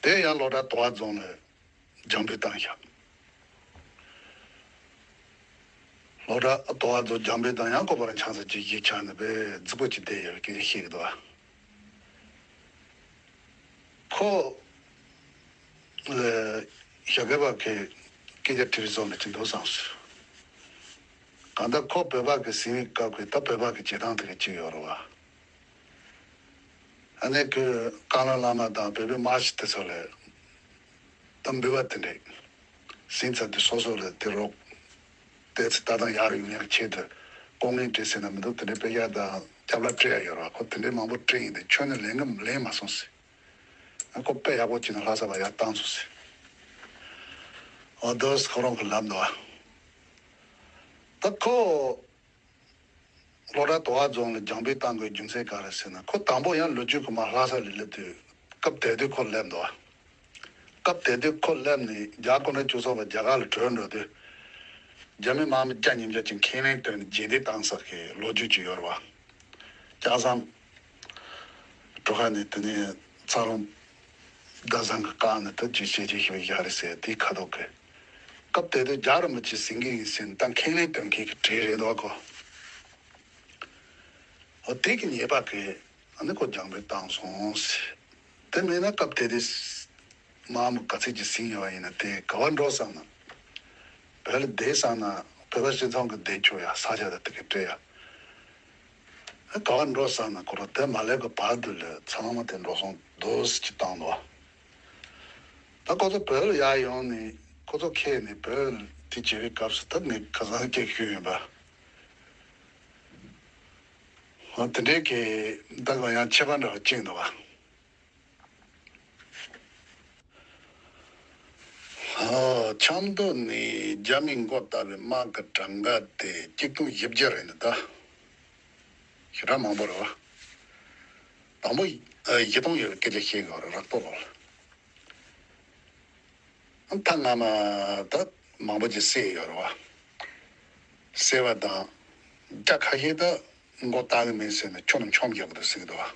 དེ་ཡང་ལོ་གྲྭ་དོ་བ་རྫོང་ལ་རྒྱང་འབུད་བཏང་ཤག་ལོ་གྲྭ་དོ་བ་རྫོང་རྒྱང་འབུད་བཏང་ཡང་ཁོ་པར་ཆང་ས་ཅིག་ཡིག་ཆ་ནི་བས་རྫིག་པོ་ཅིག་བསྡད་ཡོད་པའི་སྐད་ཆ་བཤད་ཀྱི་འདུག་བ། ཁོ་ལ་ཞྭ་སྒབ་པ་གི་སྐད་ཆ་དྲི་བའི་བཟོ་འདྲ་ཅིག་འདུག་བསམ་སོང་། གང་ལྟར་ཁོ་བོད་པ་གི་ཟིན་བའི་སྐབས་ཀྱི་ད་བོད་པ་གི་བྱེད་སྟངས་དེ་ག་ཅིག་ཡོད་རེད་བ། ཨ་ནི་ཁོས་བཀའ་བློན་བླ་མ་དང་བོད་པའི་དམག་སྤྱི་དེ་ཚོ་ལ་ད་འབུལ་བ་དེ་འདྲས་ཟིན་ཚར་དུས་སོ་སོ་ལ་དེ་རོགས་ཏོག་ཙམ་ལྟ་སྟངས་ཡག་རུ་ཡོང་ཡག་ཆེད་དུ་ལྐོག་རྔན་སྤྲད་ཟེར་ན་མི་འདུག་དེ་འདྲའི་དཔེ་ཡག་དང་སྐྱབས་ལ་སྤྲད་ཡག་ཡོད་རེད་བ། ཁོ་དེ་འདྲའི་མང་པོ་སྤྲད་ཡིན་དེ་ཁྱོན་ནས་ལེན་གི་ལེན་མ་སོང་ཟེར། ཁོ་དཔེ་ཡག་པོ་བྱས་ན་ལྷ་ས་ལ་ཡར་བཏང་ཚུགས་ཟེར། འོ་དོ་ཁོ་རང་གི་ལབ་འདུག་བ། ད་ཁོ་ལོ་གྲྭ་དོ་བ་རྫོང་ལ་རྒྱང་འབུད་བཏང་དགོས་རྒྱུ་མཚན་ག་རེ་ཟེར་ན་ཁོ་དང་པོ་ཡང་ལོ་རྒྱུས་ཀྱི་མ་ལྷ་ས་ལ་སླེབས་དུས་སྐབས་དེ་དུས་ཁོ་སླེབས་འདུག་བ། སྐབས་དེ་དུས་ཁོ་སླེབས་ནས་རྒྱ་སྐུ་ཕྲེང་བཅུ་གསུམ་པ་རྒྱ་གར་ལ་བྲོས་འགྲོ་དུས་རྒྱ་མི་དམག་མི་བརྒྱ་ཉིས་བརྒྱ་ཅིག་ཁས་ལེན་བཏོན་ནས་རྗེས་འདེད་བཏང་ས་གི་ལོ་རྒྱུས་ཅིག་ཡོད་རེད་བ། ལྕགས་ཟམ། གྲུ་ཁ་ནས་དེ་ནས་ཚ་རོང་རྡ་ཟམ་གྱི་བཀག་ནས་ད་ཅི་བྱེད་ཅི་ཞིག་བཞག་རེད་ཟེར་དེའི་ཁ་ཐོག་གི། སྐབས་དེ་དུས་རྒྱ་རིན་པོ་ཆེ་ཟིན་གྱི་ཡིན་ཟེར་ནས་ད་ཁས་ལེན་དོན་མཁན་གྱི་གྲས་རེད་འདུག་གོ། འོ་དེ་གི་ཉེས་པ་གི་ཨ་ནི་ཁོ་རྒྱང་འབུད་བཏང་སོང་ཟེར། དེ་མིན་ན་སྐབས་དེ་དུས་དམག་མི་ག་ཚད་ཅིག་ཟིན་ཡོད་པ་ཡིན་ན་དེ་ག་བ་འགྲོ་བསམ་ན། བོད་ལ་བསྡད་བསམ་ན་བོད་པ་སྤྱི་ཚོགས་ཀྱི་བསྡད་ཆོག་ཡ་ས་ཆ་དང་དེ་གི་སྤྲད་ཡ། ག་བ་འགྲོ་བསམ་ན་ཁོ་རང་དེ་མ་སླེབས་གི་བར་དུ་ལ་ཚང་མ་དེ་འགྲོ་སོང་རྡོ་སི་ཅིག་བཏང་འདུག་ད་ཁོ་ཚོ་བོད་ལ་ཡར་ཡོང་ནས་ཁོ་ཚོ་ཁྱེར་ནས་བོད་ལ་དེ་བྱེད་པའི་སྐབས་སུ་ད་ངས་ཁ་སང་སྐད་ཤོད་ཡིན་པ། འོ་དེ་འདྲའི་གི་ད་ག་ཡང་ཁྱད་པར་འདྲ་བ་ཅིག་འདུག་བ། ཨ། ཆབ་མདོ་ནས་རྒྱ་མིས་མགོ་བཏགས་པའི་དམག་གི་གྲངས་ཀ་དེ་གཅིག་སྟོང་བཞི་བརྒྱ་རེད་འདུག་ད། ཞེ་དྲག་མང་པོ་རེད་བ། དང་པོ་ཨ་བཞི་སྟོང་ཡོད་པའི་སྐད་ཆ་བཤད་དགོས་རེད་རགས་པོ་ལ། ཨ་ཐ་སྔ་མ་ད་མང་པོ་ཅིག་བསད་ཡོད་རེད་བ། བསད་པ་དང་། རྒྱ་ཁ་ཤས་ད་མགོ་བཏགས་གི་མིན་ཟེར་ནས་ཁྱོན་ནས་མཆོང་རྒྱག་གི་འདུག་ཟེར་གི་འདུག་བ།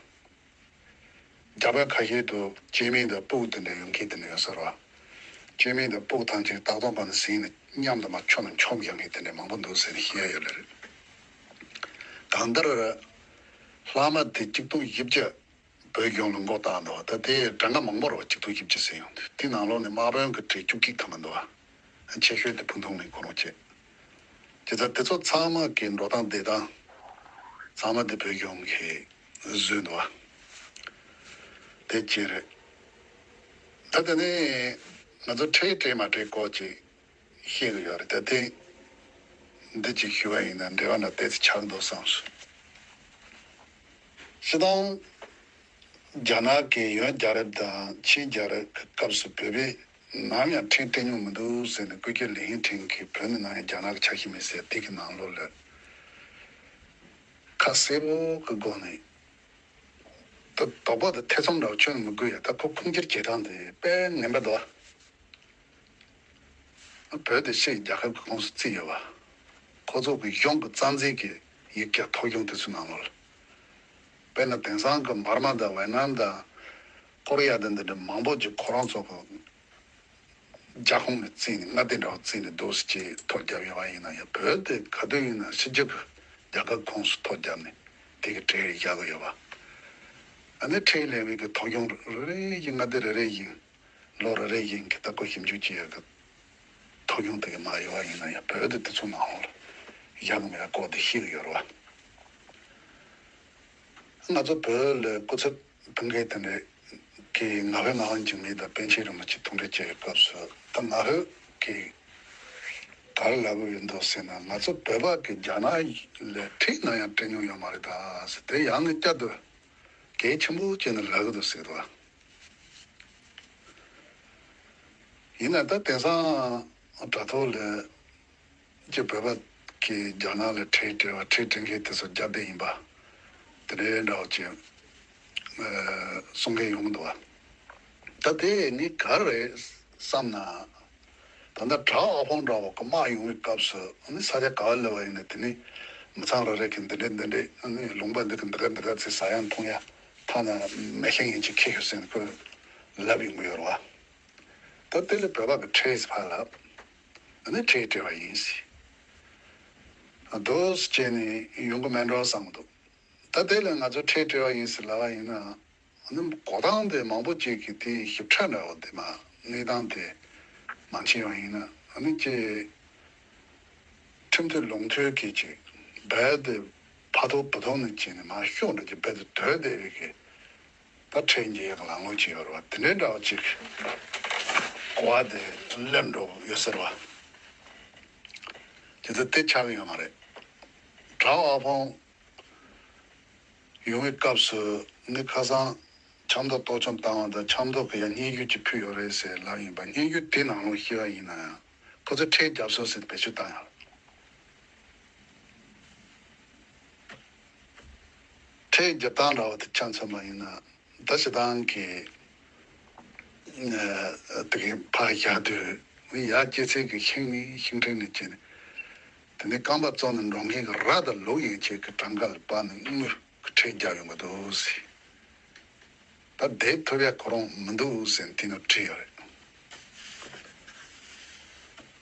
རྒྱ་བོད་ཁ་ཤས་དུ་སྐྱེས་དམན་དང་ཕྲུ་གུ་དེ་འདྲ་ཡོད་མཁན་དེ་འདྲ་ཡོད་ས་རེད་བ། སྐྱེས་དམན་དང་ཕྲུ་གུ་ཐམས་ཅད་སྟག་ཐོག་པ་ནས་ཟིན་ནས་མཉམ་དུ་མར་ཁྱོན་ནས་མཆོང་རྒྱག་མཁན་དེ་འདྲ་མང་པོ་འདུག་ཟེར་ནས་བཤད་ཡོད་ལེ་རེད། གང་ལྟར། ལྷག་མ་དེ་གཅིག་སྟོང་བཞི་བརྒྱ་བོད་གཞུང་ལ་མགོ་བཏགས་འདུག་ད་དེ་གྲངས་ཀ་མང་པོ་རེད་བ། གཅིག་སྟོང་བཞི་བརྒྱ་ཟེར་ཡོང་དུས་དེ་ནང་ལོགས་ནས་དམག་དཔོན་གྱི་གྲས་བཅུ་གཅིག་ཐམ་པ་འདུག་བ། ཆེ་ཤོས་དེ་ཕུན་ཚོགས་གླིང་ཁོ་རང་བྱས། དེ་ཚོ་དེ་ཚོ་ཚང་མ་གི་འགྲོ་སྟངས་བསྡད་སྟངས་ཚང་མ་དེ་བོད་གཞུང་གིས་བཟོས་འདུག་བ། དེ་གཅིག་རེད། ད་དེ་ནས་ང་ཚོ་ཁྲལ་སྤྲད་མ་སྤྲད་སྐོར་ཅིག་བཤད་གི་ཡོད་རེད། ད་དེ་འདི་གཅིག་ཞུ་བ་ཡིན་ན་འབྲེལ་བ་ན་ཏོག་ཙམ་ཆགས་འདུག་བསམ་སོང་། སྤྱིར་བཏང་རྒྱ་ནག་གིས་ཡོན་རྒྱལ་རབས་དང་ཆིན་རྒྱལ་རབས་ཀྱི་སྐབས་སུ་བོད་པས་ནམ་ཡང་ཁྲལ་སྤྲད་མྱོང་མི་འདུག་ཟེར་ནས་སྐུ་སྒེར་ལི་ཧིང་ཁྲིན་གྱིས་བོད་ནི་ནམ་ཡང་རྒྱ་ནག་གི་ཆ་ཤས་མིན་ཟེར། དེ་གི་ནང་ལོགས་ལ་ཁ་གསལ་པོ་གི་སྒོ་ནས་ད་དོགས་པ་དང་ཐེ་ཚོམ་འདྲ་བོ་ཁྱོན་ནས་མི་དགོས་ཡ། ད་ཁོ་ཁུངས་སྐྱེལ་བྱེད་སྟངས་དེ་དཔེ་ངན་པ་འདུག་བ། བོད་དེ་ཕྱིའི་རྒྱལ་ཁབ་ཀྱི་ཁོངས་སུ་བརྩིས་ཡོད་པ། ཁོ་ཚོ་གི་གཞུང་གི་རྩ་འཛིན་གྱི་ཡིག་བརྒྱ་ཐོ་གཞུང་དེ་ཚོའི་ནང་ལོགས་ལ། དཔེར་ན་དེང་སང་གི་འབར་མ་དང་ཝེ་ནམ་དང་ཀོ་རི་ཡ་དང་འདི་འདྲ་མང་པོ་ཅིག་ཁོ་རང་ཚོ་གི་རྒྱལ་ཁོངས་ནས་བརྩིས་ནས་མངའ་སྡེ་འདྲ་བོ་བརྩིས་ནས་འདུག་སེ་ཅིག་ཐོ་བརྒྱབ་ཡོད་པ་ཡིན་ན་ཡང་། བོད་དེ་ག་དུས་ཡིན་ན་ཕྱི་རྒྱལ་གྱི་རྒྱལ་ཁབ་ཁོངས་སུ་ཐོ་བརྒྱབ་ནས་དེ་གི་ཁྲལ་བཞག་གི་ཡོད་པ། ཨ་ནི་ཁྲལ་ལེན་པའི་གི་ཐོ་གཞུང་རེ་རེ་བཞིན་མངའ་སྡེ་རེ་རེ་བཞིན། ལོ་རེ་རེ་བཞིན་གྱི་ལྟ་སྐོར་ཞིབ་འཇུག་བྱེད་ཡག་གི་ཐོ་གཞུང་དེ་གི་མ་ཡོད་པ་ཡིན་ན་ཡང་། བོད་དེ་དེ་ཚོ་ནང་ལ་བཞག་གི་མེད་པ་སྐོར་དེ་ཤེས་ཀྱི་ཡོད་རེད་བ། ང་ཚོ་བོད་ལ་སྐུ་ཚབ་དཔོན་རིགས་དེ་འདྲས་ཀྱིས་ང་ཕོད་ངག་དབང་འཇིགས་མེད་དང་པཎ་ཆེན་རིན་པོ་ཆེ་ཐུག་འཕྲད་བྱེད་པའི་སྐབས་སུ། ད་ང་ཕོད་ཀྱིས་ག་རེ་ལབ་ཀྱི་ཡོད་འདུག་ཟེར་ན། ང་ཚོ་བོད་པ་གིས་རྒྱ་ནག་ལ་ཁྲལ་ནམ་ཡང་སྤྲད་མྱོང་ཡོད་མ་རེད་ད་ཟེར། དེ་ཡང་ནས་བསྐྱར་དུ་གལ་ཆེན་པོ་བྱས་ནས་ལབ་ཀྱི་འདུག་ཟེར་གྱི་འདུག་བ། ཡིན་ན་ད་དེང་སང་དྲ་ཐོག་ལ་ཅིག་བོད་པ་གིས་རྒྱ་ནག་ལ་ཁྲལ་སྤྲད་པ། ཁྲལ་སྤྲད་མཁན་དེ་ཚོ་རྒྱ་སྡེ་ཡིན་པ་དེ་འདྲའི་འདྲ་བོ་ཅིག་ཨ་གསུང་མཁན་ཡོང་གི་འདུག་བ། ད་དེ་ནི་ག་རེ་རེད་བསམ་ན། ད་ལྟ་དྲག་དབུལ་ཕོངས་འདྲ་བོ་གི་དམག་ཡོང་བའི་སྐབས་སུ། ཨ་ནི་ས་ཆ་ག་བ་ལ་བ་ཡིན་ན་དེ་ནི་མི་ཚང་རེ་རེ་གིས་འདི་འདྲ་འདི་འདྲ། ཨ་ནི་ལུང་པ་འདི་གི་འདི་ག་འདི་ག་ཚོའི་ས་ཡང་འཐུང་ཡ། ཐ་ན་མེ་ཤིང་ཡིན་གཅིག་ཁྱེར་ཤོག་ཟེར་ནས་ཁོས་ལབ་ཡོང་གི་ཡོད་རེད་བ། ད་དེ་ལ་བོད་པ་གིས་ཁྲལ་ཕར་ལབ། ཨ་ནི་ཁྲལ་སྤྲད་པ་ཡིན་ཟེར། ཨ་འདུག་སེ་བྱས་ནས་ཡོང་གི་མེད་འགྲོ་བསམ་གྱི་འདུག་ད་དེ་ལ་ང་ཚོས་ཁྲལ་སྤྲད་པ་ཡིན་ཟེར་ལབ་པ་ཡིན་ན། ཨ་ནི་གོ་སྟངས་དེ་མང་པོ་ཅིག་གིས་དེའི་ཞིབ་ཕྲ་འདྲ་བོ་དེ་མ། གནས་སྟངས་དེ་མ་མཁྱེན་པ་ཡིན་ན། ཨ་ནི་ཅིག་ཁྲིམས་མཐུན་ལུགས་མཐུན་གྱི་ཅིག་རྦད་དེ་ཕ་ཐོག་བུ་ཐོག་ནས་བྱས་ནས་མར་ཤོག་འདྲ་ཅིག་རྦད་དེ་དོད་བསྡད་པའི་གི། ད་ཁྲལ་འཇལ་ཡག་གི་ལམ་ལྷོང་ཅིག་ཡོད་རེད་བ། དེ་འདྲའི་འདྲ་བ་ཅིག་གོ་བ་དེ་སླེབས་འགྲོ་གི་ཡོད་ཟེར་བ། དེ་ཚོ་དེ་ཆགས་ཀྱི་ཡོད་མ་རེད། དྲག་དབུལ་ཕོངས་ཡོང་བའི་སྐབས་སུ་ནི་ཁ་སང་ཆབ་མདོ་གཏོར་བཅོམ་བཏང་བ་དང་། ཆབ་མདོ་གིས་ཡང་སྙན་ཞུ་ཅིག་ཕུལ་ཡོད་རེད་ཟེར་ལབ་ཡིན་པ། སྙན་ཞུ་དེ་ནང་ལོགས་ཤེས་པ་ཡིན་ན་ཡང་ཁོ་ཚོས་ཁྲལ་བརྒྱབ་སོང་ཟེར་ཏེ་བེད་སྤྱོད་བཏང་ཡོད་རེད། ཁྲལ་རྒྱག་སྟངས་འདྲ་བ་དེ་ཆ་མཚོན་པ་ཡིན་ན། ད་སྤྱིར་བཏང་གི་ཨ་དེ་གའི་ཕར་བཞག་དུས་ཡར་སྐྱེད་ཚལ་གྱི་ཤིང་ནས་ཤིང་ཕྲན་ནས་བྱས་ནས། དེ་ནས་རྐང་པ་བཙུགས་ནས་འགྲོ་མཁན་གྱི་ར་དང་ལུག་ཡན་ཆད་ཀྱི་གྲངས་ཀ་ལ་དཔག་ནས་དངུལ་གྱི་ཁྲལ་རྒྱག་ཡོང་གི་འདུག་ཟེར། ད་བསྡད་ཐུབ་ཡ་ཁོ་རང་མི་འདུག་ཟེར་ནས་དེ་ནས་བྲིས་ཡོད་རེད།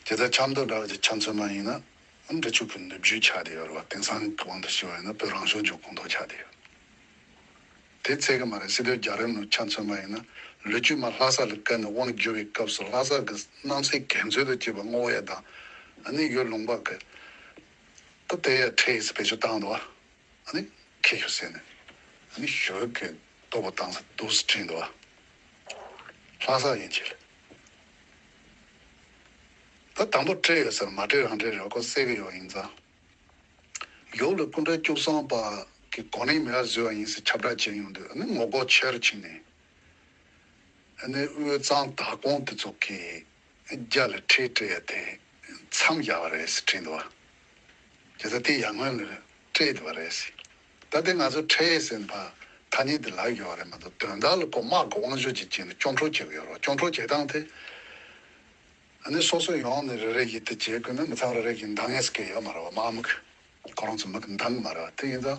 དེ་ལྟར་ཆབ་མདོ་འདྲ་བ་ཅིག་ཆ་མཚོན་པ་ཡིན་ན། འབྲི་ཆུ་གི་ནུབ་རྒྱུད་ཆགས་བསྡད་ཡོད་རེད་བ། དེང་སང་གི་དབང་དུ་བྱས་པ་ཡིན་ན་བོད་རང་སྐྱོང་ལྗོངས་ཁོངས་གཏོགས་ཆགས་བསྡད་ཡོད། དེ་ཚད་ཀྱི་མ་རེད། སྲིད་དོན་རྒྱལ་རབས་ནང་ཆ་མཚོན་པ་ཡིན་ན། ལོ་རྒྱུས་མ་ལྷ་ས་ལ་བཀལ་ནས་དབང་བསྒྱུར་བའི་སྐབས་སུ་ལྷ་ས་གི་གནམ་སའི་གན་རྩོད་དུ་བྱས་པ་སྔོག་ཡ་དང་། ཨ་ནི་ཡུལ་ལུང་པ་གི་ད་དེ་ཡ་ཁྲལ་ཟེར་བེད་སྤྱོད་བཏང་འདུག་བ། ཨ་ནི་ཁྱེར་ཤོག་ཟེར་ནས། ཨ་ནི་ཞོལ་གྱི་ལྟོ་ཕོགས་བཏང་ས་འདུག་སེ་བྲིས་འདུག་བ། ལྷ་ས་ཡན་ཆད་ལ། ད་དང་པོ་སྤྲད་ཡོད་ཟེར། མ་སྤྲད་རང་སྤྲད་རེད་བ། ཁོ་གསལ་གི་ཡོད་ཡིན་ཙང་། ཡུལ་ལ་སྐུ་ཕྲེང་བཅུ་གསུམ་པ་གི་གོ་གནས་མེད་པ་བཟོས་པ་ཡིན་ཟེར་ཁྱབ་བསྒྲགས་བྱས་ཡོང་དུས། ཨ་ནི་ངོ་རྒོལ་ཆེ་རུ་ཕྱིན་ནས། ཨ་ནི་དབུས་གཙང་དྭགས་ཀོང་དེ་ཚོ་གིས་རྒྱ་ལ་ཁྲལ་སྤྲད་ཡ་དེ་མཚམས་བཞག་པ་རེད་ཟེར་བྲིས་འདུག་བ། བྱས་ཙང་དེ་ཡར་སྔོན་ལ་སྤྲད་བསྡད་པ་རེད་ཟེར། ད་དེ་ང་ཚོ་ཁྲལ་ཟེར་བ་ཐ་སྙད་དེ་ལབ་ཡོད་རེད་མ་གཏོགས། དོན་དག་ལ་ཁོ་དམག་གི་དབང་ཤུགས་ཅིག་བྱས་ནས་སྐྱོན་འཕྲོག་བྱེད་ཀྱི་ཡོད་རེད། སྐྱོན་འཕྲོག་བྱེད་སྟངས་དེ། ཨ་ནི་སོ་སོ་ཡོང་ནས་རེ་རེ་བཞིན་དེ་བྱེད་དགོས་ན། མི་ཚང་རེ་རེ་བཞིན་འདང་ངེས་སྐད་ཡོད་མ་རེད་བ། དམག་མི་གིས་ཁོ་རང་ཚོ་མི་གིས་འདང་གི་མ་རེད་བ། དེ་ཡིན་ཙང་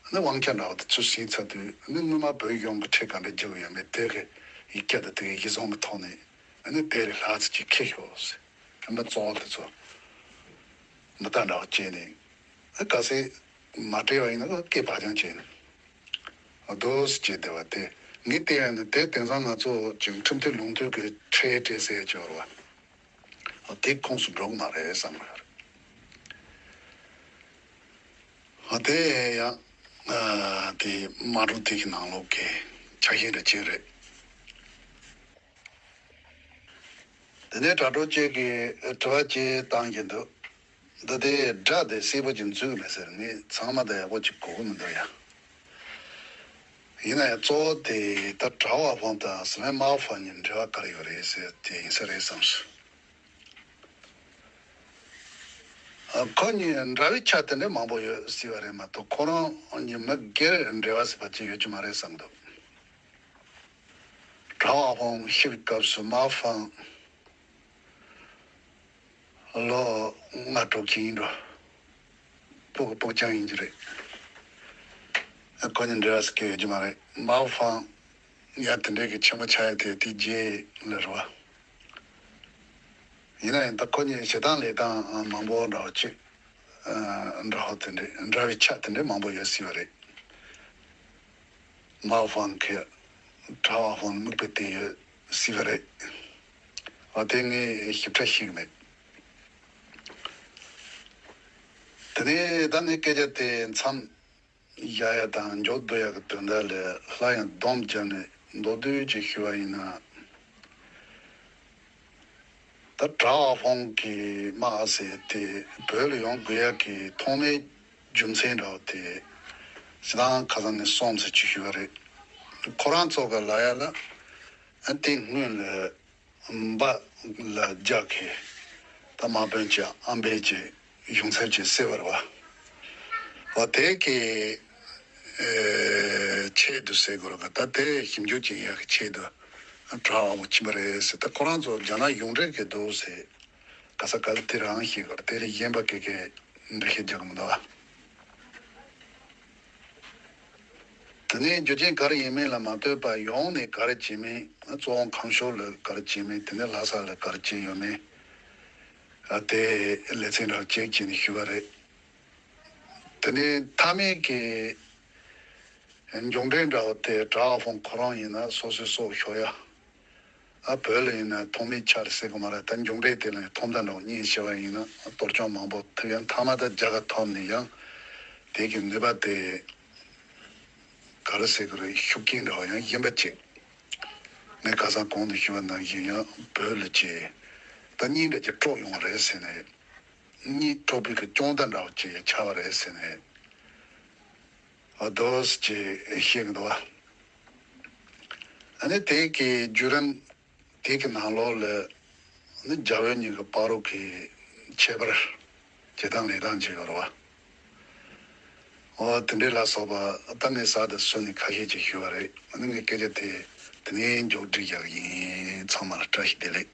ཨ་ནི་དབང་ཆ་འདྲ་བོ་དེ་ཚུར་ཟིན་ཚར་དུས། ཨ་ནི་སྔོན་མ་བོད་གཞུང་གིས་ཁྲལ་ག་འདྲ་རྒྱག་གི་ཡོད་མེད་དེ་གི་ཡིག་ཆ་དང་དེ་གི་གཞི་བཟུང་གི་ཐོག་ནས། ཨ་ནི་དེ་རེ་ལྷག་ཙམ་ཅིག་ཁྱེར་ཤོག་ཟེར། ཨ་ནི་གཙོ་བོ་དེ་ཚོ་མི་རྟག་འདྲ་བོ་བྱས་ནས། ཨ་གལ་སྲིད་མ་སྤྲད་པ་ཡིན་ན་སྐད་བག་ཅང་བྱས་ནས། འདུག་སེ་བྱས་བསྡད་པ་དེ། ངས་བལྟས་ཡ་ནི་དེ་དེང་སང་ང་ཚོ་ཅིག་ཁྲིམས་མཐུན་ལུགས་མཐུན་གྱི་ཁྲལ་སྤྲད་ཟེར་གྱི་ཡོད་རེད་བ། དེ་ཁོངས་སུ་འགྲོ་གི་མ་རེད་བསམ་གི་ཡོད་རེད། དེ་ཡང་དེ་སྨྲ་བརྗོད་དེ་གི་ནང་ལོགས་ཀྱི་ཆ་ཤས་འདྲ་ཅིག་རེད། དེ་ནས་དྲ་གྲོགས་གཅིག་གིས་དྲི་བ་གཅིག་བཏང་གི་འདུག་འདི་དེ་སྒྲ་དེ་གསལ་པོ་ཅིག་འཛུགས་མེད་ཟེར། ངས་ཚང་མ་དང་ཡག་པོ་ཅིག་གོ་གི་མི་འདུག་ཡ། ཡིན་ན་ཡང་གཙོ་བོ་དེ་ད་གྲྭ་པ་ཧྥང་དང་སི་ལེན་མ་ཧྥང་གཉིས་འབྲེལ་བ་ག་རེ་ཡོད་རེད་ཟེར་དེ་ཡིན་ས་རེད་བསམས་སོང་། ཁོ་གཉིས་འདྲ་བའི་ཆ་དེ་འདྲ་མང་པོ་ཡོད་སྲིད་པ་རེད་མ་གཏོགས། ཁོ་རང་གཉིས་མི་སྒེར་འབྲེལ་བ་ཟེར་བ་ཅིག་ཡོད་རྒྱུ་མ་རེད་བསམ་འདུག་གྲྭ་པ་ཧྥང་ཤི་བའི་སྐབས་སུ་མ་ཧྥང་ལོ་ལྔ་དྲུག་ཅིག་ཡིན་འགྲོ། སྤུ་གུ་སྤུ་རྐྱང་ཡིན་གྱི་རེད། ཁོ་གཉིས་འབྲེལ་བ་ཟེར་མཁན་ཡོད་རྒྱུ་མ་རེད། མ་ཧྥང་ཡ་དེ་འདྲའི་གི་ཆེན་པོ་ཆགས་ཡ་དེ་དེ་རྗེས་ལ་རེད་བ། ཡིན་ན་ཡང་ད་ཁོ་གཉིས་བྱེད་སྟངས་ལས་སྟངས་མང་པོ་འདྲ་བ་ཅིག་འདྲ་བ་དེ་འདྲ་འདྲ་བའི་ཆ་དེ་འདྲ་མང་པོ་ཡོད་སྲིད་པ་རེད། མའོ་ཧྥང་གིས་གྲྭ་པ་ཧྥང་ལ་མིག་དཔེ་བལྟས་ཡོད་སྲིད་པ་རེད། འོ་དེ་ངས་ཞིབ་ཕྲ་ཤེས་ཀྱི་མེད། དེ་ནས་ད་ངས་སྐད་ཆ་དེ་མཚམས་བཞག་ཡ་དང་མཇུག་བསྡུ་ཡ་གི་དོན་དག་ལ་སླར་ཡང་སྡོམ་བརྒྱབ་ནས་མདོར་བསྡུས་ཅིག་ཞུ་བ་ཡིན་ན། ད་གྲྭ་པ་ཧྥང་གི་མ་ཟེར་དེ་བོད་ལ་ཡོང་དགོས་ཡ་གི་ཐོག་མའི་རྒྱུ་མཚན་འདྲ་བོ་དེ་སྤྱིར་བཏང་ཁ་སང་ནས་གསུངས་ཚར་ཅིག་ཞུས་པ་རེད། ཁོ་རང་ཚོ་ག་ལ་ཡ་ལ་ཨ་དེ་སྔོན་ལ་འབའ་ལ་རྒྱག་གི་ད་དམག་དཔོན་གྱི་ཨམ་བན་གྱི་གཞུང་ཚབ་ཀྱི་སྲིད་པ་རེད་བ། འོ་དེ་གི་ཨེ་ཆེད་དུ་ཟེར་དགོས་རེད་ག་ད་དེ་ཞིབ་འཇུག་བྱེད་ཡག་གི་ཆེད་དུ་གྲྭ་པ་ཕྱིན་པ་རེད་ཟེར། ད་ཁོ་རང་ཚོ་རྒྱ་ནག་གཞུང་འབྲེལ་གི་འདུག་ཟེར། ག་ས་ག་ལ་དེ་རང་ཞིག་ག་དེ་ལས་གཞན་པ་གི་གི་འགྲེལ་བཤད་རྒྱག་གི་མི་འདུག་བ། དེ་ནས་རྒྱུ་རྐྱེན་ག་རེ་ཡིན་མིན་ལ་མ་ལྟོས་པར་ཡོང་ནས་ག་རེ་བྱེད་མིན། གཙོ་བོ་ཁམས་ཕྱོགས་ལ་ག་རེ་བྱེད་མིན། དེ་ནས་ལྷ་ས་ལ་ག་རེ་བྱེད་ཡོད་མིན། ཨ་དེ་ལེ་ཚན་རག་ཅེག་བྱས་ནས་ཞུས་པ་རེད། དེ་ནས་མཐའ་མའི་གི་མཇུག་འབྲས་འདྲ་བོ་དེ་གྲྭ་པ་ཧྥང་ཁོ་རང་ཡིན་ན་སོ་སོའི་སྲོག་ཤོར་ཡ། ཨ་བོད་ལ་ཡིན་ན་ཐོག་མའི་ཆར་ཟེར་གི་མ་རེད། ད་མཇུག་འབྲས་དེ་ལ་ཐོག་མཐའ་འདྲ་བོ་གཉིས་བྱས་པ་ཡིན་ན་གཏོར་སྐྱོན་མང་པོ་ཐེབས། ཡང་མཐའ་མ་ད་རྒྱལ་ཁ་ཐོབ་ནས་ཡང་དེ་གི་ནུས་པ་དེ་ག་རེ་ཟེར་གི་རེད། ཤུགས་རྐྱེན་འདྲ་བོ་ཡང་གཞན་པ་ཅིག་ངས་ཁ་སང་གོང་དུ་ཞུས་པ་ནང་བཞིན་ཡང་བོད་ལ་ཅིག་ད་གཉིས་འདྲ་ཅིག་དཀྲོག་ཡོང་བ་རེད་ཟེར་ནས། གཉིས་དཀྲོག་པའི་གི་ཅོང་བརྡ་འདྲ་བོ་ཅིག་ཆགས་པ་རེད་ཟེར་ནས་ཨ་དོ་ཟེར་ཅིག་བཤད་གི་འདུག་བ། ཨ་ནི་དེ་གི་བརྒྱུད་རིམ་དེ་གི་ནང་ལོགས་ལ་ནི་རྒྱ་བོད་གཉིས་ཀྱི་བར་དུ་གི་ཁྱད་པར་བྱེད་སྟངས་ལས་སྟངས་ཅིག་ཡོད་རེད་བ། འོ་དེ་འདྲའི་ལ་སོགས་པ་ད་ངས་གསར་དུ་བཟོས་ནས་ཁ་ཤས་ཅིག་ཞུས་པ་རེད། ཨ་ནི་ངས་སྐད་ཆ་དེ་དེ་ནས་མཇུག་སྒྲིལ་རྒྱག་གི་ཡིན། ཚང་མ་ལ་བཀྲ་ཤིས་བདེ་ལེགས།